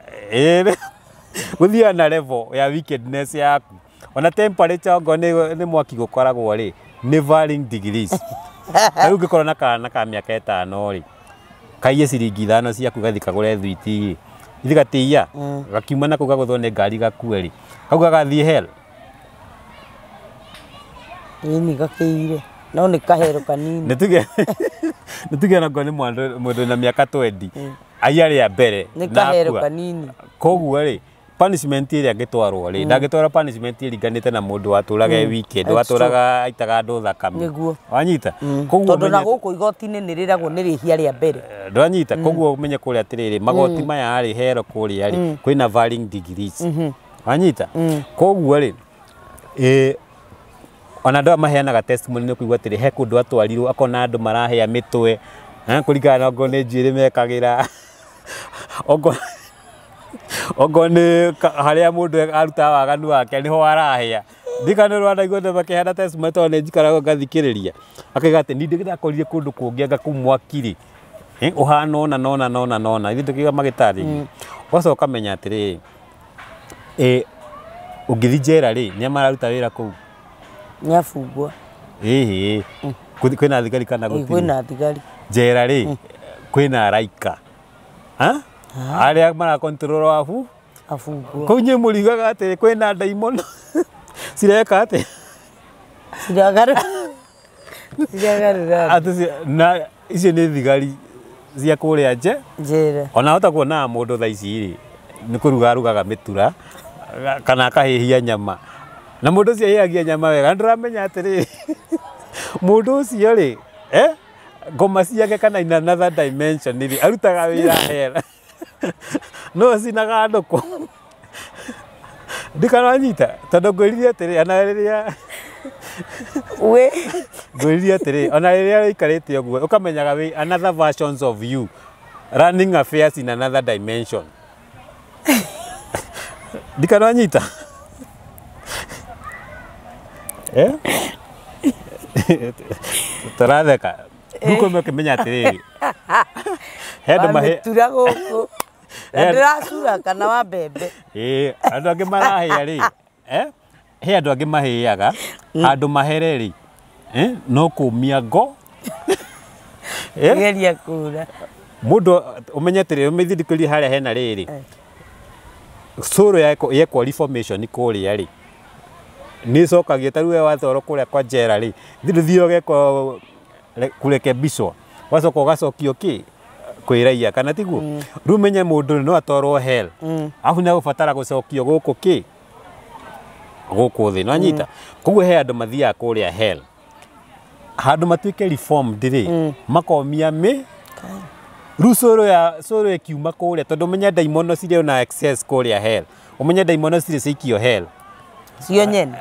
Speaker 2: Gũthiaga na level ya wickedness yaku. Ona temperature ongorwo nĩ mwaki gũkoragwo rĩ, nĩ varying degrees. Ta rĩu ũngĩkorwo na kana ka mĩaka 5 rĩ, kaiye ciringi 5 ciaku gathiĩ kagũre thwiti rĩ, ithe gatiia, gakiuma na kũu gagũthwo nĩ ngari gakue rĩ, kau gagathiĩ hell.
Speaker 1: Ĩni gakĩire. No nĩ kahero kanini.
Speaker 2: Nĩ tuge ona ngorwo nĩ mũndũ wĩna mĩaka 20, aiya rĩa mbere
Speaker 1: Nĩ kahero kanini.
Speaker 2: Koguo rĩ, punishment ĩrĩa angĩtwarwo rĩ, ndangĩtwarwo punishment ĩringanĩte na mũndũ watũraga weekend, watũraga aitaga andũ thakame.
Speaker 1: Nĩguo.
Speaker 2: Wanyita?
Speaker 1: Tondũ na gũkũ igoti-inĩ nĩ rĩragwo nĩ rĩhia rĩa mbere.
Speaker 2: Ndwanyita? Koguo ũmenye kũrĩa atĩrĩrĩ, magoti maya rĩ, hero kũrĩa rĩ, kwĩna varying degrees. Wanyita? Koguo rĩ, Ona andũ aya maheanaga testimony nĩ kũigua atĩrĩ he kũndũ atwarirwo akona andũ marahĩa mĩtwe, kũringana na okorwo nĩ njuĩrĩ mekagĩra, okorwo nĩ harĩa mũndũ arutaga waganu wake nĩho arahĩa. Ndikana rwanda igua makĩheana testimony tondũ nĩ njikaraga ngathikĩrĩria. Akauga atĩ niĩ ndĩrakorire kũndũ kũngĩ anga kũu mwaki-rĩ, ũhana ũna na ũna na ũna na ũna. Ithuĩ tũkiuga magĩtarĩria. Ũgacoka ũkamenya atĩrĩrĩ, ũngĩthiĩ njera rĩ, nĩa mararuta wĩra kũu?
Speaker 1: Nĩ abungwa.
Speaker 2: Ĩhĩ, kwĩna thigari kana gũtirĩ?
Speaker 1: Kwĩna thigari.
Speaker 2: Njera rĩ, kwĩna araika. Arĩa mara control wabu
Speaker 1: abungwa.
Speaker 2: Kũu inyuĩ mũriugaga atĩ kwĩna ndaimono cireka atĩ
Speaker 1: Ciragarũra.
Speaker 2: Atĩ na icio nĩ thigari cia kũrĩa nje.
Speaker 1: Njera.
Speaker 2: Ona hota kuonaga mũndũ thaa ici rĩ, nĩ kũruga arugaga mĩtura kana akahĩhia nyama. Na mũndũ ũcio ahĩhagia nyama wega, ndũramenya atĩrĩrĩ, mũndũ ũcio rĩ, ngoma ciake kana in another dimension rĩ, arutaga wĩra hera. No acinaga andũ kũ. Ndikananyita, tondũ ngwĩrire atĩrĩ, ona rĩrĩa
Speaker 1: we
Speaker 2: ngwĩrire atĩrĩ, ona rĩrĩa wĩikarĩte ũguo, ũkamenyaga wĩ another versions of you running affairs in another dimension. Ndikananyita. Tũratheka. Rĩu kũmwe ũkĩmenya atĩrĩrĩ, he andũ mahe
Speaker 1: Wamĩtura gũkũ. Na ndĩracura kana wa mbembe.
Speaker 2: Andũ angĩ marahĩa rĩ, he andũ angĩ mahĩaga, handũ mahere rĩ, no kũmia ngo.
Speaker 1: Geria kũra.
Speaker 2: Mũndũ ũmenye atĩrĩrĩ, ũmĩthindĩkĩrie harĩa hena rĩrĩ. Cũrũ yekwo reformation kũrĩa rĩ, nĩ ĩcokagia ta rĩu we watwarwo kũrĩa kwa njera rĩ, ithuĩ ndũthiaga ũgekwo kũrekebicwo, ũgacoka ũgacokio kĩ kwĩ raia kana tiguo? Rĩu ũmenye mũndũ no atwarwo hell, arabu nĩ egũbatara gũcokio gũkũ kĩ gũkũ thĩ, nĩwanyita? Koguo he andũ mathiaga kũrĩa hell, handũ matuĩke reformed rĩ, makomia mĩ rĩu cũrũ ya cũrũ ĩkiuma kũrĩa, tondũ ũmenye ndaimono cirĩ na access kũrĩa hell, ũmenye ndaimono cirĩ ciaikio hell
Speaker 1: cio nyene.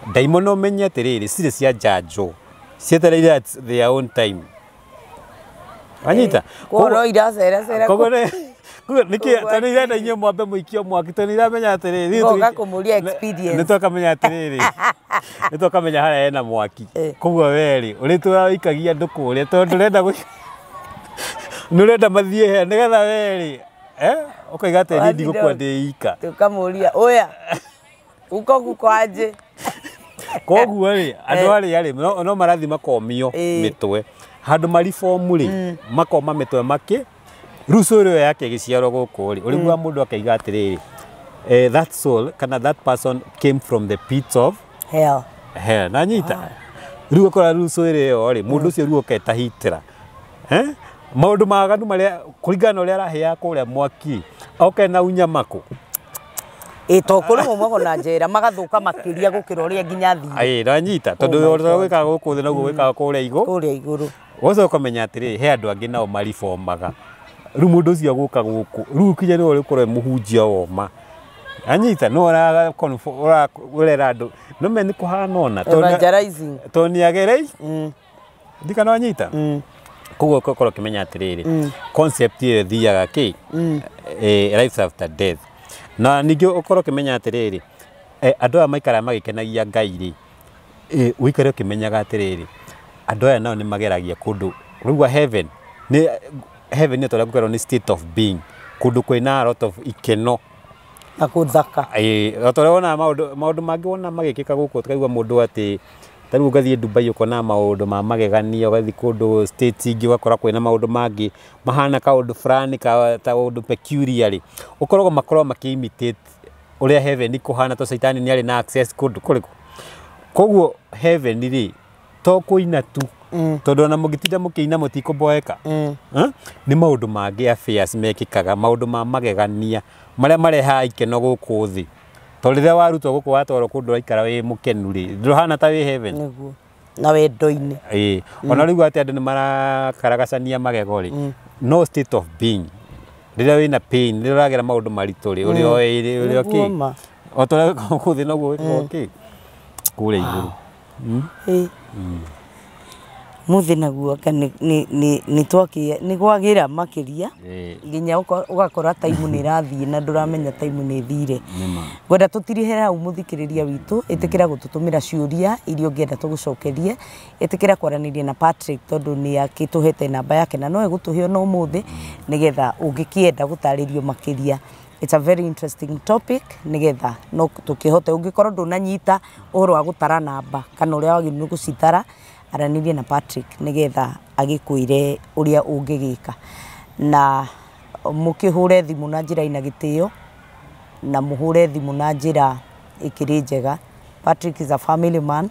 Speaker 2: Ndaimono ũmenye atĩrĩrĩ, cirĩ cia njanjo, cietereire at their own time. Wanyita?
Speaker 1: Koguo no iraceracera.
Speaker 2: Koguo nĩkĩ tondũ irenda inyuĩ mwambe mũikio mwaki, tondũ iramenya atĩrĩrĩ,
Speaker 1: Ngoka kũmũria experience.
Speaker 2: Nĩ twakamenya atĩrĩrĩ, nĩ twakamenya harĩa hena mwaki. Koguo we rĩ, ũrĩtũra wĩikagia andũ kũrĩa, tondũ ndũrenda nĩ ũrenda mathiĩ he, nĩgetha we rĩ, ũkauga atĩ niĩ ndigũkua ndĩ ika.
Speaker 1: Tũkamũria, oya, uko guko aje?
Speaker 2: Koguo rĩ, andũ arĩa rĩ, no marathiĩ makomio mĩtwe. Handũ maribomu rĩ, makoma mĩtwe makĩ, rĩu cũrũ ĩyo yake ĩgĩciarwo gũkũ rĩ, ũrĩguaga mũndũ akauga atĩrĩrĩ, that soul kana that person came from the pits of
Speaker 1: hell.
Speaker 2: Hell. Na nyita. Rĩu ũkora rĩu cũrũ ĩyo rĩ, mũndũ ũcio rĩu oketa Hitler. Maũndũ maganu marĩa kũringana na ũrĩa arahĩaga kũrĩa mwaki, oke na unyamaku.
Speaker 1: To kũrĩ mũmwe na njera magathũka makĩria gũkĩra ũrĩa nginya thire.
Speaker 2: Na nyita, tondũ ũrĩa gwĩkaga gũkũ thĩ noguo gwĩkaga kũrĩa igũrũ.
Speaker 1: Kũrĩa igũrũ.
Speaker 2: Ũgacoka ũkamenya atĩrĩrĩ, he andũ angĩ nao maribomaga. Rĩu mũndũ ũcio agũka gũkũ, rĩu kinya nĩwe ũrĩkorwo wĩ mũhunjia woma. Anyita, no ũrera andũ, no me nĩ kũhana ũna,
Speaker 1: Evangelizing.
Speaker 2: tondũ nĩ agerei. Ndikana wanyita? Koguo ũgakorwo ũkĩmenya atĩrĩrĩ, concept ĩyo ĩthiaga kĩ? Life after death. Na ningĩ ũkorwo ũkĩmenya atĩrĩrĩ, andũ aya maikaraga magĩkenagia Ngai rĩ, ũikare ũkĩmenyaga atĩrĩrĩ, andũ aya nao nĩ mageragia kũndũ, rĩu heaven, nĩ heaven nĩ ta ũrĩa ngũkwĩrwo nĩ state of being, kũndũ kwĩna a lot of ikeno.
Speaker 1: Na gũthaka.
Speaker 2: O ta ũrĩa wonaga maũndũ mangĩ wona magĩkĩka gũkũ, ũkaigua mũndũ atĩ, ta rĩu ũgathiĩ Dubai ũkona maũndũ ma magegania, ũgathiĩ kũndũ states ingĩ ũgakora kwĩna maũndũ mangĩ mahana kaũndũ fulani ta ũndũ peculiar rĩ, ũkoragwo makoragwo makĩ imitate ũrĩa heaven kũhana, tondũ caitani nĩ arĩ na access kũndũ kũrĩkũ. Koguo heaven rĩ, to kũina tu, tondũ ona mũngĩtinda mũkĩina mũtikũboeka. Nĩ maũndũ mangĩ affairs mekĩkaga, maũndũ ma magegania marĩa marehaga ikeno gũkũ thĩ. Tondũ rĩrĩa warutwo gũkũ watwarwo kũndũ ũraikara wĩ mũkenu rĩ, ndũhana ta wĩ heaven.
Speaker 1: Nĩguo. Na wendo-inĩ.
Speaker 2: Ona rĩu atĩ andũ nĩ marakaragacania magego rĩ, no state of being. Rĩrĩa wĩna pain, rĩrĩa ũragera maũndũ maritũ rĩ, ũrĩa ũrĩ, ũrĩa
Speaker 1: Nĩguo
Speaker 2: kĩ?
Speaker 1: ma.
Speaker 2: O ta ũrĩa gũkũ thĩ noguo wĩkaga kĩ? Kũrĩa igũrũ.
Speaker 1: Ĩĩ. Muthi naguo anga nĩ twakĩ nĩ gwagĩra makĩria. Nginya ũgakora taimu nĩ ĩrathiĩ na ndũramenya taimu nĩ ĩthire.
Speaker 2: Nĩma.
Speaker 1: Ngwenda tũtirihere hau mũthikĩrĩria witũ, ĩtĩkĩra gũtũtũmĩra ciũria iria ũngĩenda tũgũcokerie, ĩtĩkĩra kwaranĩria na Patrick tondũ nĩ akĩtũhete namba yake na no egũtũhe ona ũmũthĩ nĩgetha ũngĩkĩenda gũtarĩrio makĩria. It's a very interesting topic nĩgetha no tũkĩhote ũngĩkorwo ndũnanyita ũhoro wa gũtara namba kana ũrĩa wagĩrĩirwo nĩ gũcitara, aranĩria na Patrick nĩgetha agĩkwĩre ũrĩa ũngĩgĩka. Na mũkĩhũre thimũ na njĩra ĩna gĩtĩo na mũhũre thimũ na njĩra ĩkĩrĩ njega. Patrick is a family man,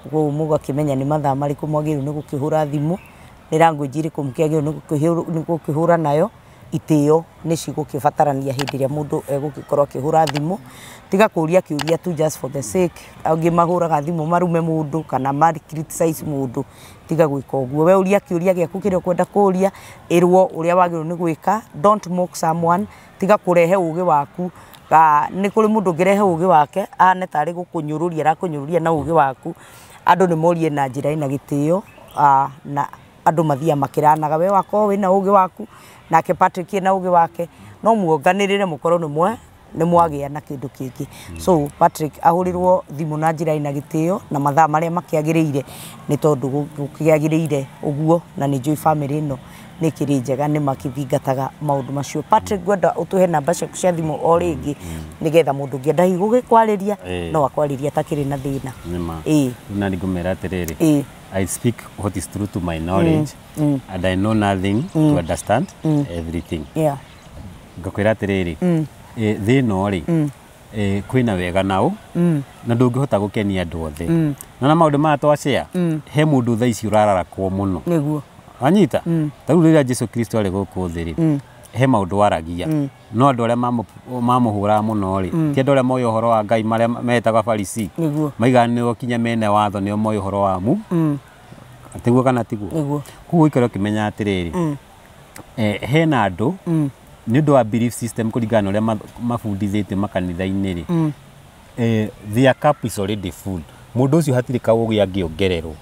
Speaker 1: koguo mũgakĩmenya nĩ mathaa marĩkũ mwagĩrĩirwo nĩ gũkĩhũra thimũ, nĩ language ĩrĩkũ mũkĩagĩrĩirwo nĩ gũkĩhũra nayo. Itĩo nĩ cigũkĩbatarania hĩndĩ ĩrĩa mũndũ egũgĩkorwo akĩhũra thimũ. Tiga kũria kĩũria tu just for the sake. Angĩ mahũraga thimũ marume mũndũ kana ma criticize mũndũ. Tiga gwĩka ũguo. We ũria kĩũria gĩaku kĩrĩa ũkwenda kũria, ĩrwo ũrĩa wagĩrĩirwo nĩ gwĩka. Don't mock someone. Tiga kũrehe ũgĩ waku. Nĩ kũrĩ mũndũ ũngĩrehe ũgĩ wake ahane tarĩ gũkũnyũrũria arakũnyũrũria na ũgĩ waku. Andũ nĩ morie na njĩra ĩna gĩtĩo, na andũ mathiaga makĩranaga, we wakorwo wĩna ũgĩ waku nake Patrick ena ũgĩ wake, no muonganĩrĩre mũkorwo nĩ mwagĩa na kĩndũ kĩngĩ. So Patrick ahũrĩrwo thimũ na njĩra ĩna gĩtĩo na mathaa marĩa makĩagĩrĩire, nĩ tondũ gũkĩagĩrĩire ũguo, na nĩ njũĩ family ĩno nĩ ĩkĩrĩ njega, nĩ makĩthingataga maũndũ macio. Patrick, ngwenda ũtũhe namba ciaku cia thimũ o rĩngĩ nĩgetha mũndũ ũngĩenda hihi gũgĩkwarĩria no akwarĩrie atakĩrĩ na thĩna.
Speaker 2: Nĩma.
Speaker 1: Ĩĩ.
Speaker 2: Na nĩngũmera atĩrĩrĩ,
Speaker 1: Ĩĩ.
Speaker 2: I speak what is true to my knowledge and I know nothing to understand everything. Ngakwĩra atĩrĩrĩ, thĩ ĩno rĩ, kwĩna wega nao na ndũngĩhota gũkenia andũ othe. Na maũndũ maya twacea, he mũndũ thaa ici ũrararakwo mũno.
Speaker 1: Nĩguo.
Speaker 2: Wanyita? Ta rĩu rĩrĩa Jesu Kristo arĩ gũkũ thĩ rĩ, he maũndũ waragia. No andũ arĩa mamũhũraga mũno rĩ, ti andũ arĩa moĩ ũhoro wa Ngai marĩa metagwo Farisi.
Speaker 1: Nĩguo.
Speaker 2: Maigaga nĩo kinya mene watho nĩo moĩ ũhoro wa mu. Tiguo kana tiguo?
Speaker 1: Nĩguo.
Speaker 2: Koguo ũikare ũkĩmenya atĩrĩrĩ, hena andũ nĩ ũndũ wa belief system kũringana na ũrĩa mabundithĩtio makanitha-inĩ rĩ, their cup is already full. Mũndũ ũcio hatirĩ kaũgĩ angĩongererwo.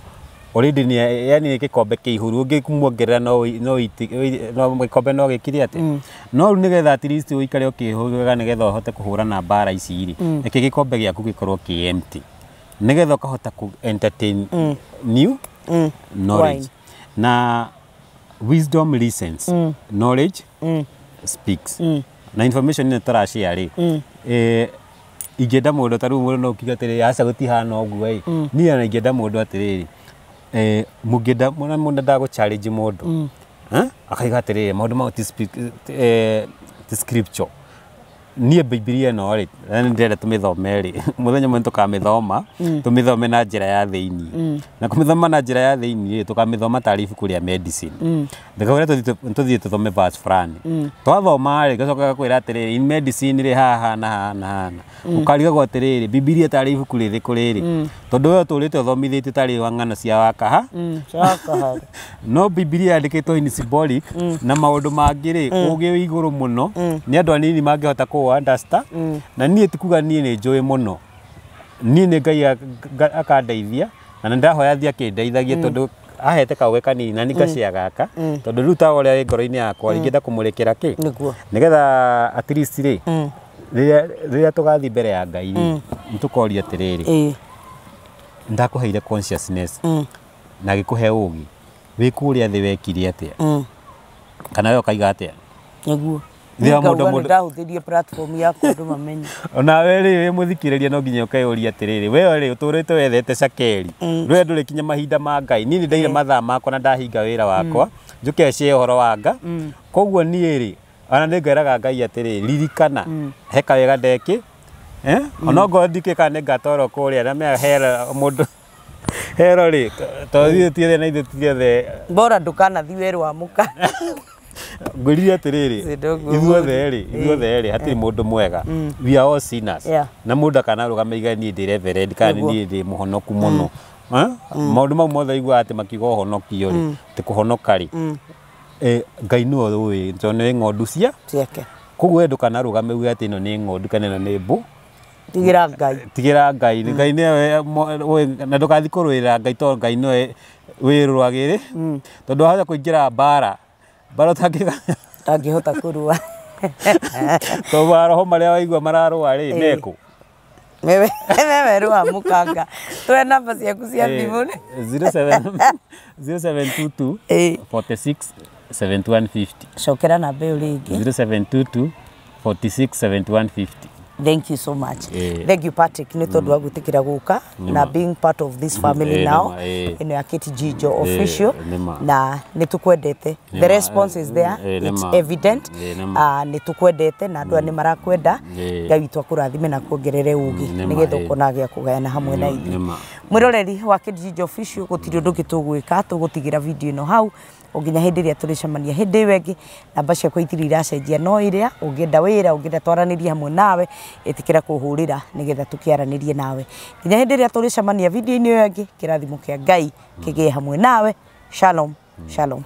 Speaker 2: Already nĩ yani nĩ gĩkombe kĩihũru, ũngĩmuongerera no gĩkombe no gĩkire atĩa. No rĩu nĩgetha at least ũikare ũkĩhũgaga nĩgetha ũhote kũhũrana mbara ici rĩ, reke gĩkombe gĩaku gĩkorwo kĩ empty nĩgetha ũkahota kũ entertain new knowledge. Na wisdom listens, knowledge speaks. Na information ĩno tũrashare rĩ, ingĩenda mũndũ ta rĩu mũndũ no ũkiuga atĩrĩrĩ, aca gũtihana ũguo ĩ. Niĩ ona ingĩenda mũndũ atĩrĩrĩ, mũngĩenda mũndũ endaga gũ challenge mũndũ, akaiga atĩrĩrĩ, maũndũ mau ti scripture. Niĩ Bibilia ĩno rĩ, na nĩ ndĩrenda tũmĩthome rĩ, mũthenya ũmwe nĩtũkamĩthoma, tũmĩthome na njĩra ya thĩiniĩ. Na kũmĩthoma na njĩra ya thĩiniĩ rĩ, tũkamĩthoma tarĩ ibuku rĩa medicine. Ndĩkakwĩra tũthiĩ tũthome verse fulani. Twathoma rĩ, ngacoka ngakwĩra atĩrĩrĩ, in medicine rĩ, haha na haha na haha. Ũkarigagwo atĩrĩrĩ, Bibilia tarĩ ibuku rĩrĩkũ rĩrĩ? Tondũ we ũtũrĩte ũthomithĩtio tarĩ wa ng'ano cia wakaha. No Bibilia yandĩkĩtwo in symbolic na maũndũ mangĩ rĩ, ũgĩ wĩ igũrũ mũno, nĩ andũ anini mangĩhota kũ understand. Na niĩ ti kuga niĩ nĩ njũĩ mũno. Niĩ nĩ Ngai akandeithia, na nĩ ndahoya thiĩ akĩndeithagia tondũ ahete kaũgĩ kanini na nĩ ngacĩa gaka, tondũ rĩu ta ũrĩa wĩ ngoro-inĩ yakwa ingĩenda kũmũrĩkĩra kĩ?
Speaker 1: Nĩguo.
Speaker 2: Nĩgetha at least rĩ, rĩrĩa tũgathiĩ mbere ya Ngai rĩ, nĩtũkoria atĩrĩrĩ, ndakũheire consciousness na gĩkũhe ũgĩ, wĩ kũrĩa thĩ wekire atĩa? Kana we ũkaiga atĩa?
Speaker 1: Nĩguo. Nĩ ndahũthĩrie platform yaku andũ mamenye.
Speaker 2: Ona we rĩ, wĩ mũthikĩrĩria no nginya ũkeyũria atĩrĩrĩ, we rĩ ũtũrĩte wethete cakeri, we ndũrĩ kinya mahinda ma Ngai. Niĩ nĩ ndaire mathaa makwa na ndahinga wĩra wakwa, njũke share ũhoro wa Nga. Koguo niĩ rĩ, ona nĩ ngeraga Ngai atĩrĩrĩ, ririkana he kawega ndeki, ona ongorwo ndikĩ kana nĩ ngatwarwo kũrĩa na mea hera mũndũ hero rĩ, tondũ ithuĩ ti othe na ithuĩ ti othe.
Speaker 1: Bora ndũkanathiĩ werũ wa mũka.
Speaker 2: Ngwĩrire atĩrĩrĩ, ithuothe rĩ, hatirĩ mũndũ mwega. We are all sinners. Na mũndũ akanarũgama aiga niĩ ndĩ reverend kana niĩ ndĩ mũhonoku mũno. Maũndũ mau mothe aiguaga atĩ makiuga ũhonokio rĩ, atĩ kũhonoka rĩ, Ngai nĩwe ũĩ, tondũ nĩ ng'ondu cia
Speaker 1: ciake.
Speaker 2: Koguo we ndũkanarũgame uge atĩ ĩno nĩ ng'ondu kana ĩno nĩ mbũ.
Speaker 1: Tigĩra Ngai.
Speaker 2: Tigĩra Ngai, Ngai nĩwe na ndũgathiĩ kũrũĩrĩra Ngai tondũ Ngai nĩwe wĩrũagĩrĩ, tondũ wahota kũingĩra mbara mbara ũtangĩka
Speaker 1: Ndangĩhota kũrũa.
Speaker 2: Tondũ maroho marĩa waigua mararũa rĩ mekũ.
Speaker 1: Wewe wewe rũa mũkanga. Tũhe namba ciaku cia thimũ.
Speaker 2: 0722 46 7150.
Speaker 1: Cokera namba ĩyo rĩngĩ.
Speaker 2: 0722 46 7150.
Speaker 1: Thank you so much.
Speaker 2: Eh.
Speaker 1: Thank you, Patrick, nĩ tondũ wa gwĩtĩkĩra gũka na being part of this family now
Speaker 2: nĩma,
Speaker 1: ĩno ya KTG Official,
Speaker 2: nĩma.
Speaker 1: na nĩ tũkwendete. The
Speaker 2: Nĩma,
Speaker 1: response is there, it's
Speaker 2: nĩma.
Speaker 1: evident.
Speaker 2: Nĩma.
Speaker 1: Ah, nĩ tũkwendete na andũ aya nĩ marakwenda. Ngai witũ akũrathime na kuongerere ũgĩ
Speaker 2: Nĩma,
Speaker 1: nĩgetha ũkona gĩa kũgayana hamwe na ithuĩ.
Speaker 2: Nĩma.
Speaker 1: Mwĩroreri wa KTG Official, gũtirĩ ũndũ ũngĩ tũgwĩka, tũgũtigĩra video ĩno hau o nginya hĩndĩ ĩrĩa tũrĩcemania hĩndĩ ĩyo ĩngĩ. Namba ciakwa itirĩ iracenjia, no ĩrĩa ũngĩenda wĩra, ũngĩenda twaranĩrie hamwe nawe, ĩtĩkĩra kũhũrĩra nĩgetha tũkĩaranĩrie nawe. Nginya hĩndĩ ĩrĩa tũrĩcemania video-inĩ ĩyo ĩngĩ, kĩrathimo kĩa Ngai kĩgĩe hamwe nawe. Shalom, shalom.